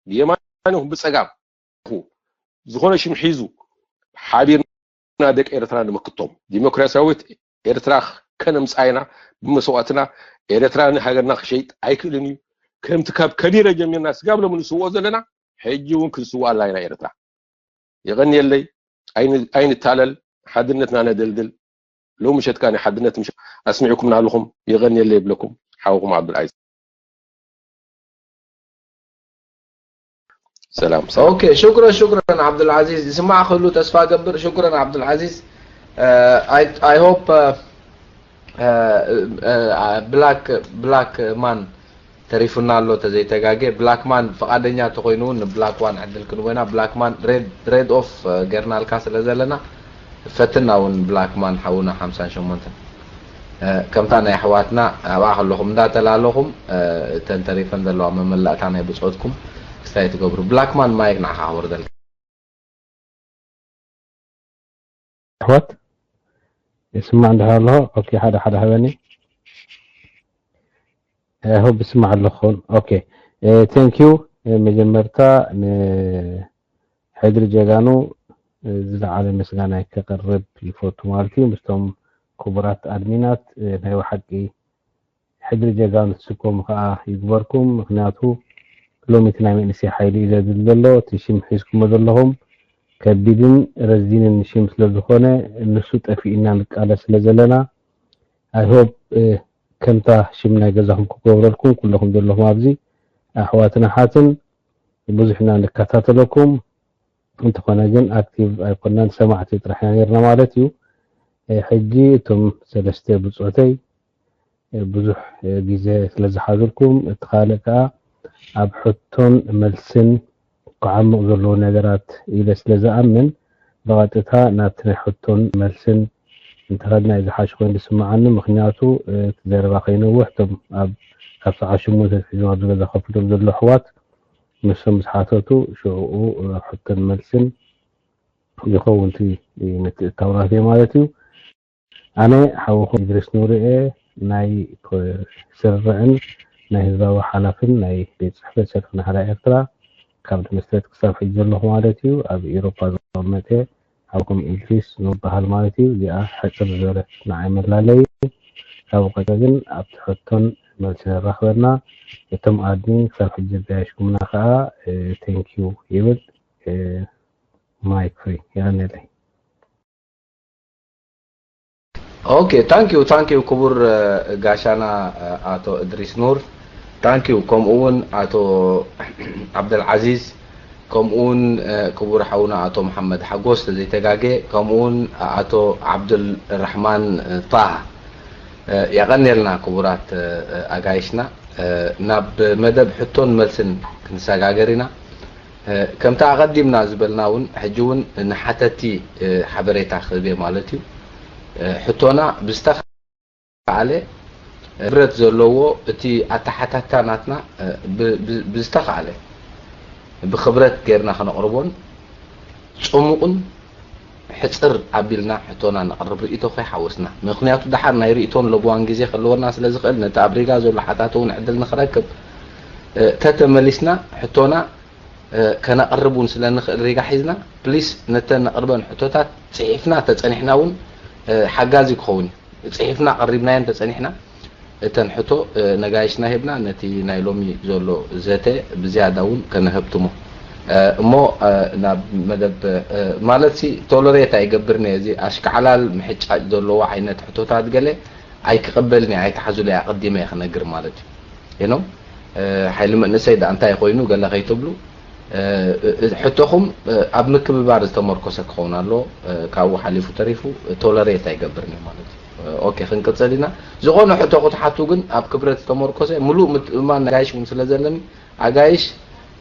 ብየማን ይኹን ብጸጋም ዝኾነ ሽም ሒዙ ሓቢርና ደቂ ኤርትራ ንምክቶም። ዲሞክራሲያዊት ኤርትራ ከነምጽኣ ኢና። ብመስዋእትና ኤርትራ ንሃገርና ክሸይጥ ኣይክእልን እዩ። ከምቲ ካብ ከቢረ ጀሚርና ስጋብ ሎሚ ንስውኦ ዘለና፣ ሕጂ እውን ክንስውኣላ ኢና ኤርትራ። የቐንየለይ። ኣይን-፣ ኣይንታለል፣ ሓድነትና ነደልድል። ሎሚ ምሸት ከኣ ናይ ሓድነት ምሽ-፣ ኣስሚዕኩምና ኣለኹም። የቐንየለይ ይብለኩም ሓውኹም ዓብዱልዓዚዝ። ሰላም፣ ሰላም። ኦኬ፣ ሽክረን፣ ሽክረን ዓብዱልዓዚዝ። ይስማዕ ክህሉ ተስፋ ገብር። ሽክረን ዓብዱልዓዚዝ። እ፣ I፣ I hope፣ እ፣ እ፣ እ፣ ብላክ፣ ብላክ ማን ተሪፉና ኣሎ ተዘይተጋጌ። ብላክ ማን ፍቓደኛ ተኾይኑ እውን ንብላክ ዋን ዕድል ክንቦ ኢና። ብላክ ማን ሬድ፣ ሬድ ኦፍ፣ እ፣ ጌርናልካ ስለ ዘለና፣ ፈትና እውን ብላክ ማን ሓውና ሓምሳን ሸሞንተን። እ፣ ከምታ ናይ ኣሕዋትና ኣብኣ ከለኹም እንዳተላለኹም፣ እ፣ እተን ተሪፈን ዘለዋ መመላእታ ናይ ብጾትኩም ክስታይ ትገብሩ። ብላክ ማን ማይክ ንዓኻ ክወርደልካ። ኣሕዋት፣ ይስማዕ እንድሕር ኣሎ፣ ኦኬ፣ ሓደ ሓደ ሃበኒ። እ፣ ሆብ ይስማዕ ኣለኹን። ኦኬ፣ እ፣ thank you። እ፣ መጀመርታ ንሕድሪ ጀጋኑ፣ እ፣ ዝለዓለ ምስጋናይ ከቕርብ ይፈቱ ማለት እዩ። ምስቶም ክቡራት ኣድሚናት፣ እ፣ ናይ ብሓቂ ሕድሪ ጀጋኑ ትስከሙ ከኣ ይግበርኩም። ምኽንያቱ ሎሚ እቲ ናይ መንእሰይ ሓይሊ እዩ ዘድሊ ዘሎ። እቲ ሽም ሒዝኩሞ ዘለኹም ከቢድን ረዚንን ሽም ስለ ዝኾነ፣ ንሱ ጠፊእና ንቃለስ ስለ ዘለና፣ I hope፣ እ፣ ከምታ ሽም ናይ ገዛኹም ክገብረልኩም፣ ኩለኹም ዘለኹም ኣብዚ ኣሕዋትን ኣሓትን ብዙሕ ኢና ንከታተለኩም። እንተኾነ ግን ኣክቲቭ ኣይኮናን፣ ሰማዕቲ ጥራሕ ኢና ነይርና ማለት እዩ። እ፣ ሕጂ እቶም ሰለስተ ብጾተይ፣ እ፣ ብዙሕ፣ እ፣ ግዜ ስለ ዝሓዙልኩም፣ እቲ ካልእ ከኣ ኣብ ሕቶን መልስን ክዓሙቕ ዘለዎ ነገራት ኢለ ስለ ዝኣምን፣ ብቐጥታ ናብቲ ናይ ሕቶን መልስን እንተኸድና እዩ ዝሓሽ ኮይኑ ዝስምዓኒ። ምኽንያቱ፣ እ፣ እቲ ዘረባ ከይነውሕ፣ እቶም ኣብ፣ ካብ ሰዓት ሸሞንተ ኣትሒዞም ኣብዚ ገዛ ኮፍ ኢሎም ዘለዉ ኣሕዋት፣ ንሶም ምስ ሓተቱ፣ ሽዑኡ፣ እ፣ ሕቶን መልስን ይኸውን እቲ ምትእትታው ናተይ ማለት እዩ። ኣነ ሓውኹም ኢድሪስ ኑር እየ፣ ናይ ፖ-፣ ስርርዕን ናይ ህዝባዊ ሓላፍን ናይ ቤት ጽሕፈት ሰልፊ ናህዳ ኤርትራ፣ ካብ ድምስረት ክሳብ ሕጂ ዘለኹ ማለት እዩ። ኣብ ኤውሮፓ ዝቐመጠ ሓውኹም ኢድሪስ ኑር በሃል ማለት እዩ። እዚኣ ሕጽር ዝበለት ንዓይ መላለይ። ካብኡ ቀጺሉ ግን ኣብቲ ሕቶን መልሲ ንራኽበና። እቶም ኣድሚን ክሳብ ሕጂ ዘጋየሽኩምና ከኣ፣ እ፣ ቴንኪዩ ይብል። እ፣ ማይክ ፍሪ። የቐንየለይ። ኦኬ፣ ታንክ ዩ፣ ታንክ ዩ ክቡር፣ እ፣ ጋሻና፣ እ፣ ኣቶ እድሪስ ኑር። ታንክ ዩ። ከምኡ እውን ኣቶ ዓብደልዓዚዝ፣ ከምኡ እውን፣ እ፣ ክቡር ሓውና ኣቶ መሓመድ ሓጎስ ተዘይተጋጌ፣ ከምኡ እውን ኣቶ ዓብዱል ራሕማን፣ እ፣ ጣሃ። እ፣ የቐንየልና ክቡራት፣ እ፣ ኣጋይሽና። እ፣ ናብ መደብ ሕቶን መልስን ክንሰጋገር ኢና። እ፣ ከምቲ ኣቐዲምና ዝበልና እውን፣ ሕጂ እውን ንሓተቲ፣ እ፣ ሓበሬታ ክህብ እየ ማለት እዩ። እ፣ ሕቶና ብዝተኻእለ፣ እ፣ ክብረት ዘለዎ፣ እቲ ኣተሓታታ ናትና፣ እ፣ ብ-፣ ብ-፣ ብዝተኻእለ ብኽብረት ጌርና ከነቕርቦን፣ ጽሙቕን ሕጽር ኣቢልና ሕቶና ነቕርብ፣ ርእይቶ ከይሓወስና። ምኽንያቱ፣ ደሓር ናይ ርእይቶን ለበዋን ግዜ ክህልወና ስለ ዝኽእል፣ ነቲ ኣብ ሪጋ ዘሎ ሓታቲ እውን ዕድል ንኽረክብ፣ እ፣ ተተመሊስና ሕቶና፣ እ፣ ከነቕርብ እውን ስለ ንኽእል ሪጋ ሒዝና፣ ፕሊስ፣ ነተን ነቕርበን ሕቶታት ጽሒፍና ተጸኒሕና እውን፣ እ፣ ሓጋዚ ክኸውን እዩ። ጽሒፍና ቀሪብናየን ተጸኒሕና፣ እተን ሕቶ፣ እ፣ ነጋይሽና ሂብና፣ ነቲ ናይ ሎሚ ዘሎ ዘተ ብዝያዳ እውን ከነህብትሞ። እ፣ እሞ፣ እ፣ ናብ መደብ፣ እ፣ ማለትሲ ቶለሬት ኣይገብርን እየ። እዚ ኣሽካዕላል ምሕጫጭ ዘለዎ ዓይነት ሕቶታት ገለ ኣይክቕበልን እየ፣ ኣይትሓዙለይ፣ ኣቐዲመ እየ ክነግር ማለት እዩ። You know? እ፣ ሓይሊ መንእሰይ ደኣ እንታይ ኮይኑ ገለ ከይትብሉ፣ እ፣ እ፣ ሕቶኹም፣ እ፣ ኣብ ምክብባር ዝተመርኮሰ ክኸውን ኣለዎ። እ፣ ካብኡ ሓሊፉ ተሪፉ፣ እ፣ ቶለሬት ኣይገብርን እዩ ማለት እዩ። እ፣ ኦኬ፣ ክንቅጽል ኢና። ዝኾነ ሕቶ ክትሓቱ ግን ኣብ ክብረት ዝተመርኮሰ፣ ምሉእ ምትእምማን ኣጋይሽ እውን ስለ ዘለኒ፣ ኣጋይሽ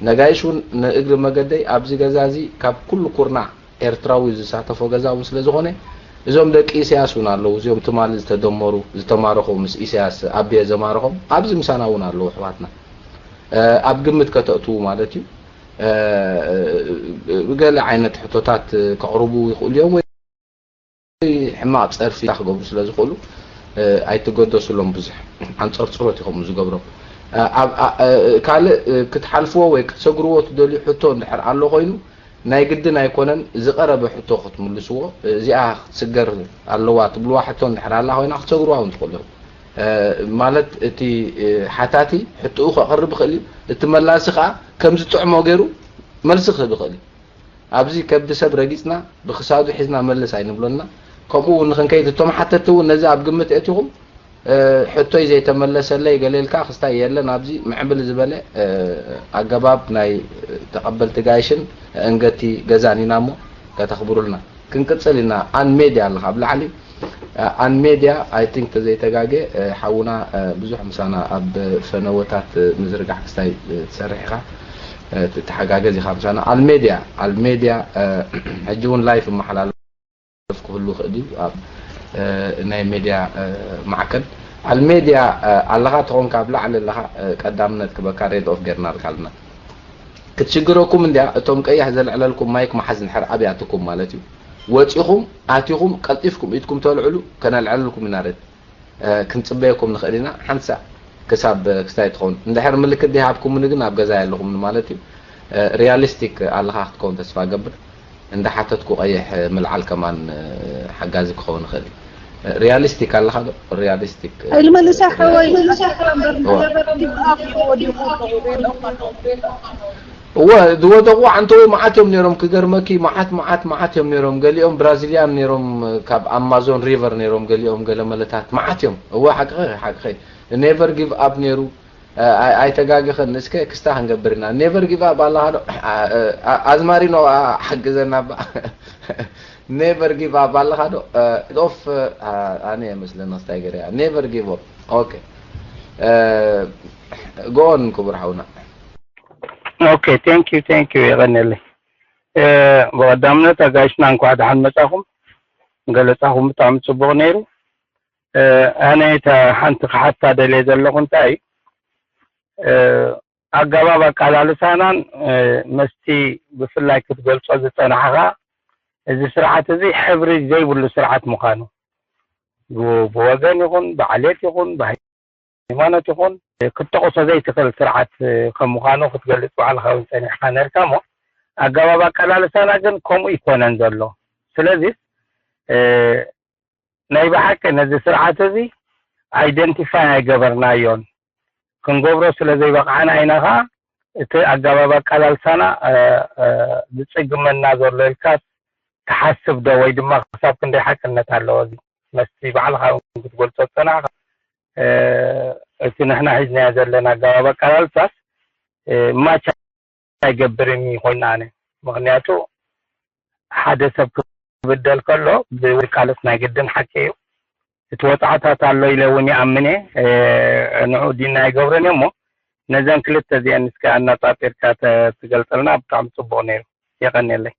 ነጋይሽ እውን ንእግሪ መገደይ ኣብዚ ገዛ እዚ ካብ ኩሉ ኩርናዕ ኤርትራዊ ዝሳተፎ ገዛ እውን ስለ ዝኾነ፣ እዞም ደቂ ኢሳያስ እውን ኣለዉ፣ እዚኦም ትማሊ ዝተደመሩ፣ ዝተማረኹ፣ ምስ ኢሳያስ ኣቢየ ዘማረኾም ኣብዚ ምሳና እውን ኣለዉ ኣሕዋትና። ኣብ ግምት ከተእትዉ ማለት እዩ። ገለ ዓይነት ሕቶታት ከቕርቡ ይኽእሉ እዮም፣ ወይ ሕማቕ ጸርፊ ክገብሩ ስለ ዝኽእሉ ኣይትገደሱሎም። ብዙሕ ኣንጸርጽሮት ኢኹም ዝገብሮም። ካልእ ክትሓልፍዎ ወይ ክትሰግርዎ ትደልዩ ሕቶ እንድሕር ኣሎ ኮይኑ፣ ናይ ግድን ኣይኮነን ዝቐረበ ሕቶ ክትምልስዎ። እዚኣ ክትስገር ኣለዋ ትብልዋ ሕቶ እንድሕር ኣላ ኮይና ክትሰግርዋ እውን ትኽእሉ ኢኹም። ማለት እቲ ሓታቲ ሕቶኡ ከቕርብ ይኽእል እዩ፣ እቲ መላሲ ከዓ ከም ዝጥዕሞ ገይሩ መልሲ ክህብ ይኽእል እዩ። ኣብዚ ከብዲ ሰብ ረጊጽና ብክሳዱ ሒዝና መልስ ኣይንብሎና። ከምኡ እውን ንክንከይድ እቶም ሓተቲ እውን ነዚ ኣብ ግምት ኣእቲኹም ሕቶይ ዘይተመለሰለይ ገለ ኢልካ ክስታይ የለን። ኣብዚ ምዕብል ዝበለ ኣገባብ ናይ ተቐበልቲ ጋይሽን እንገቲ ገዛን ኢና እሞ ከተኽብሩልና። ክንቅጽል ኢና። ኣን ሜድያ ኣለኻ ኣብ ላዕሊ። ኣን ሜድያ፣ I think ተዘይተጋገ ሓውና ብዙሕ ምሳና ኣብ ፈነወታት ምዝርጋሕ ክስታይ ትሰርሕ ኢኻ፣ ትተሓጋገዝ ኢኻ ምሳና። ኣልሜድያ ኣልሜድያ ሕጂ እውን ላይፍ እመሓላለፍ ክህሉ ይኽእል እዩ ኣብ ናይ ሜድያ ማዕከን። ኣልሜድያ ኣለኻ ተኾንካ ኣብ ላዕሊ ኣለኻ፣ ቀዳምነት ክበካ ሬድ ኦፍ ጌርናልካ ኣለና። ክትሽግረኩም እንድያ እቶም ቀያሕ ዘልዕለልኩም ማይክ መሓዝ እንድሕር ኣብያትኩም ማለት እዩ። ወጺኹም ኣቲኹም ቀልጢፍኩም ኢድኩም ተልዕሉ ከነልዕለልኩም ኢና ሬድ። ክንጽበየኩም ንኽእል ኢና ሓንሳእ ክሳብ ክስታይ ትኸውን። እንድሕር ምልክት ዘይሃብኩምኒ ግን ኣብ ገዛ የለኹምን ማለት እዩ። ሪያሊስቲክ ኣለኻ ክትከውን ተስፋ ገብር። እንዳሓተትኩ ቀይሕ ምልዓል ከማን ሓጋዚ ክኸውን ይኽእል እዩ። ሪያሊስቲክ ኣለኻ ዶ? ሪያሊስቲክ ኢልመልሳ ሓወይ። እወ ዝወደቑ ኣንተወይ መዓት እዮም ነይሮም። ክገርመኪ መዓት መዓት መዓት እዮም ነይሮም። ገሊኦም ብራዚልያን ነይሮም፣ ካብ ኣማዞን ሪቨር ነይሮም። ገሊኦም ገለ መለታት መዓት እዮም። እወ ሓቅኺ ሓቅኺ። ኔቨር ጊቭ ኣፕ ነይሩ። ኣይተጋግኸን እስከ ክስታ ክንገብር ኢና። ኔቨር ጊቭ ኣፕ ኣለኻ ዶ? ኣዝማሪኖ ሓግዘና ባ። ኔቨር ጊቭ ኣፕ ኣለኻ ዶ? ኦፍ ኣነ መስለና ስታይ ገሪያ ኔቨር ጊቭ ኣፕ። ኦኬ ጎን ክቡር ሓውና። ኦኬ thank you thank you የቐንየለይ። ብቐዳምነት ኣጋይሽና እንኳዕ ደሓን መጻኹም። ገለጻኹም ብጣዕሚ ጽቡቕ ነይሩ። ኣነ እታ ሓንቲ ክሓታ ደልየ ዘለኹ እንታይ ኣገባብ ኣቃላልሳናን መስቲ ብፍላይ ክትገልጾ ዝጸናሕኻ እዚ ስርዓት እዚ ሕብሪ ዘይብሉ ስርዓት ምዃኑ ብወገን ይኹን ብዓሌት ይኹን ሃይማኖት ይኹን ክትጠቕሶ ዘይትኽእል ስርዓት ከም ምዃኑ ክትገልጽ ባዕልኻ እውን ጸኒሕካ ነርካ እሞ ኣገባብ ኣቀላልሳና ግን ከምኡ ይኮነን ዘሎ። ስለዚ ናይ ብሓቂ ነዚ ስርዓት እዚ ኣይደንቲፋይ ኣይገበርናዮን። ክንገብሮ ስለ ዘይበቕዓና ኢና ኸዓ እቲ ኣገባብ ኣቀላልሳና ዝጽግመና ዘሎ ኢልካ ትሓስብ ዶ ወይ ድማ ክሳብ ክንደይ ሓቅነት ኣለዎ እዚ መስቲ ባዕልኻ እውን ክትገልጾ ዝጸናሕካ እቲ ንሕና ሒዝናዮ ዘለና ኣገባብ ኣቀላልሳስ ማች ኣይገብርን እዩ ኮይኑ ኣነ ምክንያቱ ሓደ ሰብ ክብደል ከሎ ብቃልስ ናይ ግድን ሓቂ እዩ እቲ ወጻዕታት ኣሎ ኢለ እውን ይኣምን እየ ንዑ ዲና ኣይገብርን እየ እሞ ነዘን ክልተ እዚአን እስከ ኣናጻጺርካ ትገልጸልና ብጣዕሚ ጽቡቅ ነይሩ የቀንየለይ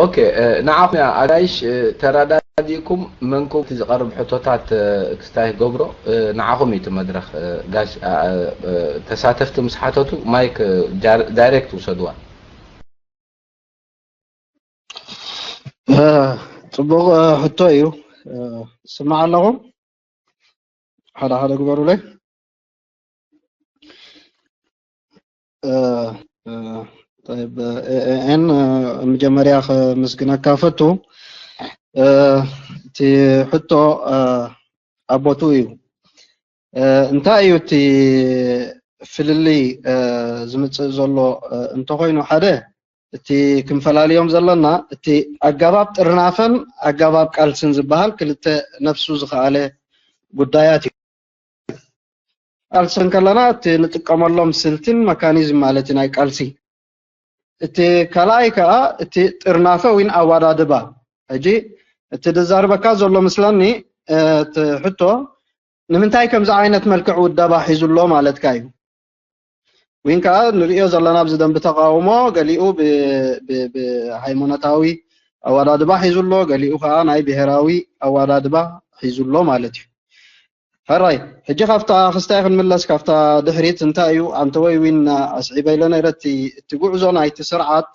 ኦኬ ንዓኹም እያ ኣጋይሽ ተረዳዲእኩም መንኩም እቲ ዝቐርብ ሕቶታት ክስታይ ክገብሮ ንዓኹም እዩ እቲ መድረኽ ጋሽ ተሳተፍቲ ምስ ሓተቱ ማይክ ዳይሬክት ውሰድዋ ጽቡቕ ሕቶ እዩ ስማዕ ኣለኹም ሓደ ሓደ ግበሩለይ طيب ኤኤን መጀመርያ ከምስግነካ ፈቱ እቲ ሕቶ ኣብ ቦትኡ እዩ እንታይ እዩ እቲ ፍልልይ ዝምፅእ ዘሎ እንተኮይኑ ሓደ እቲ ክንፈላልዮም ዘለና እቲ ኣገባብ ጥርናፈን ኣገባብ ቃልስን ዝበሃል ክልተ ነፍሱ ዝኸኣለ ጉዳያት እዩ። ቃልሲ እንከለና እቲ ንጥቀመሎም ስልትን መካኒዝም ማለት ናይ ቃልሲ እቲ ካልኣይ ከዓ እቲ ጥርናፈ ወይን ኣዋዳድባ ሕጂ እቲ ድዛርበካ ዘሎ ምስለኒ እቲ ሕቶ ንምንታይ ከምዚ ዓይነት መልክዕ ውደባ ሒዙ ኣሎ ማለትካ እዩ። ወይን ከዓ ንሪኦ ዘለና ኣብዚ ደንብ ተቃውሞ ገሊኡ ብ- ብ- ብሃይማኖታዊ ኣወዳድባ ሒዙ ኣሎ፣ ገሊኡ ከዓ ናይ ብሔራዊ ኣወዳድባ ሒዙ ኣሎ ማለት እዩ። ሕራይ ሕጂ ካብታ ክስታይ ክንምለስ፣ ካብታ ድሕሪት እንታይ እዩ ኣንተ ወይ ዊን ኣስዒበ ኢለ ነይረ። እቲ እቲ ጉዕዞ ናይቲ ስርዓት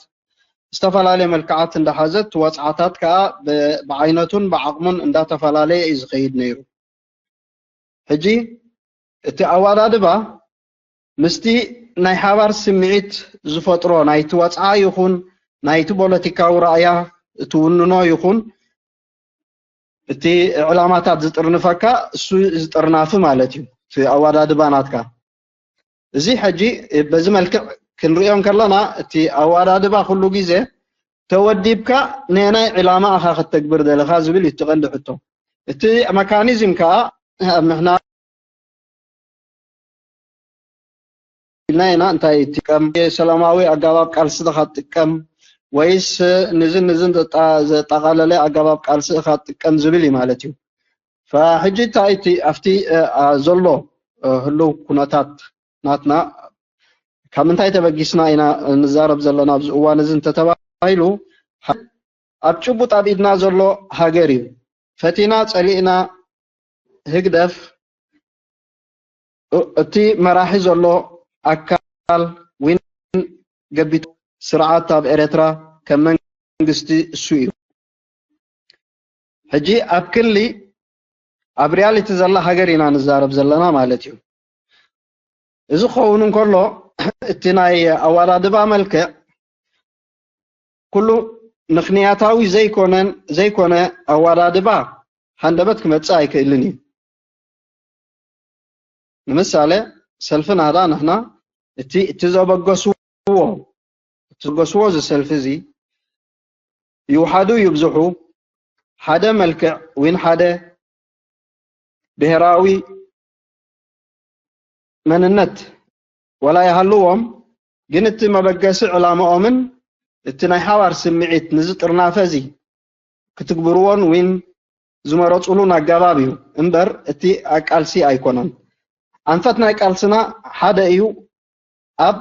ዝተፈላለየ መልክዓት እንዳሓዘ፣ እቲ ወፅዓታት ከዓ ብ- ብዓይነቱን ብዓቕሙን እንዳተፈላለየ እዩ ዝኸይድ ነይሩ። ሕጂ እቲ ኣወዳድባ ምስቲ ናይ ሓባር ስምዒት ዝፈጥሮ ናይቲ ወፅዓ ይኹን ናይቲ ፖለቲካዊ ራእያ እትውንኖ ይኹን እቲ ዕላማታት ዝጥርንፈካ እሱ ዝጥርናፊ ማለት እዩ። እቲ ኣወዳድባ ናትካ እዚ ሕጂ በዚ መልክዕ ክንሪኦ እንከለና እቲ ኣወዳድባ ኩሉ ግዜ ተወዲብካ ነናይ ዕላማ ኢኻ ክትተግብር ዘለኻ ዝብል እዩ እቲ ቀንዲ ሕቶ። እቲ መካኒዝም ከዓ ኣብ ምሕና ኢልና ኢና እንታይ ትጥቀም ሰላማዊ ኣጋባብ ቃልሲ ኢኻ ትጥቀም ወይስ ንዝን ንዝን ዘጣ- ዘጠቓለለ ኣጋባብ ቃልሲ ኢኻ ትጥቀም ዝብል እዩ ማለት እዩ። ፈሕጂ እንታይ እቲ ኣብቲ እ፣ ኣ፣ ዘሎ እ፣ ህልው ኩነታት ናትና ካብ ምንታይ ተበጊስና ኢና ንዛረብ ዘለና ኣብዚ እዋን እዚ እንተተባሂሉ ኣብ ጭቡጥ ኣብ ኢድና ዘሎ ሃገር እዩ። ፈቲና ጸሊእና ህግደፍ እ- እቲ መራሒ ዘሎ ኣካል ዊን ገቢቱ ስርዓት ኣብ ኤርትራ ከም መንግስቲ እሱ እዩ። ሕጂ ኣብ ክሊ ኣብ ሪያሊቲ ዘላ ሃገር ኢና ንዛረብ ዘለና ማለት እዩ። እዚ ክኸውን እንከሎ እቲ ናይ ኣወዳድባ መልክዕ ኩሉ ምኽንያታዊ ዘይኮነን ዘይኮነ ኣወዳድባ ሃንደበት ክመጽእ ኣይክእልን እዩ። ንምሳሌ ሰልፊ ናህዳ ንሕና እቲ እቲ ዘበገስዎ እቲ ዘበገስዎ እዚ ሰልፊ እዚ ይውሓዱ ይብዝሑ ሓደ መልክዕ ወይን ሓደ ብሄራዊ መንነት ዋላ ይሃልዎም ግን እቲ መበገሲ ዕላምኦምን እቲ ናይ ሓባር ስምዒት ንዚ ጥርናፈ እዚ ክትግብርዎን ዊን ዝመረፅሉን ኣገባብ እዩ እምበር እቲ ኣቃልሲ ኣይኮነን። ኣንፈት ናይ ቃልስና ሓደ እዩ። ኣብ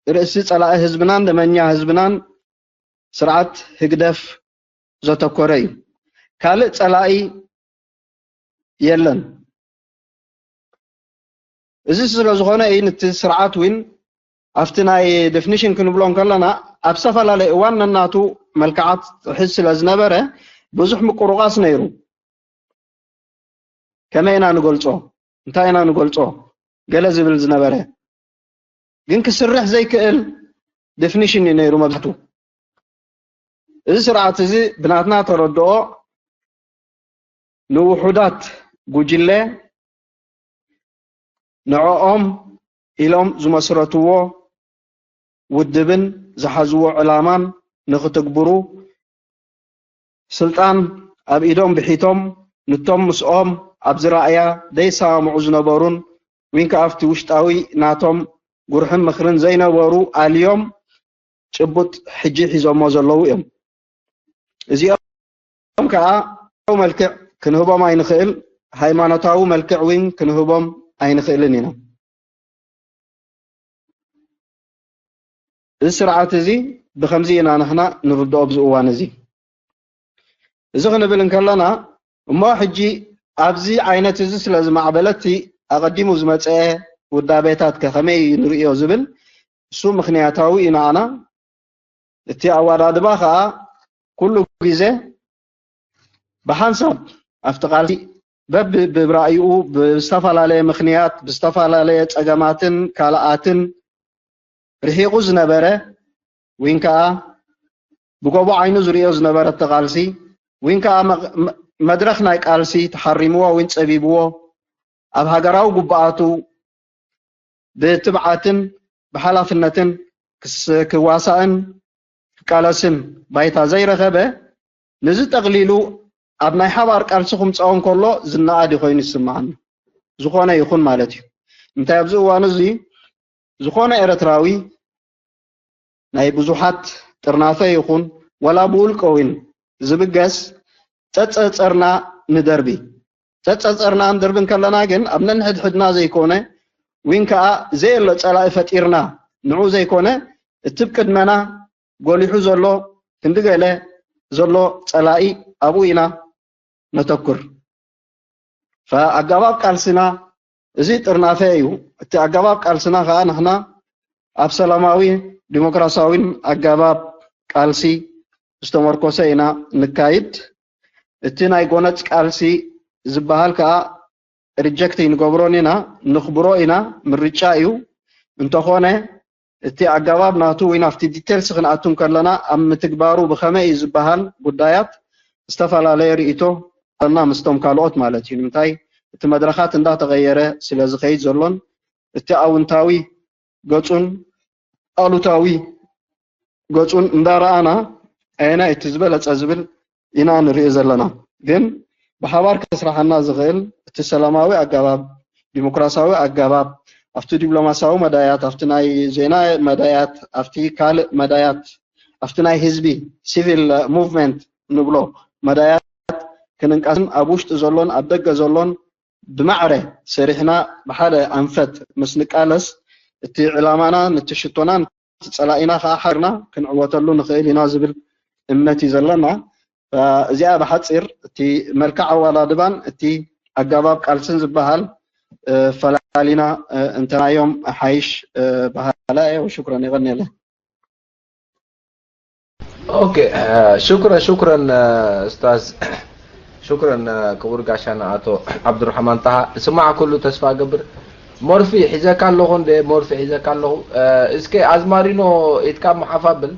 ርእሲ ፀላኢ ህዝብናን ደመኛ ህዝብናን ስርዓት ህግደፍ ዘተኮረ እዩ። ካልእ ፀላኢ የለን። እዚ ስለ ዝኾነ እዩ ነቲ ስርዓት እውን ኣብቲ ናይ ዴፊኒሽን ክንብሎ እንከለና ኣብ ዝተፈላለየ እዋን ነናቱ መልክዓት ጥሒዝ ስለ ዝነበረ ብዙሕ ምቁርቋስ ነይሩ። ከመይ ኢና ንገልጾ? እንታይ ኢና ንገልጾ? ገለ ዝብል ዝነበረ ግን ክስርሕ ዘይክእል ዴፊኒሽን እዩ ነይሩ መብዛሕቱ። እዚ ስርዓት እዚ ብናትና ተረድኦ ንውሑዳት ጉጅለ ንዕኦም ኢሎም ዝመስረትዎ ውድብን ዝሓዝዎ ዕላማን ንክትግብሩ ስልጣን ኣብ ኢዶም ብሒቶም ንቶም ምስኦም ኣብዚ ራእያ ደይሰማምዑ ዝነበሩን ዊን ከኣ ኣብቲ ውሽጣዊ ናቶም ጉርሕን ምኽርን ዘይነበሩ ኣልዮም ጭቡጥ ሕጂ ሒዞሞ ዘለዉ እዮም። እዚኦም ከኣ መልክዕ ክንህቦም ኣይንኽእል፣ ሃይማኖታዊ መልክዕ እውን ክንህቦም ኣይንኽእልን ኢና። እዚ ስርዓት እዚ ብኸምዚ ኢና ንሕና ንርድኦ ኣብዚ እዋን እዚ። እዚ ክንብል እንከለና እሞ ሕጂ ኣብዚ ዓይነት እዚ ስለ ዝማዕበለ እቲ ኣቐዲሙ ዝመፀ ውዳቤታት ከ ከመይ ንርእዮ ዝብል እሱ ምኽንያታዊ ኢና ኣና እቲ ኣወዳድባ ከዓ ኩሉ ግዜ ብሓንሳብ ኣብቲ ቃልሲ በብብራእይኡ ብዝተፈላለየ ምኽንያት ብዝተፈላለየ ፀገማትን ካልኣትን ርሒቑ ዝነበረ ወይን ከዓ ብጎቦ ዓይኑ ዝርእዮ ዝነበረ እቲ ቃልሲ ወይን ከዓ መድረኽ ናይ ቃልሲ ተሓሪምዎ ወይን ፀቢብዎ ኣብ ሃገራዊ ጉባኣቱ ብትብዓትን ብሓላፍነትን ክስ- ክዋሳእን ክቃለስን ባይታ ዘይረኸበ፣ ነዚ ጠቕሊሉ ኣብ ናይ ሓባር ቃልሲ ክምፅኦ እንከሎ ዝነኣድ እዩ ኮይኑ ይስምዓኒ። ዝኾነ ይኹን ማለት እዩ። እንታይ ኣብዚ እዋን እዚ ዝኾነ ኤርትራዊ ናይ ብዙሓት ጥርናፈ ይኹን ዋላ ብውልቀ ዊን ዝብገስ ጸጸርና ንደርቢ። ጸጸርና ንደርቢ እንከለና ግን ኣብ ነንሕድሕድና ዘይኮነ ዊን ከኣ ዘየሎ ጸላኢ ፈጢርና ንዑ ዘይኮነ እቲ ብቅድመና ጎሊሑ ዘሎ ክንዲ ገለ ዘሎ ጸላኢ ኣብኡ ኢና ነተኩር። ኣገባብ ቃልስና እዚ ጥርናፈ እዩ። እቲ ኣገባብ ቃልስና ከዓ ንሕና ኣብ ሰላማዊ ዲሞክራሲያዊን ኣገባብ ቃልሲ ዝተመርኮሰ ኢና ንካይድ። እቲ ናይ ጎነጽ ቃልሲ ዝበሃል ከዓ ሪጀክት ይንገብሮን ኢና፣ ንኽብሮ ኢና፣ ምርጫ እዩ። እንተኾነ እቲ ኣገባብ ናቱ ወይ ናብቲ ዲቴልስ ክንኣቱ እንከለና ኣብ ምትግባሩ ብኸመይ እዩ ዝበሃል ጉዳያት ዝተፈላለየ ርእይቶ ኣለና ምስቶም ካልኦት ማለት እዩ። ንምንታይ እቲ መድረኻት እንዳተቐየረ ስለ ዝኸይድ ዘሎን እቲ ኣውንታዊ ገጹን ኣሉታዊ ገጹን እንዳረኣና ኣየናይ እቲ ዝበለጸ ዝብል ኢና ንርኢ ዘለና። ግን ብሓባር ከስራሓና ዝኽእል እቲ ሰላማዊ ኣገባብ፣ ዲሞክራሲያዊ ኣገባብ ኣብቲ ዲፕሎማሲያዊ መዳያት፣ ኣብቲ ናይ ዜና መዳያት፣ ኣብቲ ካልእ መዳያት፣ ኣብቲ ናይ ህዝቢ ሲቪል ሙቭመንት ንብሎ መዳያት ክንንቀስን ኣብ ውሽጢ ዘሎን ኣብ ደገ ዘሎን ብማዕረ ሰሪሕና ብሓደ ኣንፈት ምስ ንቃለስ እቲ ዕላማና ነቲ ሽቶና ነቲ ጸላኢና ከዓ ሓርና ክንዕወተሉ ንኽእል ኢና ዝብል እምነት እዩ ዘለና። እዚኣ ብሓፂር እቲ መልክዕ ኣዋዳድባን እቲ ኣገባብ ቃልስን ዝበሃል ፈላሊና እንተናዮም ሓይሽ በሃላ እየ። ሽኩረን የቐንየለ። ኦኬ ሽኩረን ሽኩረን ኡስታዝ ሽኩረን ክቡር ጋሻና ኣቶ ዓብዱራሕማን ጣሃ ስማዕ ኩሉ ተስፋ ገብር ሞርፊ ሒዘካ ኣለኹ እንደ ሞርፊ ሒዘካ ኣለኹ እስከ ኣዝማሪኖ ኢትካ መሓፋብል